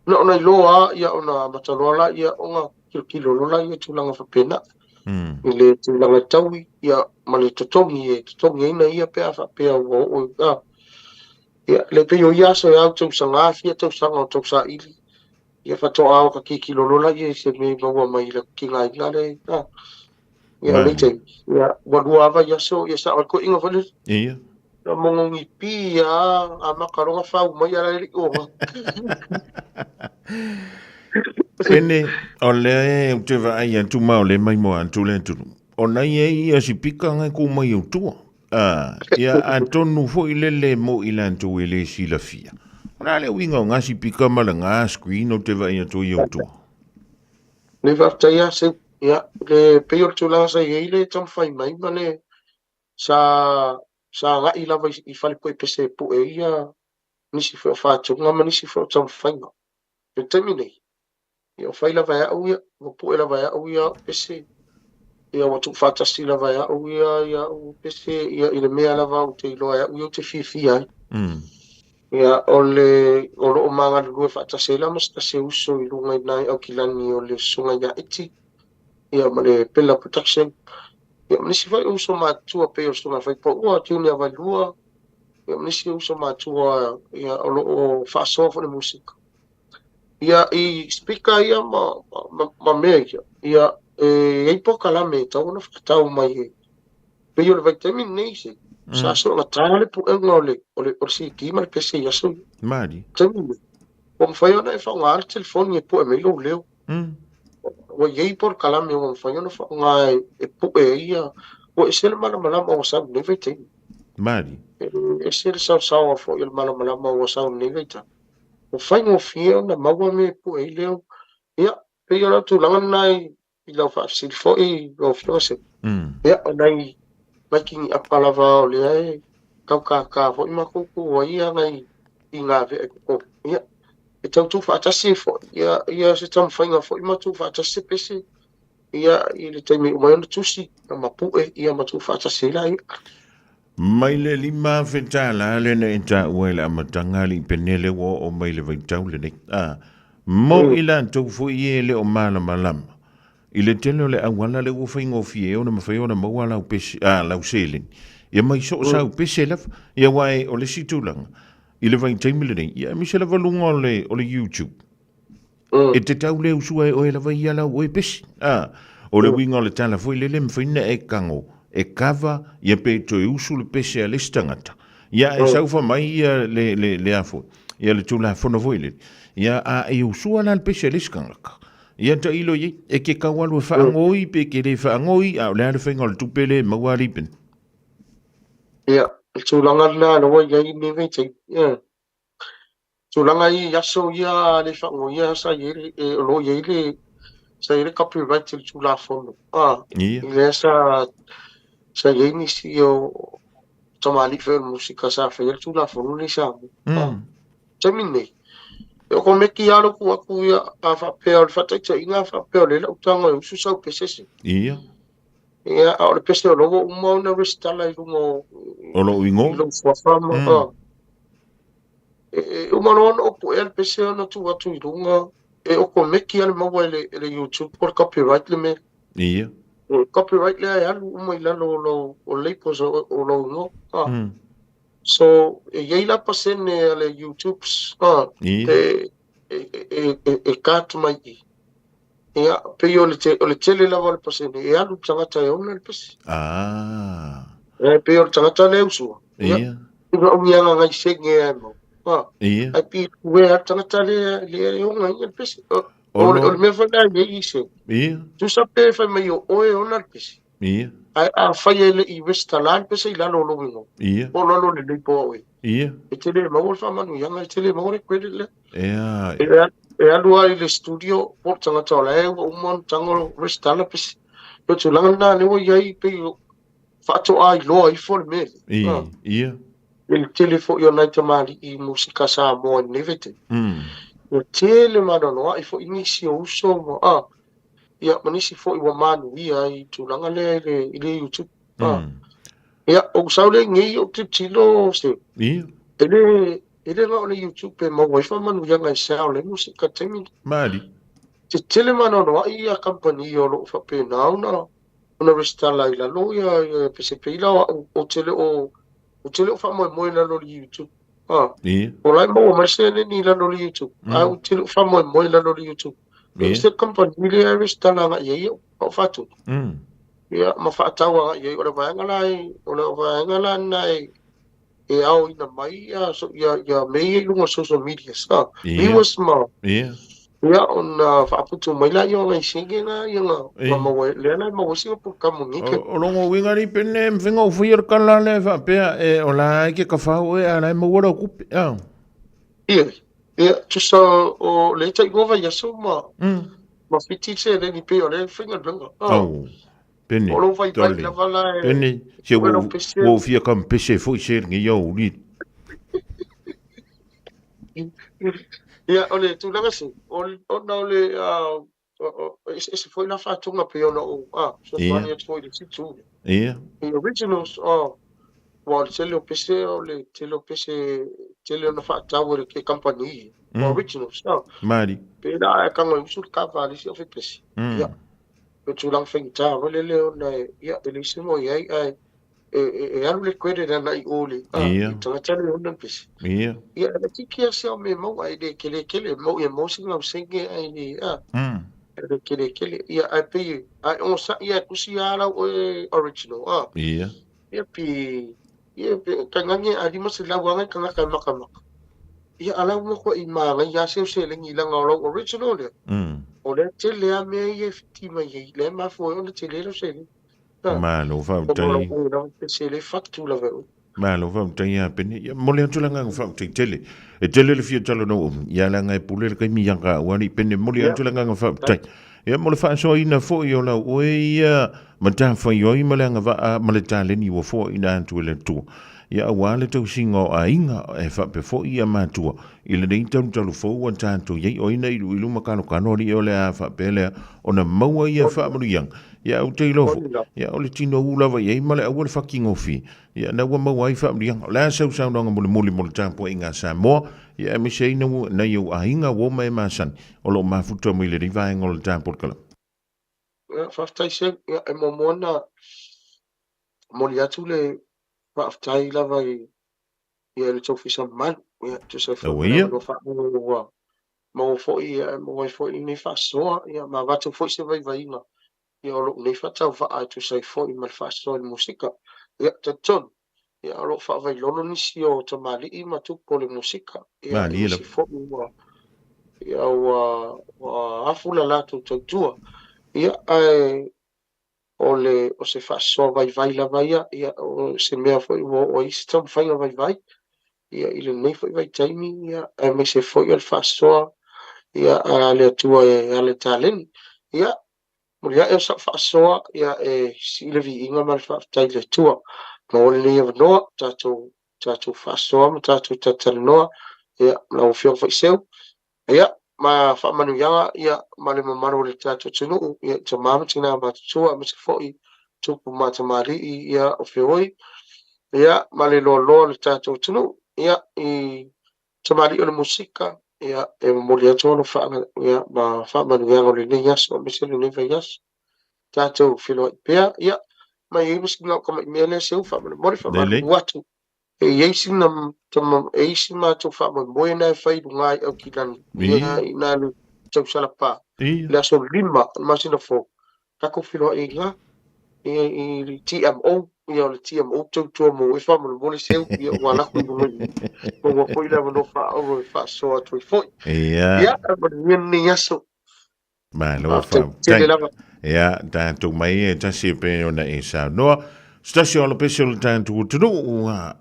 Na ona iloa lava, ia ona amata loa laia ona tilotilo loa laia i tulaga faapena. I le tulaga e taui, ia, ma le totogi e totogiina ia pe a faapea ua oo i, a. Ia, le pei o ia aso e au tausaga, fia tausaga o tau saili, ia faatoa o ka tilotilo loa laia i se mea i maua mai i le tigaina lea, a. Ia, o le taimi, ia, ua lua lava vaiaso, ia sao ai le toeaina foi lele. Ia. Na mogogi pi a amata loa ona fau mai a la e le i oga. Pene, o lea ou te vaai atu ma o lea maimoa atu le atunuu. O na i ai ia sipika ngai ku mai o tua. Ah, ia atonu foi lele mo i latou e le silafia. O le a le uiga o ngā sipika ma le ngā screen o te vaai atu i au tua? Le faafetai lava Seu. Ia, le pei o le tulaga sa i ai le taumafai mai ma le sa sa agai lava i fale pese e pue ai ia nisi foi o faatuga ma nisi foi o taumafaiga. I le taimi nei, ia ua fai lava e au ia, ua pue lava e au ia au pese, ia ua tuufaatasi lava e au ia ia au pese ia i le mea lava ou te iloa e au ia ou te fiafia ai. Ia, o le, o lo o ma galulue faatasi ai la ma se tasi o uso i luga i nai Aukilani o le Susuga ia Iti, ia ma le Bella Production. Ia ma nisi foi o uso matutua pei o le Susuga Faipaua, Junior Vailua, ia ma nisi o uso matutua ia o lo o faasoa foi le musika. Ia i speaker ia ma, ma, ma mea ia, ia e i ai polokalame e tatau ona whakatau mai e pei o le vaitaimi lenei se, sa soona tā le puega o le, o le, o le CD ma le pese i aso ia. Mali. Taimi lenei, ua mafai ona e faaaoga le telefoni e pue mai lou leo. Ua i ai polokalame ua mafai ona faaaoga e pue ai ia, ua ese le malamalama ua sau i lenei vaitaimi. Mali. E ese le saosaoa foi o le malamalama ua sau i lenei vaitau. Ua faigofie ona maua mea e pue ai leo. Ia, pei o lau tulaga lena i lau faafesili foi lau Afioga Seu. Ia, o nai making apa lava o lea e tau kākā foi matou tu ai ia nai i ngā vea i totonu. Ia, e tau tuufaatasi ai foi ia, ia se taumafaiga foi ma tuufaatasi se pese ia i le taimi e uma ai ona tusi ma pue ia ma tuufaatasi ai laia. Mai le $5,000 lea na e taua i le amataga alii pene lea ua oo mai le vaitau lenei. A, mo i latou foi e le o malamalama i le tele o le auala lea ua faigofie ai ona mafai ona maua lau pese, a, lau seleni. Ia mai so o sau pese lava. Ia aua e, o le isi tulaga, i le vaitaimi lenei, ia aemaise lava luga o le, o le YouTube. E te tau le usua e oe lava ia lau oe pesi. A, o le uiga o le tala foi lele, mafai ona e kago, e cover, ia pe toe usu le pese a le isi tagata. Ia e sau fa mai ia le, le, le a foi, ia le tulafono foi lele. Ia a e usua la le pese a le isi tagata. Ia tailo i ai, e ke kau alu e faangoi pe ke le faangoi, a o le a le faiga o le tupe le e maua alii pene. Ia, le tulaga lena lea ua i ai lenei vaitaimi. Ia. Tulaga ia i aso ia le faangoia sa i ai le, e, o lo o i ai le, sa i ai le copyright i le Tulafono. A, Ia. lea sa, sa i ai nisi o tamalii foi o le musika sa faia le Tulafono lenei i Samoa. A, taimi lenei, e okomeki lava lou tu atu ia, a faapea o le faataitaiga, a faapea o lea lau tago e usu sau pese se. Ia. Ia, a o le pese o lo ua uma ona resitala i luga o, O lou i igoa. lou suafa ma, a. E uma loa ona ou puea le pese ona tuu atu i luga, e okomeki lava le maua e le, e le YouTube po o le copyright le mea. Ia. O le copyright lea e alu uma i lalo o lou, o labels o, o lou igoa. Ah. So, e i ai la pasene a le YouTubes, ah, Ia. e, e, e, e, e cut mai i. Ia, pei o le, te, o le tele lava o le pasene, e alu le tagata e ona le pese. Ah. E pei o le tagata lea usua. Ia. Ia, o ni anga ngai senge e mau. Ah. Ia. Ai pi ue a tagata lea, lea e ona ia le pese. O, o, le, o le mea foi lea e i se. Ia. Tusa pe fai mai o oe ona le pese. Ia. Ai a fai e le i westa la le pese i lalo o lou ingoa. Ia. Po o lalo o le leipo a oe. Ia. E te le maua le faamanuiaga, e te le maua le credit lea. Ea. E, e alu lava i le studio, po o le tagata o la e ua uma ona tago resitala pese. O le tulaga lena lea ua i ai pei faatoa iloa ifo le mea lea. I, ia. I le tele foi o nai tamalii musika Samoa i lenei vaitaimi. Ua tele maanoanoa'i foi nisi o uso ma, a, ia, ma nisi foi ua manuia ai i tulaga lea i le, i le YouTube. A. Ia, o ou sau lea i nei ou tilotilo se, Ia. e le, e le na o le YouTube e maua ai faamanuiaga e sell ai musika i le taimi lenei. Maali. Tetele maanoanoa'i ia kamupani o lo o faapena ona, ona resitala i lalo ia, ia pesepeila o au, ou te le o, ou te le o faamoemoe i lalo o le YouTube. A. Ia. O la e maua mai seleni i lalo o le YouTube, ae ou te le o faamoemoe i lalo o le YouTube. Ia. E se kamupani lea e resitala agai i ai au, au faatonu. Ia, ma faatau agai i ai. O le vaega la e, o le vaega la lena e, e aoina mai ia, ia, ia mea ia i luga o social media, sa. Ia. Viewers ma, Ia. ia, ona faaputu mai laia o nai senge na, ia na, Ia. na maua, lea la e maua ai sina polokalame nei. O, o longa uiga ni pene e mwhenga o whia kala le whapea e o la e ke kawhau e a la e maua rau kupe. Ah. Ia, ia, tusa o le tai ngova ia so ma, ma whiti se le ni pei o le whainga lunga. Ah. Oh. Pene, O lou vaivai tole. lava la e, Pene, se o ua, lou pese. ua fia kampese foi se ngi iau uri. Ia, o le tulaga se, o, ona o le, uh, eseese foi la faatoga pei ona ou, ah, fesoasoani atu foi i le situ. Ia. I originals, oh, aua o le tele o pese, o le tele o pese, tele ona faatau e le ke kamupani, o originals, ah. Maali. Pēlā e kago e usu le kava a le isi aufai-pese. Ia, o tulaga faigata foi lele ona e, ia, e leai se mea o i ai, ae e, e, e alu le credit ana i o le, ah, Ia. i tagata le ona le pese. Ia. Ia, e laitiiti lava se ao mea maua, ae le kele kele, mau ia maua sina ausenge ae le, ah, e le kele kele. Ia, ae pei, ae onosai ae tusi lava lau oe original, ah. Ia. Ia, pi, ia, pe, tainane a 500 lava nai tagata e makamaka. Ia, a lau matuai manaia lava se seleni i lana o lau original lea. O lea tele lava mea ia e fiti mai ai, lea e mafua ai ona tele lau seleni. Malo faafetai. Malo faafetai ia Pene. Ia momoli atu le agaga faafetai tele. E tele le fia talanoa umi, ia leaga e pule le taimi ia ka ua alii Pene. Momoli atu le agaga faafetai. Ia mo le faasoaina foi o lau oe ia matafaioi ma le agavaa ma le taleni ua foaina atu e le Atua. Ia aua le tausiga o aiga e faapea foi ia matua i lenei talutalu fou ua tatou i ai o ina iluilu ma kalokalo alii o le a faapea lea ona maua ia faamanuiaga. Ia ou te iloa foi, ia o le tino u lava i ai ma le aua le faki gofie, ia na ua maua ai faamanuiaga. O le a sau saunoaga mulimuli mo le tapuaiga a Samoa, ia aemaise ai nai ou aiga uo ma e masani o lo o mafuta mai lenei vaega o le tapolokala. Ia, faafetai Seu. Ia, e muamua ona momoli atu le faafetai lava i ia le tou ofisa mamalu, ia, e tusa ai foi ma le avanoa faaauau ua maua foi, ia, e maua ai foi lenei faasoa, ia, ma avatu foi se vaivaiga, ia, o lou nei faatauvaa e tusa ai foi ma le faasoa i le musika. Ia, talitonu, ia, o lo o faavailolo nisi o tamalii ma tupu o le musika, ia, nisi foi ua, ia, ua, ua afu la latou tautua, ia, ae o le, o se faasoa vaivai lava ia, ia, o se mea foi ua oo ai se taumafaiga vaivai, ia, i lenei foi vaitaimi, ia, aemaise foi o le faasoa, ia, a le Atua e ala i taleni. Ia, muliae o sau faasoa, ia, e sii le viiga ma le faafetai i le Atua. Maua lenei avanoa, tatou, tatou faasoa ma tatou talatalanoa, ia, lau Afioga foi Seu, Ia, ma faamanuiaga, ia, ma le mamalu o le tatou atunuu, ia, i tama ma tina matutua, aemaise foi tupu ma tamalii, ia, o feoi, ia, ma le loaloa o le tatou atunuu, ia, i Tamalii o le musika, ia, e momoli atu alofa ia, ma faamanuiaga o lenei aso aemaise lenei vaiaso. Tatou feiloai pea, ia, ma e i ai ma sina o tamai mea lea Seu faamolemole Lelei. faamalulu atu. E i ai sina tama, e i ai si matou faamoemoe na e fai i luga i Aukilani, ia, i na le tausalapa, le aso 5 o le masina fou, tatou feiloai ai i ina, ia, i le TMO, ia, o le TMO tautua mo e faamolemole Seu, ia, ua alu atu i luga i i, maua foi le avanoa faaauro e faasoa atu ai foi. Ia, manuia lenei aso. Malo Faafetai tele faafetai. lava. Ia, tatou mai e tasi e pei ona e saunoa. Se tasi o alopese o le tatou atunuu ua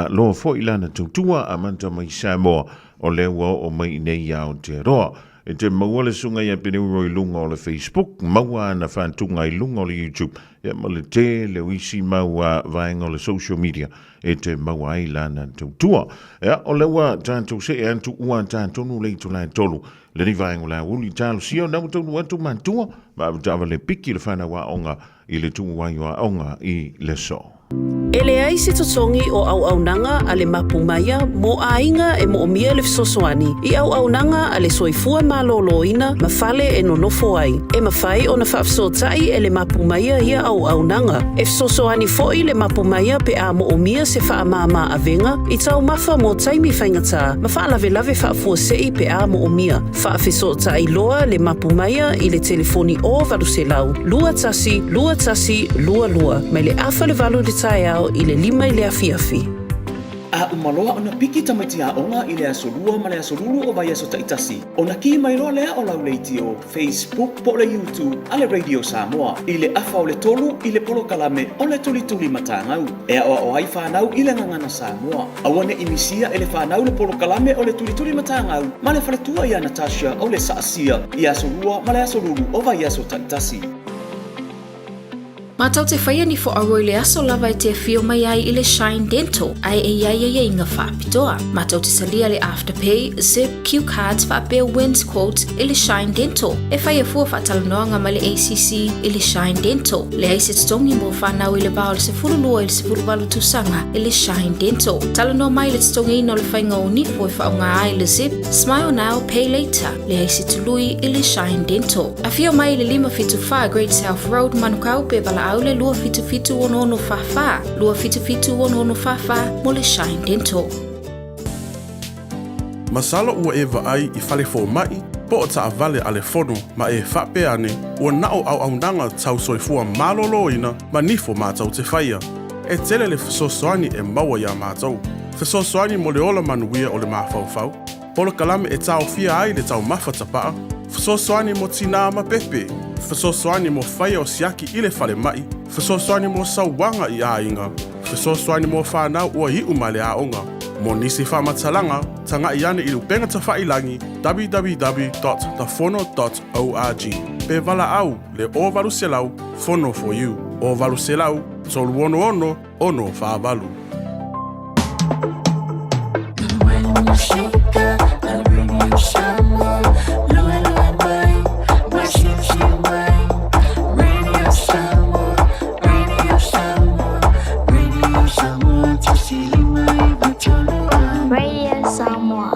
loa foi lana tautua amata mai Samoa o lea ua oo mai i nei i Aotearoa. E te maua le susuga ia Peneuro i luga o le Facebook, maua ana faatuga i luga o le YouTube, ia ma le tele o isi mau vaega o le social media e te maua ai lana tautua. Ia, o lea ua tatou see atu ua tatonu le itula e 3 Lenei vaega o le aoauli talosia ona ua taunuu atu matua ma avetaavale piki le whanau aoga i le tuu ai o aoga i le aso. E leai se totogi o auaunaga a le Mapu Maia mo aiga e moomia le fesoasoani i auaunaga a le soifua maloloina ma fale e nonofo ai. E mafai ona faafesootai e le Mapu Maia ia auaunaga. E fesoasoani foi le Mapu Maia pe a moomia se faamāmā avega i taumafa mo taimi faigata ma faalavelave faafuasei pe a moomia. Faafesootai loa le Mapu Maia i le telefoni 0800 21 21 22 mai le afa le 8 i le taeao i le 5 i le afiafi. A uma loa ona piki tamaiti aoga i le aso Lua ma le aso Lulu o vaiaso taitasi, ona ki mai loa lea o lau leitio, Facebook po o le YouTube a le Radio Samoa i le afa o le 3 i le polokalame o le Tulituli Matagau e aoao ai fanau i le gagana Samoa. Aua ne i misia e le fanau le polokalame o le Tulituli Matagau ma le faletua ia Natasha o le Saasia i aso Lua ma le aso Lulu o vaiaso taitasi. Mātou te whaia ni fo aua i le aso lava e te awhio mai ai i le Shine Dental, ae e iai ai inga whaapitoa. Mātou te salia le Afterpay, Zip, Q Cards whaapea Wins Quotes i le Shine Dental. E whai a fua whaatalanoanga mai le ACC i le Shine Dental. Le ai se totongi mo whanau i le vā o le 12 i le 18 tausaga i le Shine Dental. Talanoa mai le totongiina o le whainga o nifo e whaonga ai le Zip, Smile Now, Pay Later, le ai se tului i le Shine Dental. Afio mai i le 574 Great South Road, Manukau, pe valaau le 277 6644, 277 6644 mo le Shine Dental. Masalo ua e vaai i fale fomai po o taavale a le fono ma e faapea ane ua na o auaunaga tau soifua maloloina ma nifo matou te faia. E tele le fesoasoani e maua iā matou. Fesoasoani mo le ola manuia o le mafaufau, Polokalame e taofia ai le taumafa tapaa, fesoasoani mo tinā ma pepe, fesoasoani mo faia o siaki i le falemai, fesoasoani mo sauaga i aiga, fesoasoani mo whanau ua iu ma le aoga. Mo nisi faamatalaga, tagai ane i le upega tafailagi www.thefono.org pe valaau le 0800 Fono for you 0800 366 648. Radio Samoa.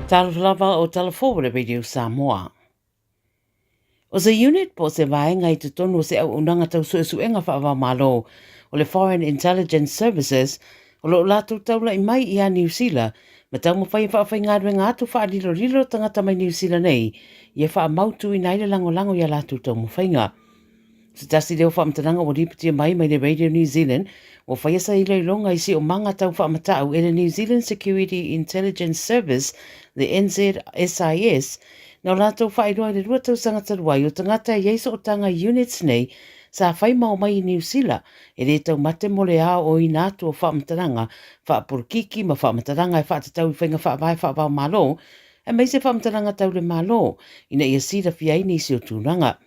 Talofa lava o tala fou o le Radio Samoa. O se unit po o se vaega i totonu o se auaunaga tau suesuega faava-o-Malo o le Foreign Intelligence Services o lo o latou taula'i mai iā Niu Sila ma taumafai e faafaigaluega atu faalilolilo tagata mai Niu Sila nei ia faamautuina ai le lagolago i a latou taumafaiga. Se tasi lea o faamatalaga ua lipotia mai mai le Radio New Zealand ua faia sa iloiloga i siomaga tau faamatau e le New Zealand Security Intelligence Service, le NZSIS, na o latou faailoa i le 2 tausaga talu ai o tagata e i ai sootaga i units nei sa fai ma omai i Niu Sila e lē taumate mo le aoaoina atu o faamatalaga faapolokiki ma faamatalaga e faatatau i faiga faavae faava-o-Malo aemaise faamatalaga tau le Malo ina ia silafia ai nisi o tulaga.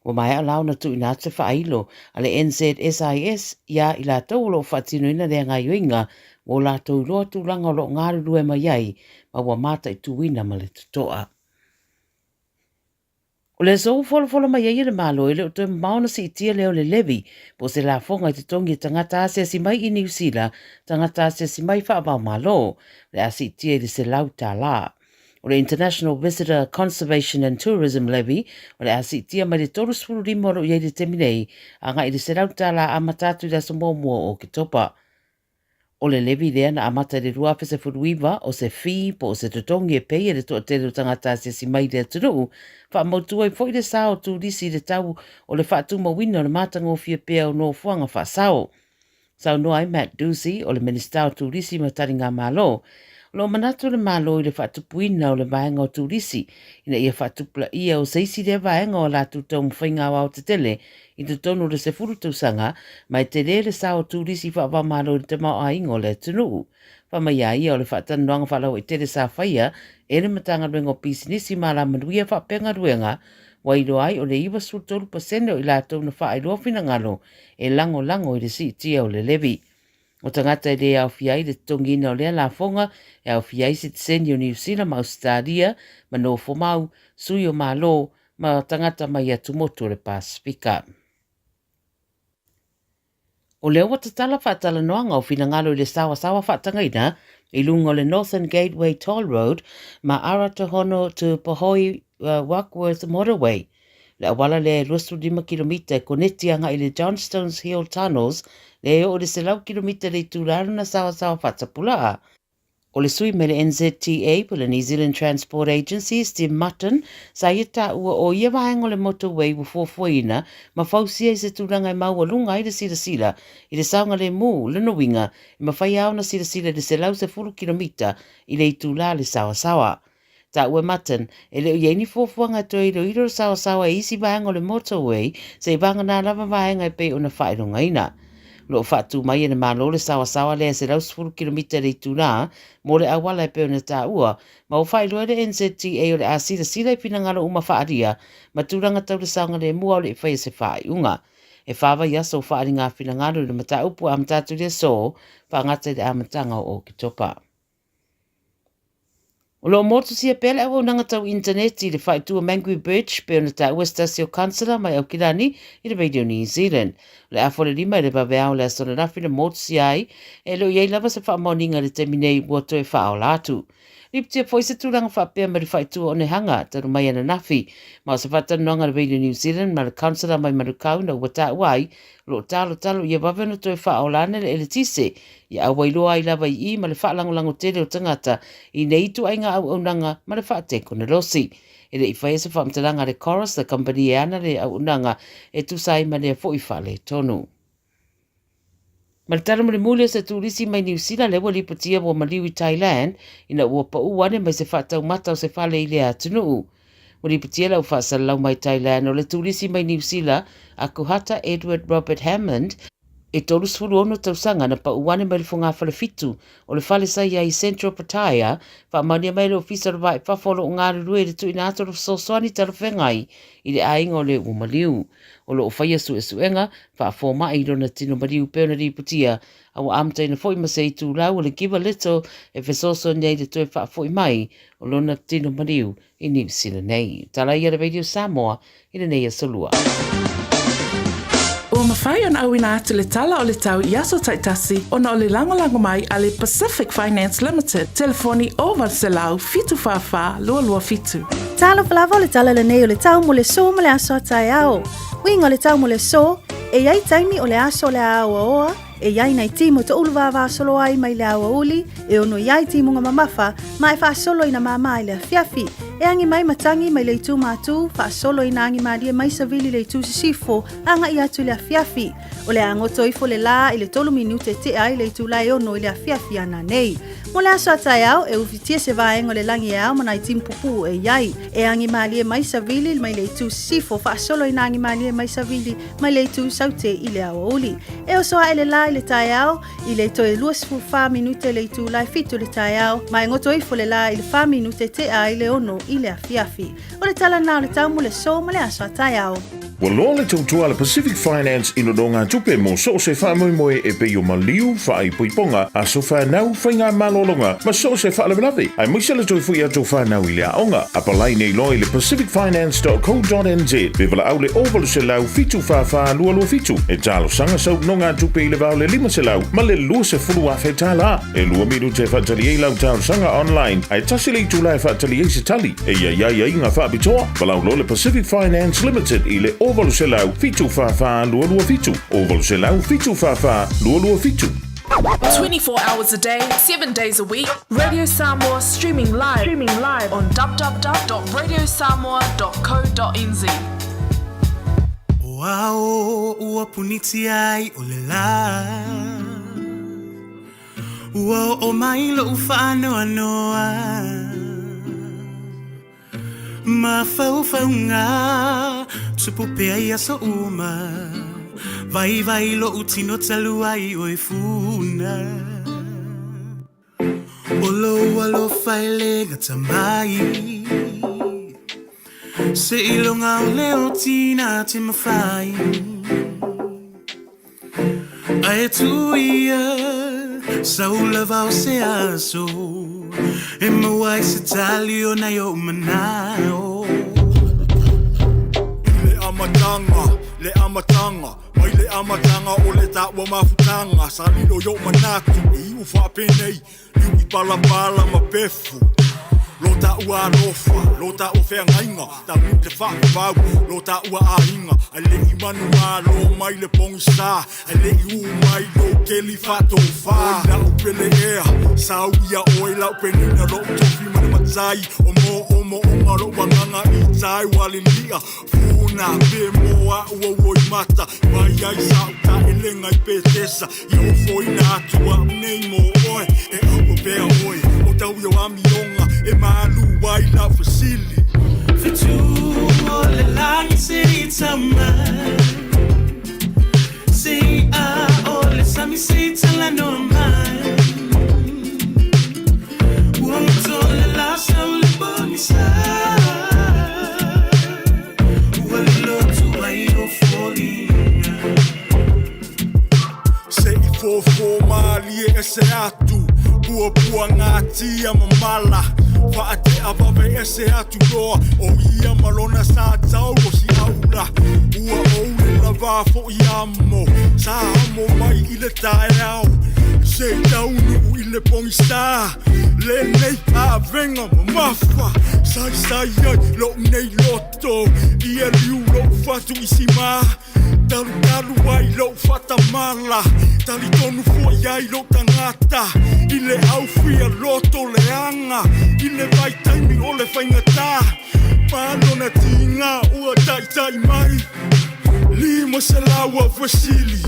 Ua maea la ona tuuina atu se faailo a le NZSIS iā i latou o lo o faatinoina lea gaoioiga ua o latou iloa tulaga o lo o galulue mai ai ma ua mataituina ma le totoa. O le aso ua folafola mai ai e le Malo e le o toe mamao ona siitia lea o le levy po o se lafoga i totogi e tagata asiasi mai i Niu Sila, tagata asiasi mai faava-o-Malo, o le a siitia i le $100. O le International Visitor Conservation and Tourism Levy o le a siitia mai le 35 o lo o i ai i le taimi nei agai i le $100 amata atu i le aso muamua o Oketopa. O le levy lea na amata i le 2019 o se fee po o se totogi e pei e le toatele o tagata asiasi mai i le atunuu, faamautu ai foi le sa o turisi i le tau o le faatumauina o le matagofie pea o nofoaga faasao. Saunoa ai Matt Doocey, o le Minisita o Turisi ma Taligamalo, o lo o manatu le Malo i le faatupuina o le vaega o turisi ina ia faatupulaia o se isi lea vaega o a latou taumafaiga aoaotetele i totonu o le 10 tausaga ma e tele le sao o turisi faava-o-Malo i le tamaoaiga o le atunuu. Fai mai a ia o le faatalanoaga faalauaitele sa faia e le Matagaluega o Pisinisi ma Alamanuia faapea Galuega ua iloa ai o le 93% o i latou na faailoa finagalo e lagolago i le siitia o le levy. O tagata e le aofia ai le totogiina o lea lafoga e aofia ai sitiseni o Niu Sila ma Ausetalia ma nofomau, sui o Malo ma tagata mai atumotu o le Pasefika. O lea ua tatala faatalanoaga o finagalo i le sawasawa faatagaina i luga o le Northern Gateway Toll Road ma Aratohono to Pohoi Warkworth Motorway. Le auala lea e 25 kilomita e koneti agai i le Johnstones Hill Tunnels, lea e oo i le 100 kilomita i le itula lona sawasawa faatapulaa. O le sui mai le NZTA po le New Zealand Transport Agency, Steve Mutton, sa ia taua o ia vaega o le motorway ua fuafuaina ma fausia i se tulaga e maualuga ai le silasila i le saogalemu, lona uiga e mafai lava ona silasila i le 110 kilomita i le itula le sawasawa. Taua e Mutton, e le o i ai ni fuafuaga e toe iloilo le saoasaoa i isi vaega o le motorway seia vagana lava vaega e pei ona faailogaina. O lo o faatu mai e le Malo le saoasaoa lea e 110 kilomita i le itula mo le auala e pei ona taua, ma ua faailoa e le NZTA o le a silasila i finagalo uma faaalia ma tulaga tau le saogalemu a o le i faia se faaiuga. E wha vaiaso o faaaliga finagalo i le mataupu a amata atu i le aso, faagata i le amataga o Oketopa. O lo o motusia pea le auaunaga tau initaneti i le faaitu o Mangui Bridge pei ona taua se tasi o Councillor mai Aukilani i le Radio New Zealand. O le afa o le 5 i le vaveao o le aso ananafi na motusia ai, e le o i ai lava se faamaoniga i le taimi nei ua toe faaola atu. Lipotia foi se tulaga faapea mai le faaitu o Onehanga talu mai ananafi. Ma o se faatalanoaga a le Radio New Zealand ma le Councillor mai Manukau na ua taua ai o lo o talotalo ia vave ona toe faaola ane le eletise Ia auai loa ai lava i i ma le faalagolago tele o tagata i nei ituaiga auaunaga ma le faatekonolosi. E le i faia se faamatalaga a le Chorus, le kamupani e ana le auaunaga e tusa ai ma lea foi faaletonu. Ma le tala mulimuli o se turisi mai Niu Sila lea ua lipotia ua maliu i Thailand ina ua pau ane mai se faataumata o se fale i lea atunuu. Ua lipotia le au faasalalau mai Thailand o le turisi mai Niu Sila a Kuhata Edward Robert Hammond E 36 tausaga na pau ane mai le fogafale fitu o le fale sa i ai i Central Pattaya, faamaonia mai e le Ofisa o le Va i Fafo o lo o galulue i le tuuina atu o le fesoasoani talafeagai i le aiga o le ua maliu. O lo o faia suesuega faafomai i lona tino maliu pei ona lipotia, a ua amataina foi ma se itulau o le Give a Little e fesoasoani ai i le toe faafoi mai o lona tino maliu i Niu Sila nei. Tala ia le Radio Samoa i lenei aso lua. Ua mafai ona auina atu le tala o le tau i aso taitasi ona o le lagolago mai a le Pacific Finance Limited, telefoni 0800 744 227. Talofa lava o le tala lenei o le tau mo le so ma le aso a taeao. Uiga o le tau mo le so, e i ai taimi o le aso o le a aoaoa, E i ai nai timu toʻulu vavasolo ai mai le aoauli, e ono i ai timuga mamafa, ma e faasolo ina māmā i le afiafi. E agi mai matagi mai le itu matū, faasolo ina agi malie mai savili le itu sisifo, agaʻi atu i le afiafi. O le a goto ifo le lā i le tolu minute tea ai le itula e ono i le afiafi ana nei. Mo le aso a taeao, e ufitia se vaega o le lagi e ao ma nai timu pupuu e i ai. E agi malie mai savili mai le itu sisifo, faasolo ina agi malie mai savili mai le itu saute i le aoauli. E oso aʻe le lā i le taeao, i le toe 24 minute le itula e 7 le taeao, ma e goto ifo le lā i le 4 minute tea ai le 6 i le afiafi. O le tala na o le tau mo le so ma le aso a taeao. Ua loa le tautua a le Pacific Finance i nonogatupe mo so o se faamoemoe e pei o maliu, faaipoipoga, aso fanau, faigamalologa ma so o se faalavelave, aemaise le toe foi atu o fanau i le aoga. Apalai nei loa i le pacificfinance.co.nz pe valaau le 0800 744 227 e talosaga sau nonogatupe i le va o le 500 ma le 20,000 tala. E lua minute e faatali ai lau talosaga online, ae tasi le itula e faatali ai se tali. E i ai aiaiga faapitoa, valaau loa le Pacific Finance Limited i le 0800 744 227, 0800 744 227. 24 hours a day, 7 days a week, Radio Samoa streaming live, streaming live on www.radiosamoa.co.nz. O ao ua punitia ai o le lā Ua oo mai loʻu faanoanoa Mafaufauga tupu pea i aso uma Vaivai loʻu tino talu ai oe funa O lou alofa e le gata mai Seiloga o le otina te mawhai Ae tuia sau lava o se aso E maua ai se tali o nai ou manao. I le amatanga, le amatanga, mai le amatanga o le taua mafutanga, sa lilo i ou manatu e iu faapenei, Liu i palapala ma pefu Lo taua alofa, lo taua feagaiga Taunuu te faavavau, lo taua aiga Ae le i manumalo mai le pogisa Ae le i ū mai lou keli faatofā Oi la'u pele ea, sau ia oe la'u penina Lo'u tofi ma le matai, o moomooga lo'u agaga i tai Ua lilia funa pe mo a'u ou loimata Mai ai sa'u taelega i Petesa I ofoina atu a'u nei mo oe E aua pea oe o tau i o amioga E malu ai lau fesili. Fetu o le lagi se i tau mai Se i a o le sami se i talanoa mai Ua goto le la sau le pogisa Ua lilo atu ai o foliga. Se i fofo mālie ese atu Puapua ngā tia ma mala Faatea vave ese atu loa O ia ma lona sa tau o si aula Ua ou le lava foʻi amo Sa amo mai i le taeao Se i taunuu i le pogisa Lenei avega mamafa Saisai ai lou nei loto Ia liu lou fatu i sima Talutalu ai lou faatamala, talitonu foi ai lou tagata i le aufia loto leaga i le vaitaimi o le faigata. Malona tiga ua taitai mai, 500 au fesili,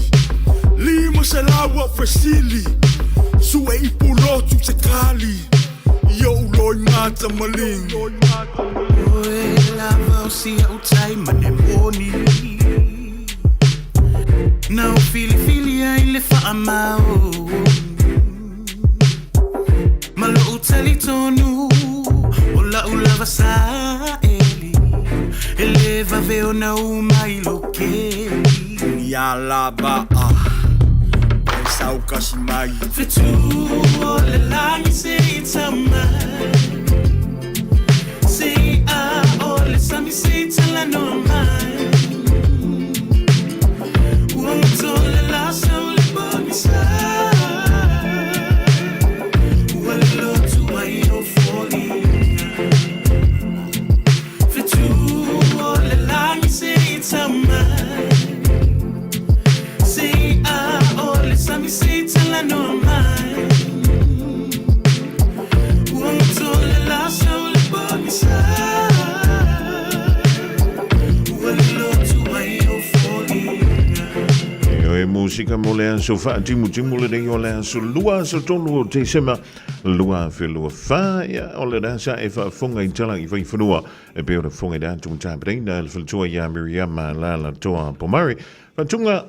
500 au fesili, sue i pulotu se kali i ou loimata maligi. Oe lava o si au tai ma ne moni Na o filifili ai le faamao Ma lou talitonu o lau lava saeli E le vave ona u mai lo keli Ni a lava a Pai sau kasi mai. Fetu o le lagi se i tau mai Se i a o le sami se i talanoa mai Ua goto le la sau le pogisa Ua lilo atu ai o foliga Fetu o le lagi se i tau mai Se i a o le sami se i talanoa mai Ua goto le la sau le pogisa Ua lilo atu ai o foliga. E musika mo le aso faatimutimu lenei o le aso lua aso tolu o Tesema 2024. Ia, o le rasa e faafofoga i tala i vaifanua e pei ona fofoga i le atu tapenaina e le faletua ia Miriama Lala Toa Pomare. Faatuga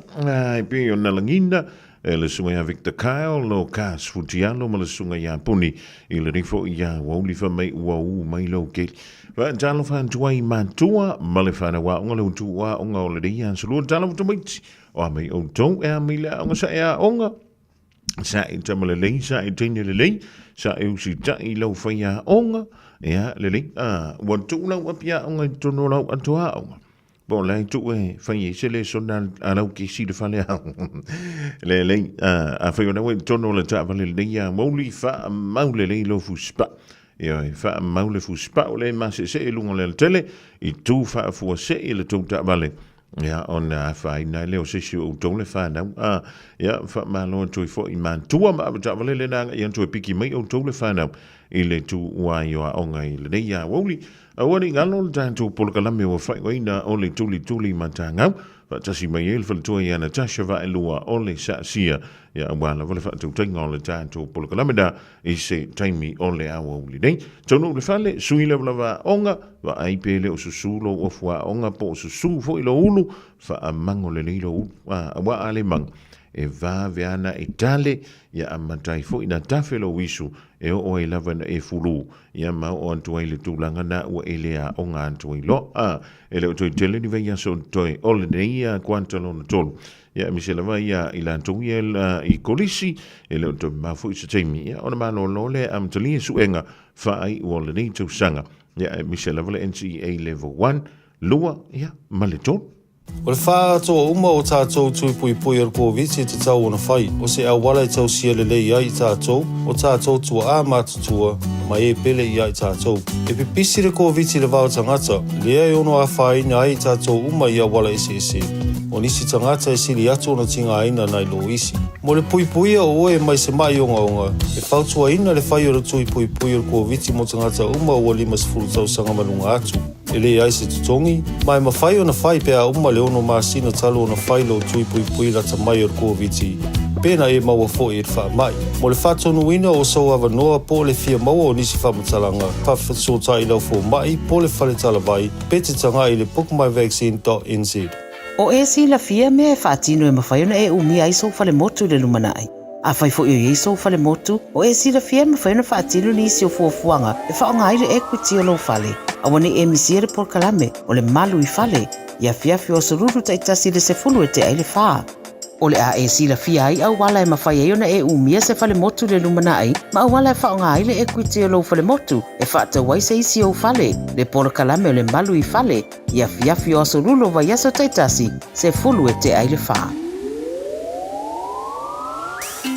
e pei ona lagina. E le susuga ia Victor Kyle, lo Kas Futialo ma le susuga ia Puni i lenei foi ia ua ulifa mai ua u mai lou keli. Faatalofa atu ai matua ma le fanau aoga le utu aoga o lenei aso lua talofa tamaiti o a mai outou e a mai le aoga sa e aoga sa e tama lelei sa e teine lelei sa e usitai i lau fai aoga ia lelei a ua tuu lau api aoga i totonu o lau ato aoga Po o le a i tuu e fai ai se lesona a lau kesi i le fale aoga. Lelei, afai o lena ua i totonu o le taavale lenei ia mauli, faamau lelei lou fusipaa. Ioe, faamau le fusipaa o lea e maseesee i luga o le alatele, i tu faafuasei le tou taavale, ia, ona afaina ai lea o se isi o outou le fanau. A, ia, faamalo atu ai foi i matua ma avetaavale lena agai atu e piki mai outou le fanau i le tuuai o aoga i lenei aoauli. Aua ne i galo le tatou polokalame ua faaigoaina o le Tulituli Matagau, faatasi mai ai le faletua ia Natasha Vaelua o le Saasia, ia aua lava le faatautaiga o le tatou polokalame na i se taimi o le aoauli nei. Taunuu i le fale, sui lavalava aoga, vaai pe le o susu lou ofu aoga po o susu foi lou ulu, faamago lelei lou ulu, aua a le mago, e vave ana e tale, ia amata ai foi na tafe lou isu e oo ai lava ina e fulu, ia ma oo atu ai le tulaga na ua e le aoga atu ai loa. A, e le o toe tele ni vaiaso toe o lenei kuata lona tolu. Ia, aemaise lava ia i latou ia i kolisi, e le o toe mamao foi se taimi, ia, ona malolo lea e amatalia suega faaiu o lenei tausaga. Ia, aemaise lava le NCEA Level 1, 2, ia, ma le 3. O le faaatoa uma o tatou tui puipui o le Koviti e tatau ona fai, o se auala e tausia lelei ai i tatou, o tatou tua'a matutua, ma e pele ia i tatou. E pipisi le Koviti i le va o tagata, lea e ono afaina ai i tatou uma i auala eseese. O nisi tagata e sili atu ona tigaina nai lo isi. Mo le puipuia o oe mai se ma'i ogaoga, e fautuaina le fai o le tui puipui o le Koviti mo tagata uma ua 50 tausaga ma luga atu. E leai se totogi, ma e mafai ona fai pe a uma le ono masina talu ona fai lou tui puipui lata mai o le Koviti, pe na e maua foi i le faamai. Mo le faatonuina o sou avanoa po o le fia maua o nisi faamatalaga, faafesootai i lau fomai po o le fale talavai pe te tagai i le bookmyvaccine.nz. O e silafia mea e faatino e mafai ona e umia ai sou falemotu i le lumanai. Afai foi o i ai sou falemotu, o e silafia e mafai ona faatino nisi o fuafuaga e faaaoga ai le equity o lou fale. Aua ne i e misia le polokalame o le Malu i Fale i afiafi o Aso Lulu taitasi i le 10 e tea i le fa. O le a e silafia ai auala e mafai ai ona e umia se falemotu i le lumanai ma auala e faaaoga ai le equity o lou falemotu e faatau ai se isi ou fale, le polokalame o le Malu i Fale i afiafi o Aso Lulu o vaiaso taitasi, 10 e tea i le fa.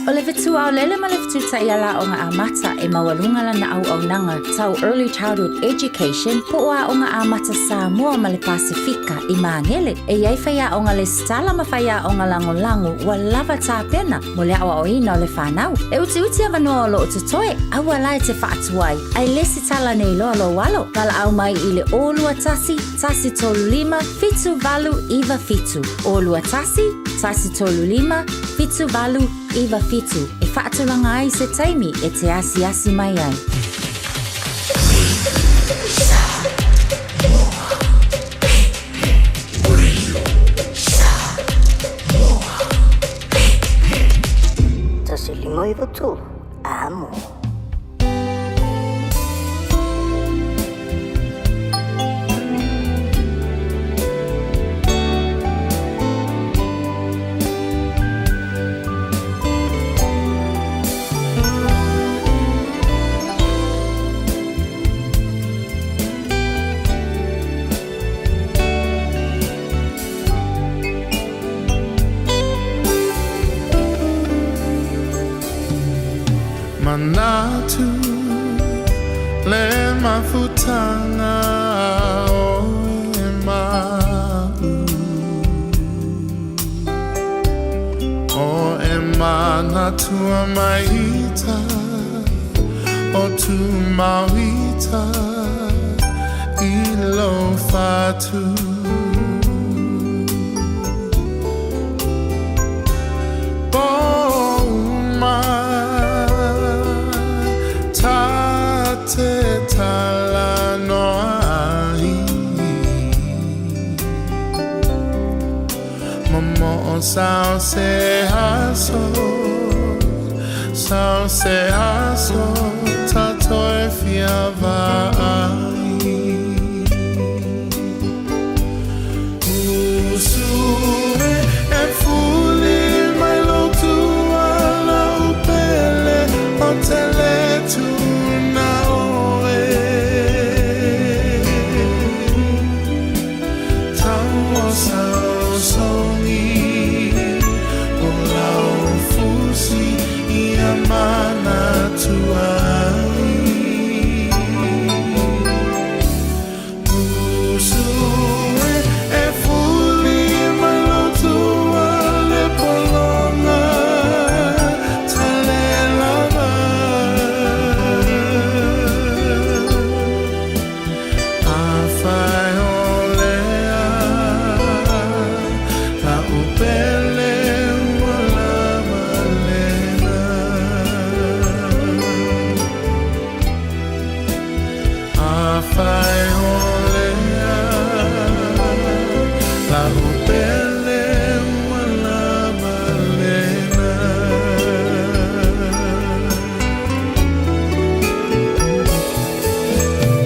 O le fetu aolele ma le fetu taiala aoga amata e maualuga lana auaunaga tau Early Childhood Education po o Aoga Amata Samoa ma le Pasefika i Magele. E i ai faiaoga lesitala ma faiaoga lagolago ua lava tapena mo le aoaoina o le fanau. E utiuti avanoa o lo o totoe, aua la e te faatuai, ae lesitala nei loa lou alo. Valaau mai i le 021 135 7897. 021 135 7897 e faatulaga ai se taimi e te asiasi mai ai. 1 5 9 3, amo. Manatu le mafutanga o e ma'u O e manatua maita o tu mauita i lo fatu Momoo sao se aso Sao se aso Tatou e fia vaai Usu e e fuli mai lou tuala u pele O te le tuna oe Tau o saosogi O lau fusi ia manatua ai Usu e e fuli mai lou tua le pologa Talelava Afai o lea la'u pele ua lava lena. Afai o lea la'u pele ua lava lena.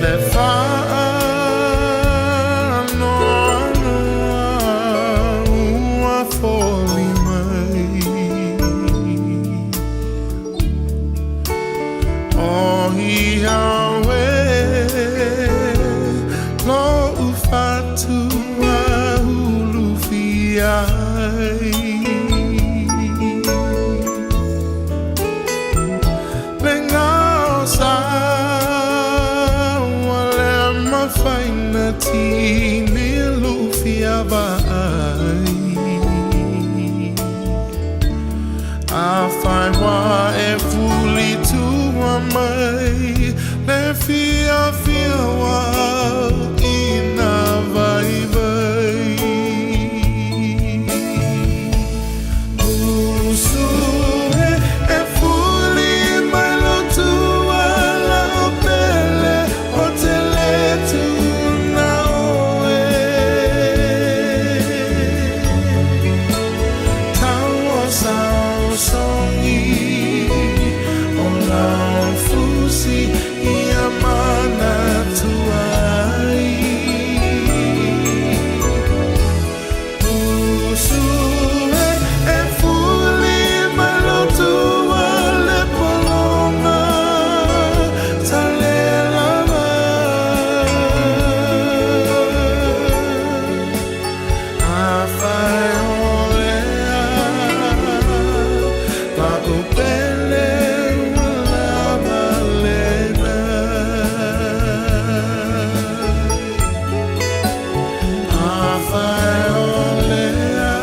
Le faanoanoa ua foli mai O ia oe lo'u fatu ulufia ai. Le gao sa ua le mafai ona tini lou fia vaai. Afai ua e fuli tua mai le fiafia ua au i nā vaivai. Usu e e fuli mai lou tua la'u pele o te le tuna oe. Tau o saosogi o lau fusi ia manatua ai. Usu e e fuli mai lou tua le pologa talelava. Afai o lea la'u pele ua lava lena. Afai o lea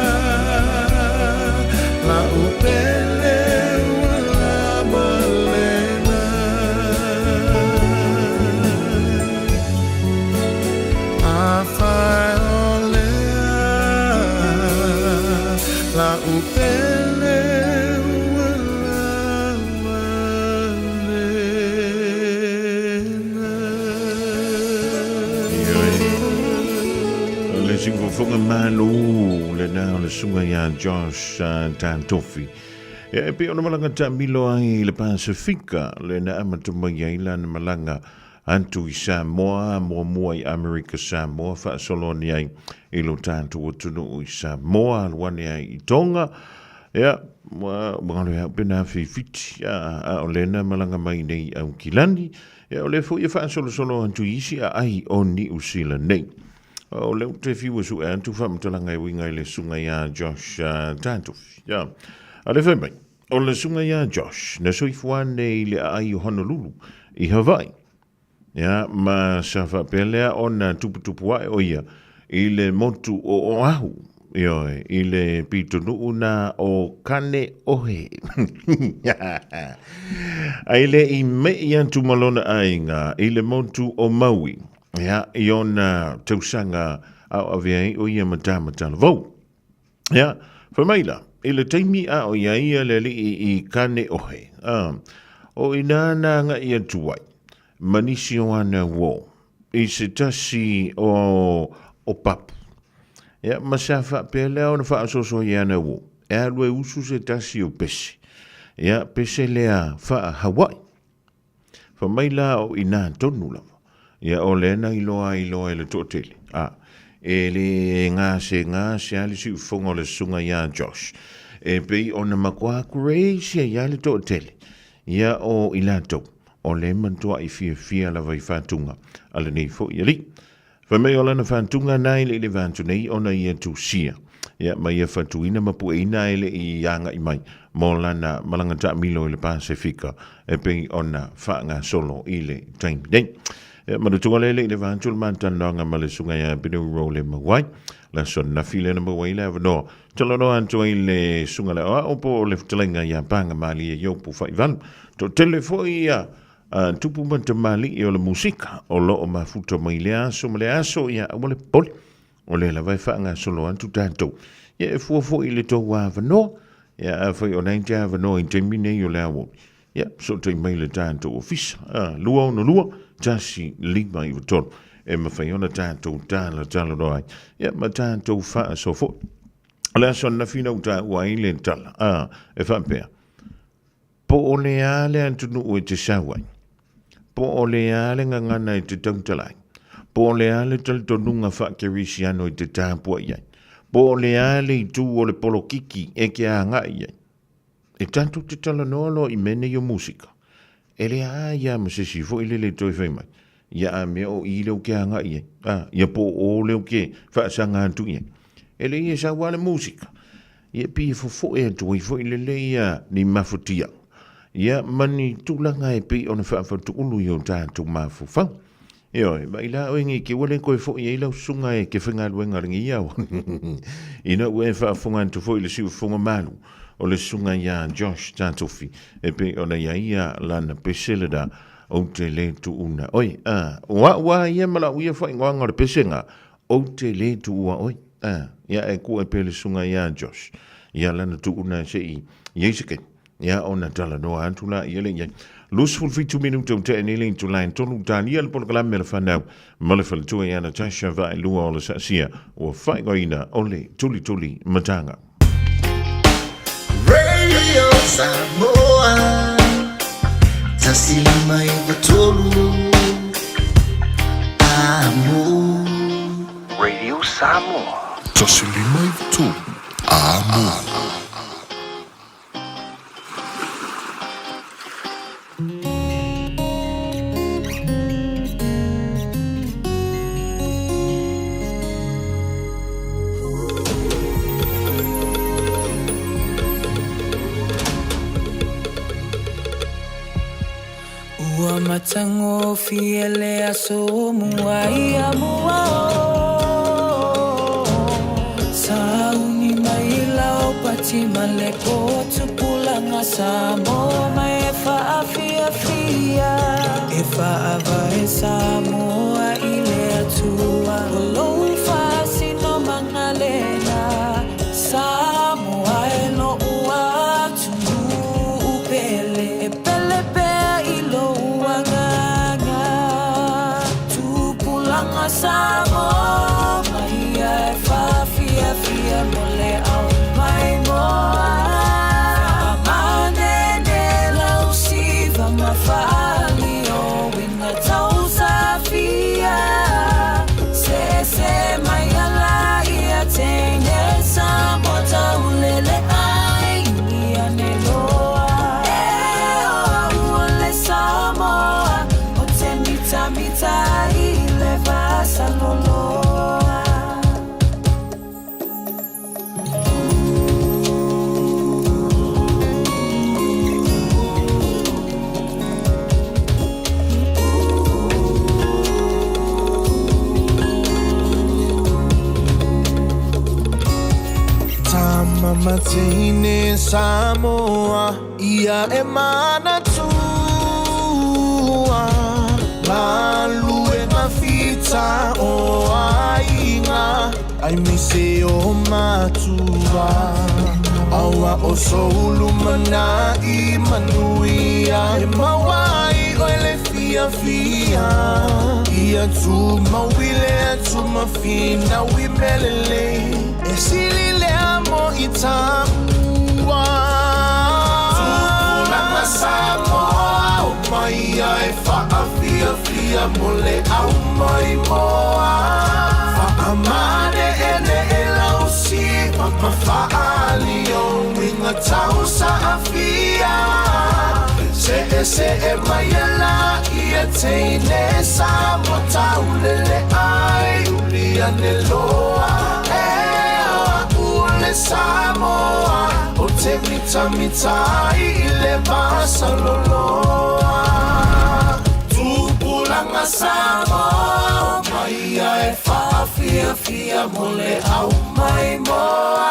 la'u pele ua lava lena. Afai o lea la'u pele ua lava lena. O le siufofoga malu lena o le susuga ia Josh Tatofi. Ia, e pei ona malaga taamilo ai i le Pasifika, lena amata mai ai lana malaga atu i Samoa, muamua i Amerika Samoa, faasolo ane ai i lo tatou atunuu i Samoa, alu ane ai i Tonga, ia, ua galo ia au pe na fifiti, a, a o lena malaga mai nei i Aukilani, ia, o lea foi e faasolosolo atu i isi aai o Niu Sila nei. O lea ou te fiu e sue atu faamatalaga e uiga i le susuga ia Josh Tatofi. Ia, a le fai mai, o le susuga ia Josh, na soifua ane i le aai o Honolulu i Hawaii. Ia, ma sa faapea lea ona tuputupu ae o ia i le motu o Oahu, ioe, i le pitonuu na o Kaneohe. Ai le i mei atu ma lona aiga i le motu o Maui. Ia, i ona tausaga a o avea ai o ia ma Tamatalavou. Ia, fai mai la, i le taimi a o ia ia le alii i Kaneohe, a, o ina na agai atu ai, ma nisi o ana uo, i se tasi o, o papu. Ia, ma sa faapea lea ona faasoasoa ia ana uo, e alu e usu se tasi o pese. Ia, pese lea faa-Hawaii. Fai mai la o i nā tonu lava. Ia, o lea na iloa ai loa e le toatele. A, e le gasegase lava le siufofoga o le susuga ia Josh. E pei ona matua crazy ai lava le toatele. Ia, o i latou, o lea e matuai fiafia lava i faatuga a lenei foi alii. Fai mai o lana faatuga na e le i leva atu nei ona ia tusia, ia, ma ia fatuina ma pueina ae le i agai mai mo lana malaga taamilo i le Pasefika e pei ona faagasolo i le taimi nei. Ia, manatua lea e le i leva atu le matalanoaga ma le Susuga ia Pinu Role Mauai, le aso ananafi lea na maua ai le avanoa. Talanoa atu ai le Susuga le Aoao po o le Fetalaiga ia Pagamalie Iopu Faivalu. Toatele foi ia A tupu ma tamalii o le musika o lo o mafuta mai lea aso ma lea aso, ia aua le popole, o lea lava e faagasolo atu tatou. Ia e fua foi i le tou avanoa, ia afai o la e te avanoa i taimi nei o le aoauli, ia fesootai mai i le tatou ofisa, 262 1593, e mafai ona tatou talatalanoa ai, ia ma tatou faasoa foi. O le aso ananafi na ou taua ai le tala, e faapea, Po o le a le atunuu e te sau ai, po o le a le gagana e te tautala ai, po o le a le talitonuga faakerisiano e te tapuai ai, po o le a le itu o le polokiki e te agai i ai, e tatou te talanoa loa i mea nei o musika, e leai lava ma se isi foi lele e toe fai mai, ia a mea o i lea ou te agai i ai, a, ia po o o lea ou te faasaga atu i ai. E leai e sau lava le musika, Ia pei e fofoe atu ai foi lele ia ni mafatia, ia ma ni tulaga e pei ona faafatuulu i o tatou mafaufau. Ioe, ma i la oe nei te ua le toe foi ai lau susuga e te faigaluega lenei ao. Ina ua e faafofoga atu foi i le siufofoga malu o le susuga ia Josh Tatofi e pei ona i ai ia lana pese lena ou te le tuuna oe. A, o a'u a ia ma la'u ia faaigoaga o le pesega, ou te le tuua oe. A, ia e kua pea le susuga ia Josh, ia lana tuuna se i iai se taimi, ia ona talanoa atu la ia le iai. 27 minute o tea nei le itula e tolu talia le polokalame a le whanau ma le faletua ia Natasha Vaelua o le Saasia ua faaigoaina o le Tulituli Matanga. Radio Samoa 153 Amo. Radio Samoa. 153 Amo. Ua matagofie le aso o mua ia mua o Sauni mai lau pati ma le po tupulaga Samoa mai e faafiafia E faavae Samoa i le Atua O lou faasinomaga lena Samoa e lo'u atunuu pele E pele pea i lou agaga Tupulaga Samoa mai ia e faafiafia mo le ao maimoa Faamanene lau siva ma faalio Uiga tausafia Sese mai ala ia teine Samoa taulele ai ia ne loa E o au o le Samoa O te mitamita i le vasaloloa. Tama ma teine Samoa ia e manatua Galuega fita o aiga Aemaise o matua Aua o sou lumanai manuia E maua ai oe le. faafiafia Ia tumau i le atu ma finau i mea lelei E sili lea mo i taua Tupulaga Samoa Omai ia e faafiafia mo le aumoimoa Faamane'ene'e lau siva ma faaali ou uiga tausaafia Se'ese'e mai e laia teine Samoa taulele ai uli ane loa E o a'u o le Samoa Ou te mitamita ai i le vasaloloa Tupulaga Samoa Omai ia e faafiafia mo le aumaimoa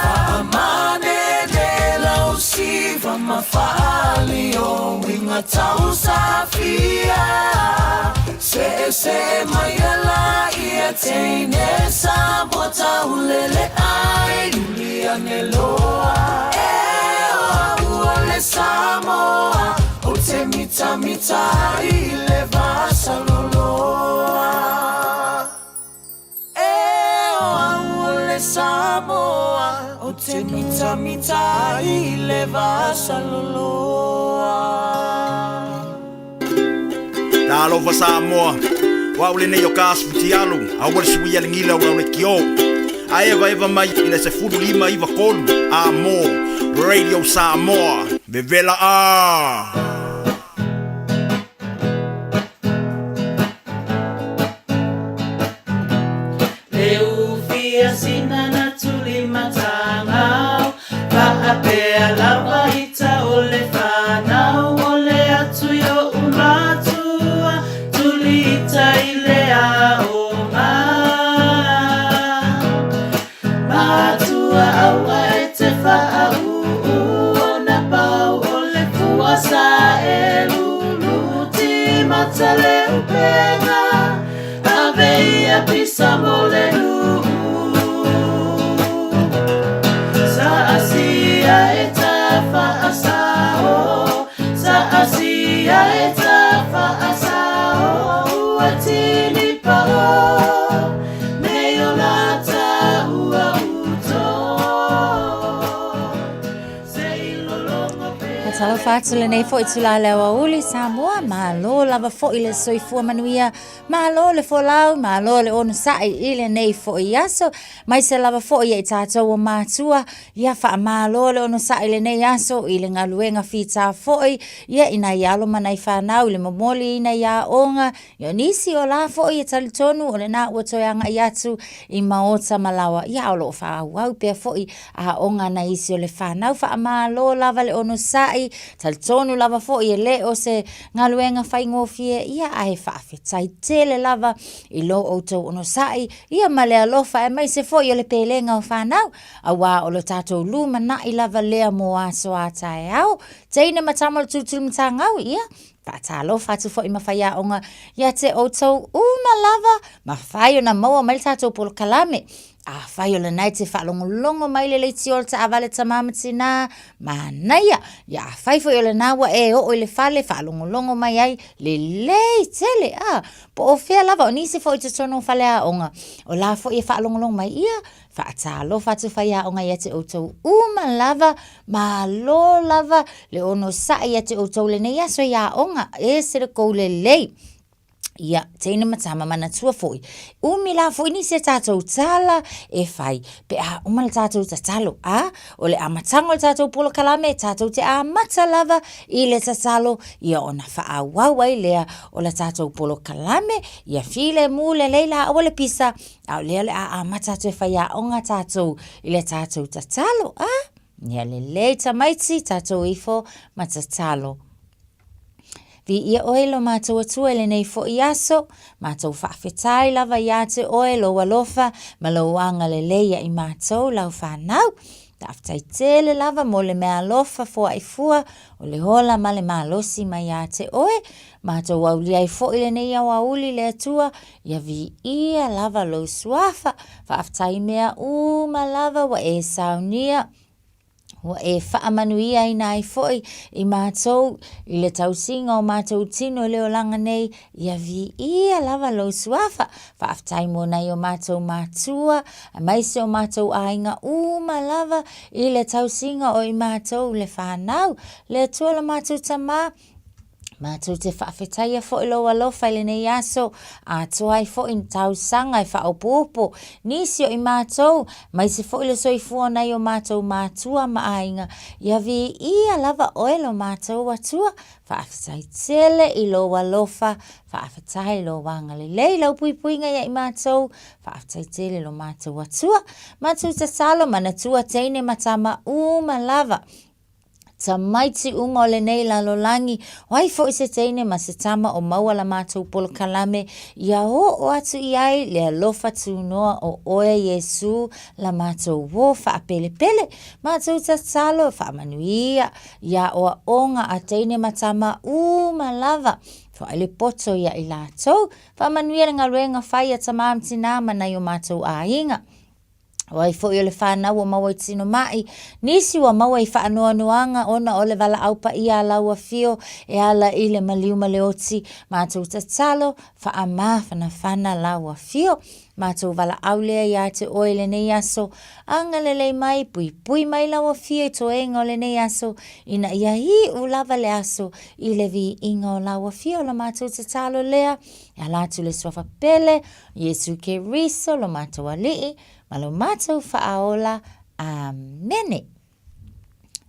Faamanene lau siva ma faaali o uiga tausafia Se'ese'e mai e laia teine Samoa taulele ai uli ane loa E o a'u o le Samoa Ou te mitamita ai i le vasaloloa E o au o le Samoa Ou te mitamita ai i le vasaloloa. Talofa Samoa, o au lenei o Kas Futialu, aua le suia le gila o lau leitio. A evaeva mai i le 15 93 a mo Radio Samoa, vevela a! Le ufia sina na tuli matagao Faapea lava ita o le fanau o le atu i oʻu matua Tuli ita i le aoga Matua aua e te faauu Ona pau o le fua sa e lulu Timata le upega Ave ia pisa mo le nuu Sa asia e ta faasao Sa asia e ta faasao Ua tini pao Me o la ta ua uto Se i lolongo pea Talofa atu lenei foi itula le aoauli Samoa, malo lava foi le soifua manuia Malo le folau, malo le onosai i lenei foi aso. Mai se lava foi ia i tātou o mātua, ia faamalo le onosai i lenei aso i le galuega fita foi, ia i nai alo ma nai whanau i le momoli i nai aoga, ia o nisi o la foi e talitonu o lena ua toe agai atu i maota ma laoa, ia o lo o faaauau pea foi aoga a nai isi o le whanau. Faamalo lava le onosai, talitonu lava foi e le o se galuega faigofie ia ae faafetai tele lava i lo outou onosai ia ma le alofa aemaise foi o le pelega o fanau auā o lo tatou lumanai lava lea mo aso a taeao. Teine ma tama o le tulutulumatagau ia faatalofa atu foi ma faiaoga ia te outou uma lava mafai ona maua mai le tatou polokalame. Afai o lena e te faalogologo mai le leitio o le taavale tamā ma tinā, manaia. Ia afai foi o lena ua e oo i le fale faalogologo mai ai, lelei tele, a. Po o fea lava, o nisi foi i totonu o faleaoga, o la foi e faalogologo mai, ia, faatalofa atu faiaoga ia te outou uma lava, malo lava le onosai ia te outou lenei aso i aoga, ese le kou lelei. Ia, teine ma tama manatua foi, umi la foi nisi a tātou tala e whai, pe a uma le tātou tatalo, a, o le amataga o le tātou polokalame, tātou te amata lava i le tatalo, ia ona faaauau ai lea o le tātou polokalame, ia filemu lelei la aua le pisa, a o lea o le a amata atu e faiaoga tātou i le tātou tatalo, a, ia lelei tamaiti, tātou ifo ma tatalo. Viia oe lo mātou Atua i lenei foi aso, mātou faafetai lava iā te oe lou alofa ma lou agalelei ia i mātou lau whanau. Faafetai tele lava mo le mea alofa foaifua o le ola ma le malosi mai iā te oe. Mātou aulia ai foi lenei aoauli le Atua, ia viia lava lou suafa. Faafetai mea uma lava ua e saunia. Ua e faamanuiaina ai foi i mātou i le tausiga o mātou tino i le olaga nei, ia viia lava lou suafa. Faafetai mo nai o mātou mātua, aemaise o mātou aiga uma lava i le tausiga o i mātou le whānau, le Atua lo mātou Tamā, Mātou te whaawhetaia foi lou alofa i lenei aso, atoa ai foi ni tausaga e whaopoopo, nisi o i mātou, maise foi le soifua o nai o mātou mātua ma aiga, ia viia lava oe lo mātou Atua, whaawhetai tele i lou alofa, whaawhetai lou agalelei lau puipuiga ia i mātou, whaawhetai tele lo mātou Atua, mātou tatalo manatua teine ma tama uma lava, Tamaiti uma o lenei lalolagi, o ai foi se teine ma se tama o maua la matou polokalame, ia oo atu i ai le alofa tunoa o oe Iesu la matou uo faapelepele. Matou tatalo faamanuia ia aoaoga a teine ma tama uma lava, foai le poto ia i latou, faamanuia le galuega fai a tama ma tina ma nai o matou aiga. O ai foi o le whanau o maua i tino mai, nisi ua maua i whaanoanoanga ona o le valaau paia a lau afio e ala i le maliu ma le oti, mātou tatalo, whaamāwhanawhana lau afio. Mātou valaau lea iā te oe i lenei aso, agalelei mai, puipui mai lau afio i toega o lenei aso, ina ia iu lava le aso i le viiga o lau afio la mātou tatalo lea, e ala atu le suafa pele, Iesu Keriso lo matou Alii ma lo matou Faaola. Amene.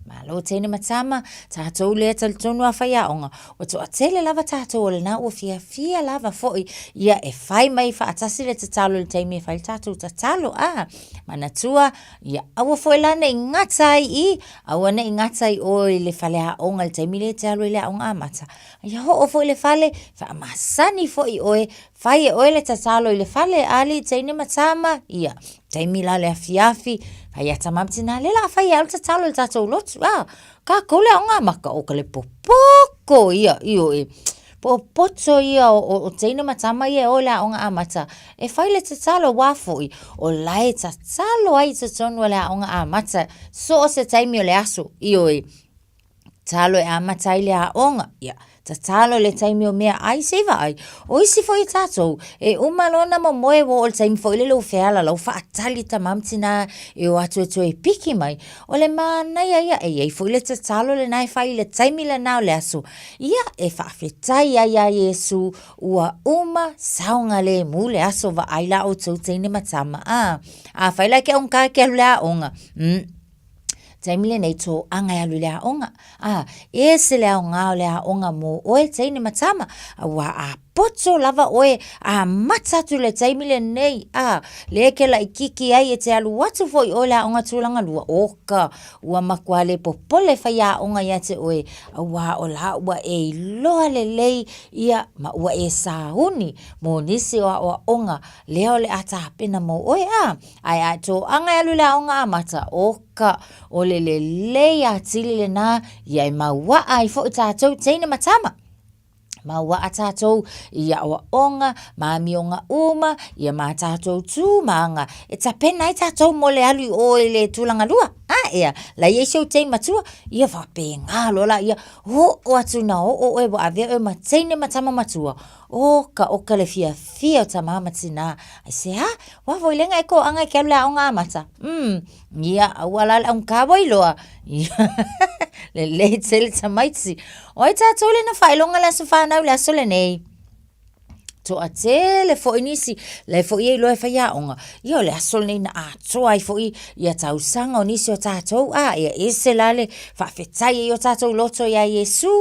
Malo teine ma tama, tātou lea talitonu a whaiaonga. Ua toatele lava tātou o lena ua fiafia lava foi ia e whai mai whaatasi le tatalo le taimi e whai le tātou tatalo. A, manatua, ia aua foi la nei ngata ai i, aua nei ngata i oe i le whale aonga le taimi le te alu i le aonga amata. Ia hoo foi le fale, whaamasani foi oe, Fai e oe le tatalo i le fale, ali, teine ma tama, ia, taimi la le afiafi, fai ia tama ma tina, le la fai e au le tatalo i le tatou lotu, a, kākou le aoga maka o ka le popoko ia, io e, popoto ia o, o, o teine ma tama ia e o i le aoga amata, e fai le tatalo wā foi, o la e tatalo ai i totonu o le aoga amata, so o se taimi o le aso, io e, Tatalo e amata ai le aoga, ia, tatalo le taimi o mea ai se i vaai. O isi foi tātou, e uma lona momoe ua oo i le taimi foi lele ua feala lau faatali tamā ma tinā e o atu e toe piki mai. O le manaia ia, e i ai foi le tatalo lena e fai i le taimi lena o le aso. Ia, e faafetai ai iā Iesu ua uma saogalemu le aso vaai la outou teine ma tama, a. Afai la e ke augata ke alu i le aoga, mm. Taimi lenei tō anga e alu i le aoga. A, ese le aoga o le aoga mō oe, teine ma tama. A ua a poto lava oe, a mata atu le taimi lenei. A, le ke laʻikiki ai e te alu atu foi oe le aoga tulaga lua. Oka, ua makuā le popole fai aoga ia te oe. A ua o la ua e iloa lelei ia ma ua e sauni mō nisi o aoaoga lea o le a tapena mō oe. A, Ae a toaga e alu i le aoga amata, oka, o le lelei atili lena, ia e mauaa ai foi tātou teine ma tama. Mauaa tātou i aoaoga, ma amioga uma, ia mā tātou tū ma aga, e tapena ai tātou mo le alu i o i le tulaga lua. A ea, la ia i si ou teine matua, ia whapengā loa la ia, oo atu na oo oe ua avea oe ma teine ma tama matua, Oka, oka le fiafia o tamā ma tinā. Ai se hā, wa foi lenga e ko anga e ke alu le aoga amata. Mm, ia, aua la le aungata ua iloa. Ia, lelei tele tamaiti. O ai tātou le na whailonga le aso whanau le aso lenei. Toatele foi nisi, la e foi e iloa e fai aoga. Ia o le aso lenei na atoa ai foi ia tausaga o nisi o tātou, a ia ese la le faafetai ai o tātou loto iā Iesu,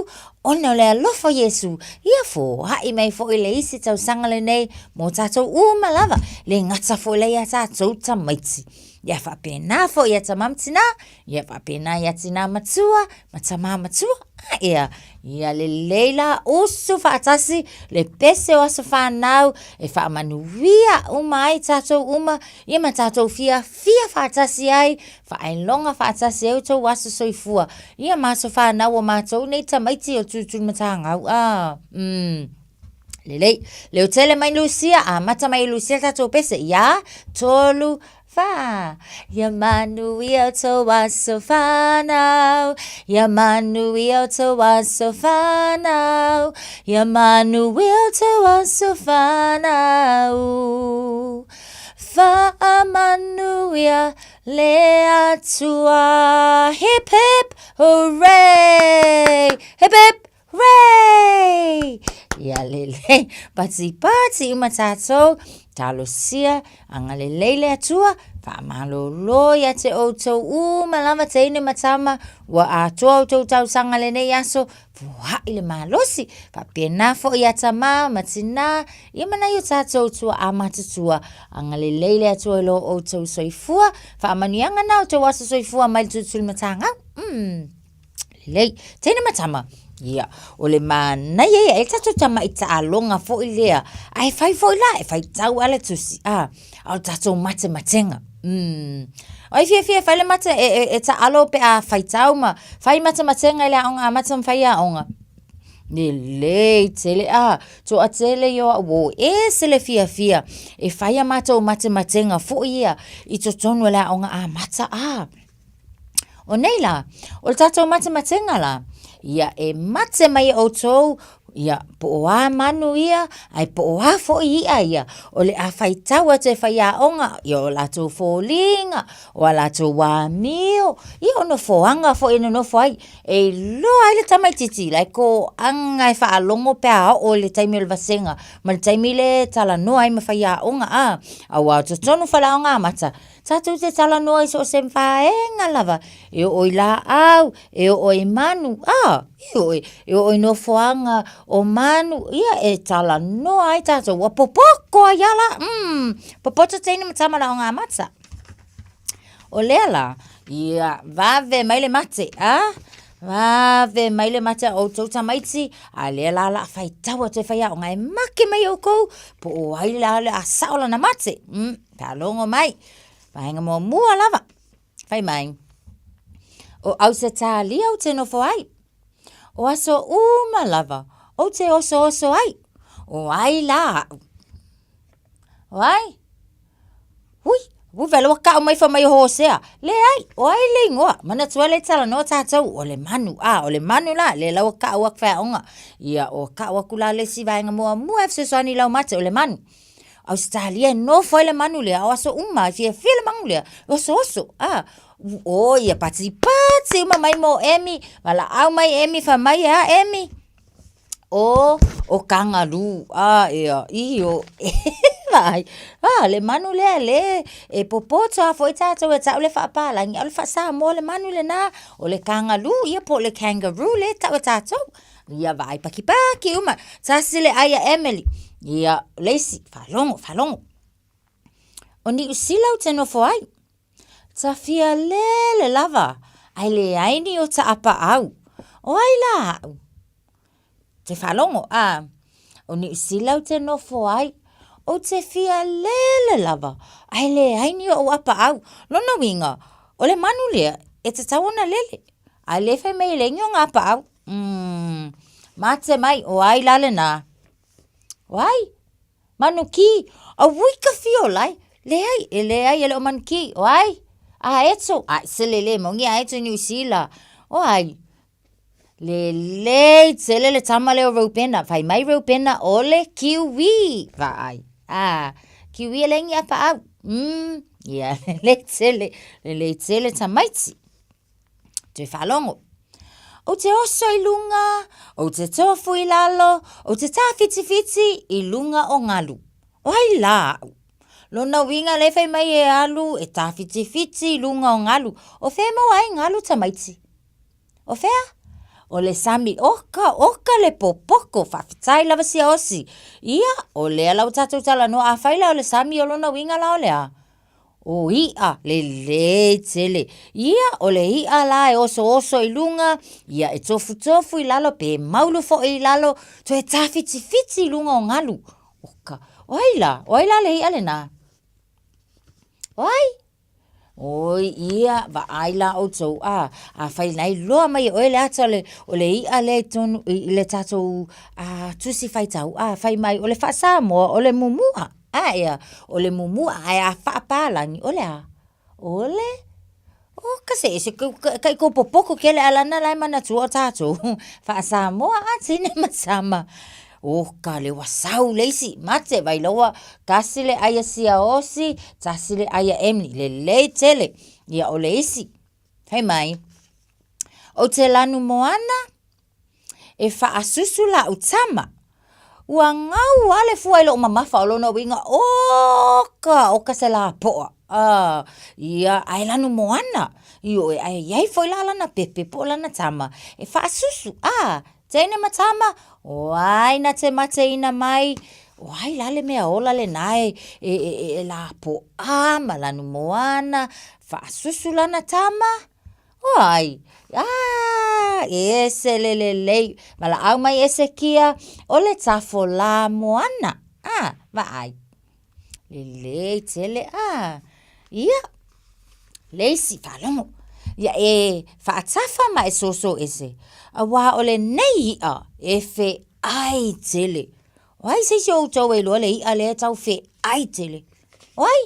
Ona o le alofa o Iesu, ia foai mai foi le isi tausaga lenei mo tātou uma lava, le gata foi la ia tātou tamaiti. Ia faapena foi ia tamā ma tinā, ia faapena ia tinā matua ma tamā matua, a ea, ia lelei la usu faatasi le pese o aso whanau e faamanuia uma ai tātou uma, ia ma tātou fiafia faatasi ai, Whaailoga faatasi ai outou aso soifua. Ia matou whanau o matou nei tamaiti o Tūtūmatangau. Ah, mm. Lelei. Leo tele mai Lucia, amata mai Lucia tatou pese. Ia, tolu, Fa, Ia manuia o tou aso fanau, Ia manuia o tou aso fanau, Ia manuia o tou aso fanau. Faamanuia le Atua. Hip hip hooray! Hip hip hooray! Ia lelei, patipati uma tātou, talosia, agalelei le Atua, faamalolo ia te outou uma lava teine ma tama, ua atoa outou tausaga lenei aso, foai le malosi, faapena foi ia tamā ma tinā, ia ma nai o tātou tua'a matutua, agalelei le Atua i lo outou soifua, faamanuiaga na o tou aso soifua mai le tulitulimatagau. Mm. Lelei. Teine ma tama, ia, o le manaia ia, e tatou tama'i taaloga foi lea, ae fai foi la, e faitau lava le tusi, a, a o le tatou matematega. Mm. O ai fiafia e fai le mate, e, e, e taalo pe a faitau ma fai matematega i le aoga amata ma fai aoga. Lelei tele, a, toatele ia o au ua o ese le fiafia e fai a matou matematega foi ia i totonu o le aoga amata, a. O nei la, o le tatou matematega la, ia e mate mai e outou, ia po o a manu ia, ae po o a foi i'a ia, o le a faitau atu e faiaoga, ia o latou foliga, o a latou amio, ia o nofoaga foi e nonofo ai, e iloa ai le tamaitiiti, la e toaga e faalogo pe a oo i le taimi o le vasega, ma le taimi lea e talanoa ai ma faiaoga, a, aua o totonu o faleaoga amata, Tatou te talanoa i so o se vaega lava, e oo i laau, e oo i manu, a, ioe, e oo i nofoaga o manu, ia e talanoa ai tatou, ua popoto ai lava la, mm, popoto teine ma tama la o ngā mata. O lea la, ia vave mai le mate, a, vave mai le mate a outou tamaiti, a lea la la faitau atu e faiaoga e make mai oukou, po o ai la le a sao lana mate, mm. Faalogo mai, vaega muamua lava, fai mai, o Ausetalia ou te nofo ai, o aso uma lava ou te osooso ai, o ai la a'u? O ai? Ui, ui vele ua ka'u mai fai mai o Hosea, leai, o ai le igoa, manatua lea e talanoa tatou, o le manu, a, o le manu la, lea la ua ka'u atu faiaoga, ia ua ka'u atu la le isi vaega muamua e fesoasoani i lau mate, o le manu. Ausetalia e nofo ai le manu lea, o aso uma, e fiafia le manu lea, e osooso, a, o ia patipati uma mai mo Emi, valaau mai Emi, fai mai e a Emi, o, o kangaroo, a, ia, io, vaai, a, le manu lea le, e popoto lava foi tatou e tau le faapalagi, a o le faa-Samoa le manu lena, o le kangaroo, ia po o le kangaroo lea e tau e tatou. Ia vaai pakipaki uma, tasi le ai a Emily. Ia, o le isi, faalogo, faalogo. O Niu Sila ou te nofo ai. Tafia lele lava, ae leai ni o ta apaau. O ai la a'u? Te faalogo, a. O Niu Sila ou te nofo ai. Ou te fia lele lava, ae leai ni o'u apaau. Lona uiga, o le manu lea, e tatau ona lele. Ae le fai mai e leai ni ona apaau. Umm, mate mai, o ai la lena? O ai? Manuki, aui ka fio lai. Leai, e leai e le o manuki, o ai? A eto, a se le le moni a eto i Niu Sila. O ai? Lelei tele le tama lea o Reubena, fai mai Reubena o le kiwi. Vaai, a, kiwi e leai ni apaau. Mm, ia, lelei tele, lelei tele tamaiti. Toe faalogo. Ou te oso i luga, ou te tofu i lalo, ou te tāwhitiwhiti i luga o ngalu. O ai la a'u? Lona uiga lea e fai mai e alu e tāwhitiwhiti i luga o ngalu. O fea e maua ai ngalu tamaiti? O fea? O le sami, oka, oka le popoko, faafetai lava siaosi. Ia, o lea la ua tatou talanoa, afai la o le sami o lona uiga la o le a? O i'a, lelei tele. Ia, o le i'a la e osooso i luga, ia e tofutofu i lalo pe maulu foi i lalo, toe tāwhitiwhiti i luga o ngalu. Oka, o ai la? O ai la le i'a lenā? O ai? Oi, ia, vaai la outou, a, afai na iloa mai e oe le ata o le, o le i'a lea i tonu, i, i le tatou a, tusi faitau, a, fai mai, o le faa-Samoa, o le mumu'a. A ea, o le mumua, ae a faapālagi, o le a? O le, o ka se ese ka i kou popoto kele alana la e manatua o tātou. Faa-Samoa a tine ma tama. O ka le ua sau le isi, mate vai laua, kasi le aia sia osi, tasi le aia Emily, lelei tele. Ia o le isi, fai mai, ou te lanu moana, E faasusu la'u tama. Ua gau a le fua i lo'u mamafa o lona uiga, oka, oka se lapo'a. Ah, ia, ae lanu moana. Ioe, ae iai foi la lana pepe po o lana tama e faasusu. Ah, teine ma tama, o ai na te mateina mai, o ai la le mea ola lena e, e, e, e lapo'a ma lanu moana, faasusu lana tama. O ai? Ah, e ese le lelei. Valaau mai Esekia, o le tafo la moana. Ah, vaai. Lelei tele, ah. Ia, le isi faalogo. Ia e faatafa ma e soso ese. Auā o lenei i'a e fe'ai tele. O ai se isi o outou e iloa le i'a lea e tau fe'ai tele? O ai?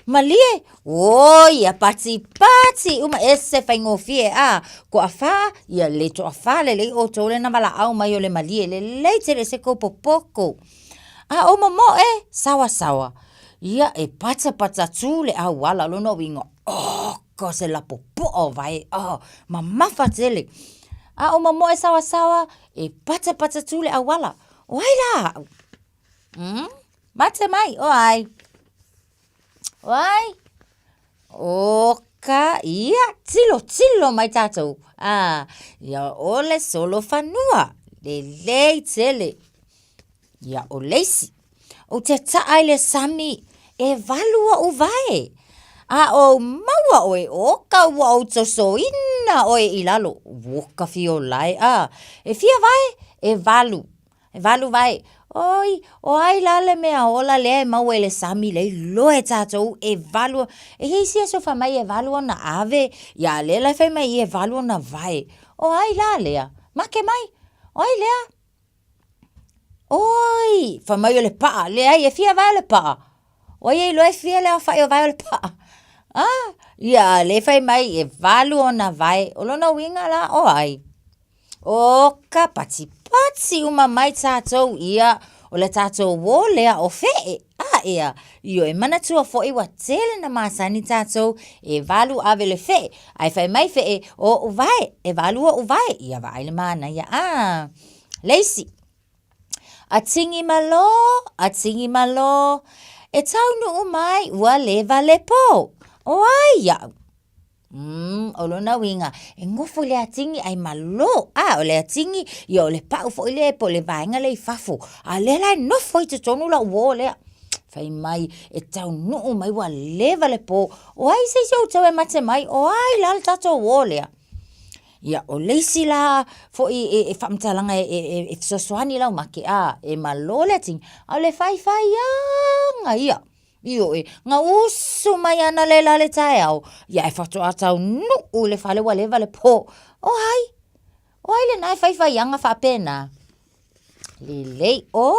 Malie, oi ia patipati uma ese faigofie a toafā, ia le toafā lelei outou lena valaau mai o le malie lelei tele ese kou popoko. A o momoe, sawasawa, ia e patapata tū le auala lona uiga, oka se lapopoa o vae, oh, mamafa tele. A o momoe sawasawa, e patapata tū le auala, o ai la a'u? Mm? Mate mai, o ai? O ai? O ka ia, tilo, tilo mai tātou. Ah, ia o le solo whanua, le lei tele. Ia o leisi. O te taa i le sami, e walu o uwae. A o maua oe, o ka ua o tosoina oe i lalo. O ka fio lae, a. E fia wae, e walu. E walu wae, oi, o ai la le mea ola lea e maua i le sami le iloa e tātou e walu, e i ai isi aso fai mai e walu ona ave, ia a lea la e fai mai i e walu ona wae. O ai la lea? Make mai, o ai lea? Oi, fai mai o le pa'a, leai, e fia wae o le pa'a? O ai e iloa e fia le aofa'i o wae o le pa'a? Ah, ia a lea e fai mai e walu ona wae, o lona uiga la o ai? O ka patipati uma mai tātou ia, o le tātou wō lea o fe'e, a ea, ioe manatua fo'i ua tele na masani tātou e walu ave le fe'e, ae fai mai fe'e, o'u vae, e walu o'u vae, ia vaai le manaia, a, le isi, a tigi malō, a tigi malō, e taunu'u mai ua leva le pō, o ai iaʻu? Mm, o lona uiga, e nofo i le atigi ae malo. A, o le atigi, ia o le pau foi lea po o le vaega lea i fafo. A lea la e nofo i totonu lau uō lea. Fai mai, e taunuu mai ua leva le pō. O ai se isi o outou e mate mai, o ai la le tatou uō lea? Ia, o le isi la foi e, e faamatalaga e, e, e, e fesoasoani lau make, a, e malo le atigi, a o le faifaiaga ia. Ioe, na usu mai ana le la le taeao, ia e faatoa taunuu i le fale ua leva le pō. O ai? O ai lena e faifaiaga faapena? Lelei, o,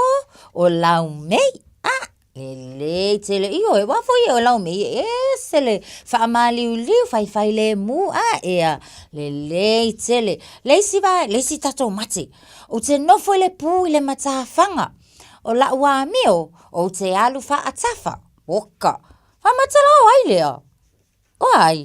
o Laumei. Ah, lelei tele. Ioe, ua foi e o Laumei e ese le faamaliuliu faifai lemu. Ah, ea, lelei tele. Le isi va, le isi tatou mate. Ou te nofo i le pū i le matafaga. O la'u amio, ou te alu faatafa. Oka! Faamatala o ai lea? O ai?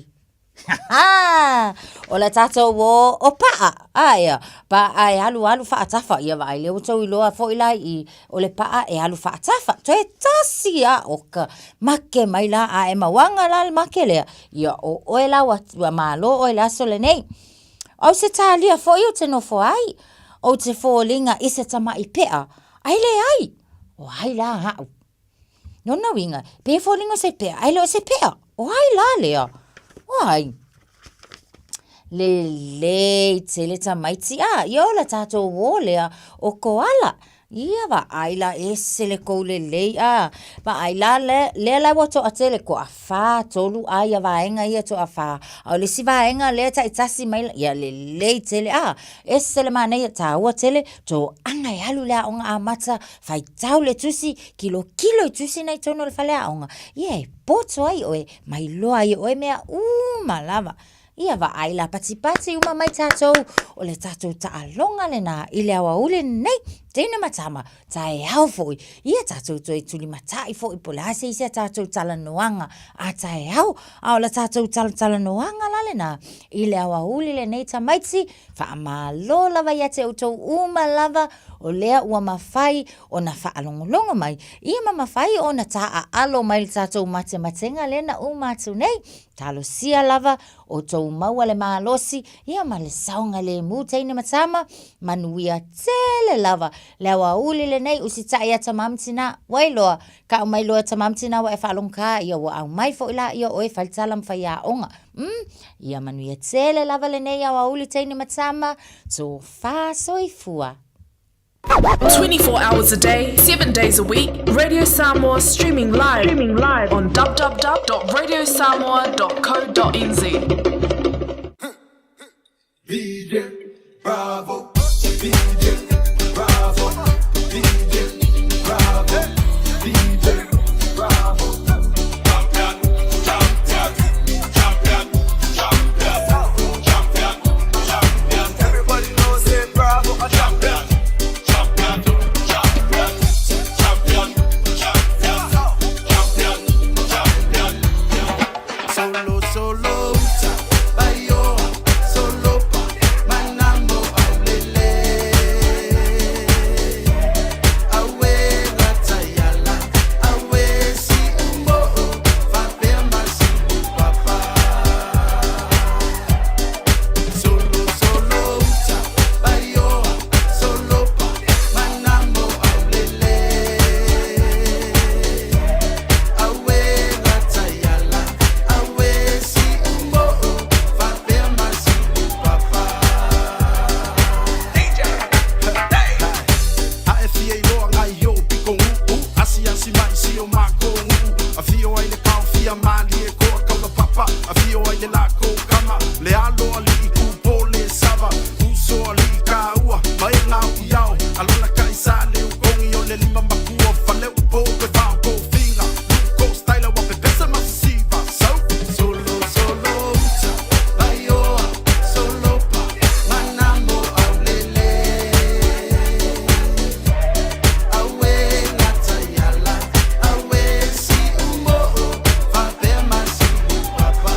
Ha! O le tatou o, o pa'a. A ea, pa'a e alu alu faatafa. Ia vaai lea ua tou iloa foi la i, o le pa'a e alu faatafa. Toe tasi a, oka, make mai la, a e mauaga la le make lea, ia o oe la ua, ua malo oe i le aso lenei. Au se tālia foi ou te nofo ai, ou te foliga i se tamaʻi peʻa, ae leai, o ai la aʻu? Lona uiga, pe foliga o se peʻa, ae le o se peʻa, o ai la lea? O ai? Lelei tele tamaiti, a, ia ola tātou ō lea o koala. Ia vaai la ese le kou lelei a vaai la le, lea la ua toatele toafa tolu a ia vaega ia toafa a o le isi vaega lea taitasi mai la ia lelei tele a ese le manaia taua tele toaga e alu i le aoga amata faitau le tusi kilokilo i tusi na i totonu o le faleaoga ia e poto ai oe ma iloa ai e oe mea uma lava. Ia vaai la patipati uma mai tatou, o le tatou taaloga lena i le aoauli lenei, teine ma tama, taeao foi, ia tatou toe tulimatai foi po o le a se isi a tatou talanoaga a taeao. A o le tatou talatalanoaga la lena i le aoauli lenei tamaiti, faamalo lava ia te outou uma lava o lea ua mafai ona faalogologo mai, ia ma mafai ona taaalo mai i le tatou matematega lea na uma atu nei. Talosia lava outou maua le malosi ia ma le saogalemu teine ma tama, manuia tele lava le aoauli lenei usitai ia tama ma tina, ua iloa, kau mai loa e tama ma tina ua e faalogogata ia ua aumai foi laia o oe e fai le tala ma faiaoga. Umm, ia manuia tele lava lenei aoauli teine ma tama, tofa soifua. 24 hours a day, 7 days a week, Radio Samoa streaming live, streaming live on www.radiosamoa.co.nz. DJ Bravo, DJ Bravo, DJ Bravo, DJ Bravo. Champion, champion, champion, champion, champion, champion. Everybody knows it, Bravo, a champion, champion, champion, champion, champion, champion, champion. Solo, solo, uta, bayoa, solo pa, manambo, aulele. Awe, latayala, awe, si umbo, fapea masi, papa. Solo, solo, uta, bayoa, solo pa, manambo, aulele. Awe, latayala, awe, si umbo, fapea masi, papa. A e fia iloa ngai i o'u piko gu'u Asiasi mai si o makou nuu Afio ai le kaofia malie koa kaulapapa Afio ai le lakou kama Le alo alii kupo le sava Uso alii kaua Ma e gau i ao Alona kai sa le ukogi o le lima makua Faleupo pe vao kofiga Luko styla wa pepesa masisiva So Solo solo uta Vaioa solo pa Manambo aulele Awe latayala Awe si umo'o Fapea masi papa.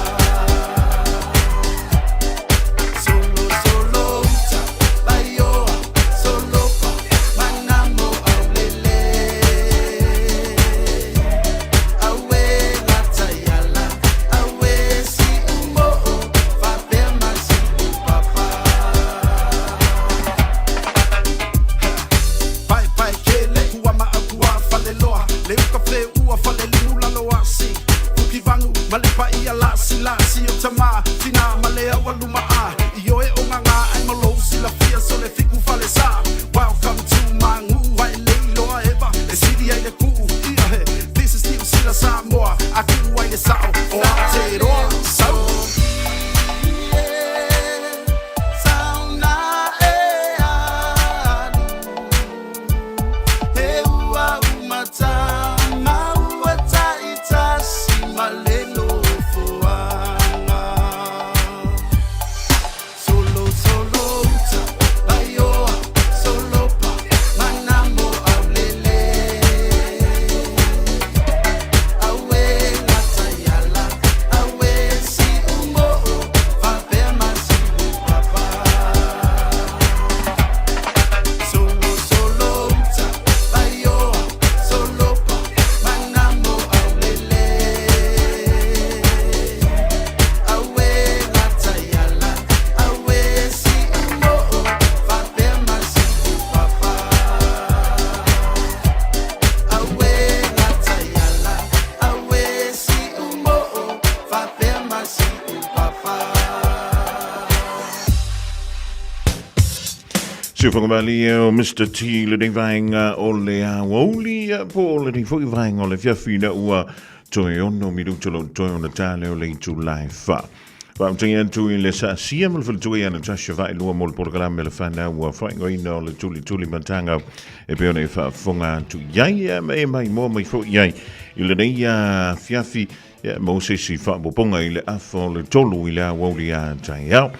Siufagamali o Mr. T lenei vaega o le aoauli po o lenei foi vaega o le afiafi ina ua toe 6 minuta o lo o totoe ona ta lea o le itula e 4. Faafetai atu i le saasia ma le faletua ia Natasha Vaaelua mo le polokalame a le fanau ua faaigoaina o le Tulituli Mataga e pei ona e faafofoga atu i ai ma e maimoa mai foi i ai i lenei afiafi mo se isi faaopoopoga i le afa o le 3 i le aoauli a taeao.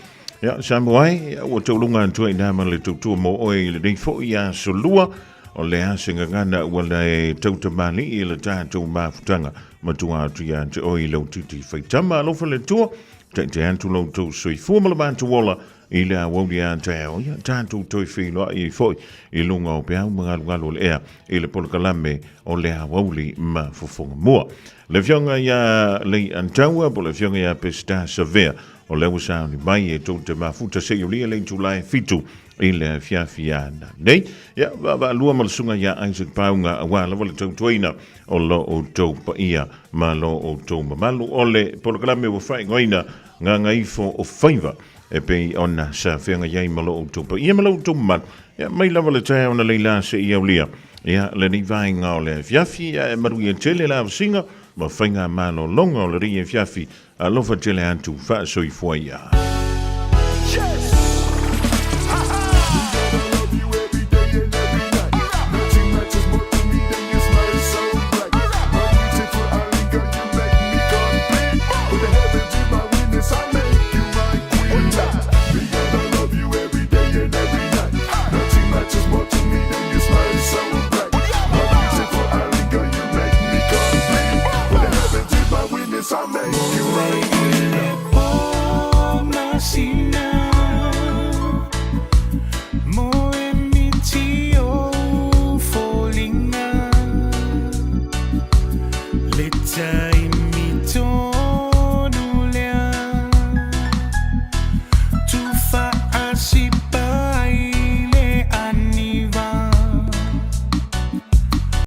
Ia, Samoa e, ua tauluga atu ai i ina ma le tautua mo oe i lenei foi aso lua, o le a se gagana ua le tautamalii i le tatou mafutaga matua atu ia te oe i lau titi faitama. Alofa le Atua, taitai atu lo outou soifua ma le matou ola i le aoauli a taeao. Ia, tatou toe feiloai ai foi i luga o peau ma galugalu o le ea i le polokalame o le aoauli ma fofoga mua. Le afioga ia Leiataua po o le afioga ia Peseta Savea, O lea ua sauni mai e tou te mafuta se i ulia le itula e 7 i le afiafi ananei. Ia, vaavaalua ma le susuga ia Isaac Pauga aua lava le tautuaina o lo outou paia ma lo outou mamalu. O le polokalame ua faaigoaina Gagaifo o Faiva e pei ona sa feagai ai ma lo outou paia ma lo outou mamalu. Ia, mai lava le taeao na leila seia aulia. Ia, lenei vaega o le afiafi, ia e manuia tele le avasiga ma faiga malologa o lenei afiafi. Alofa tele atu, faasoifua ia.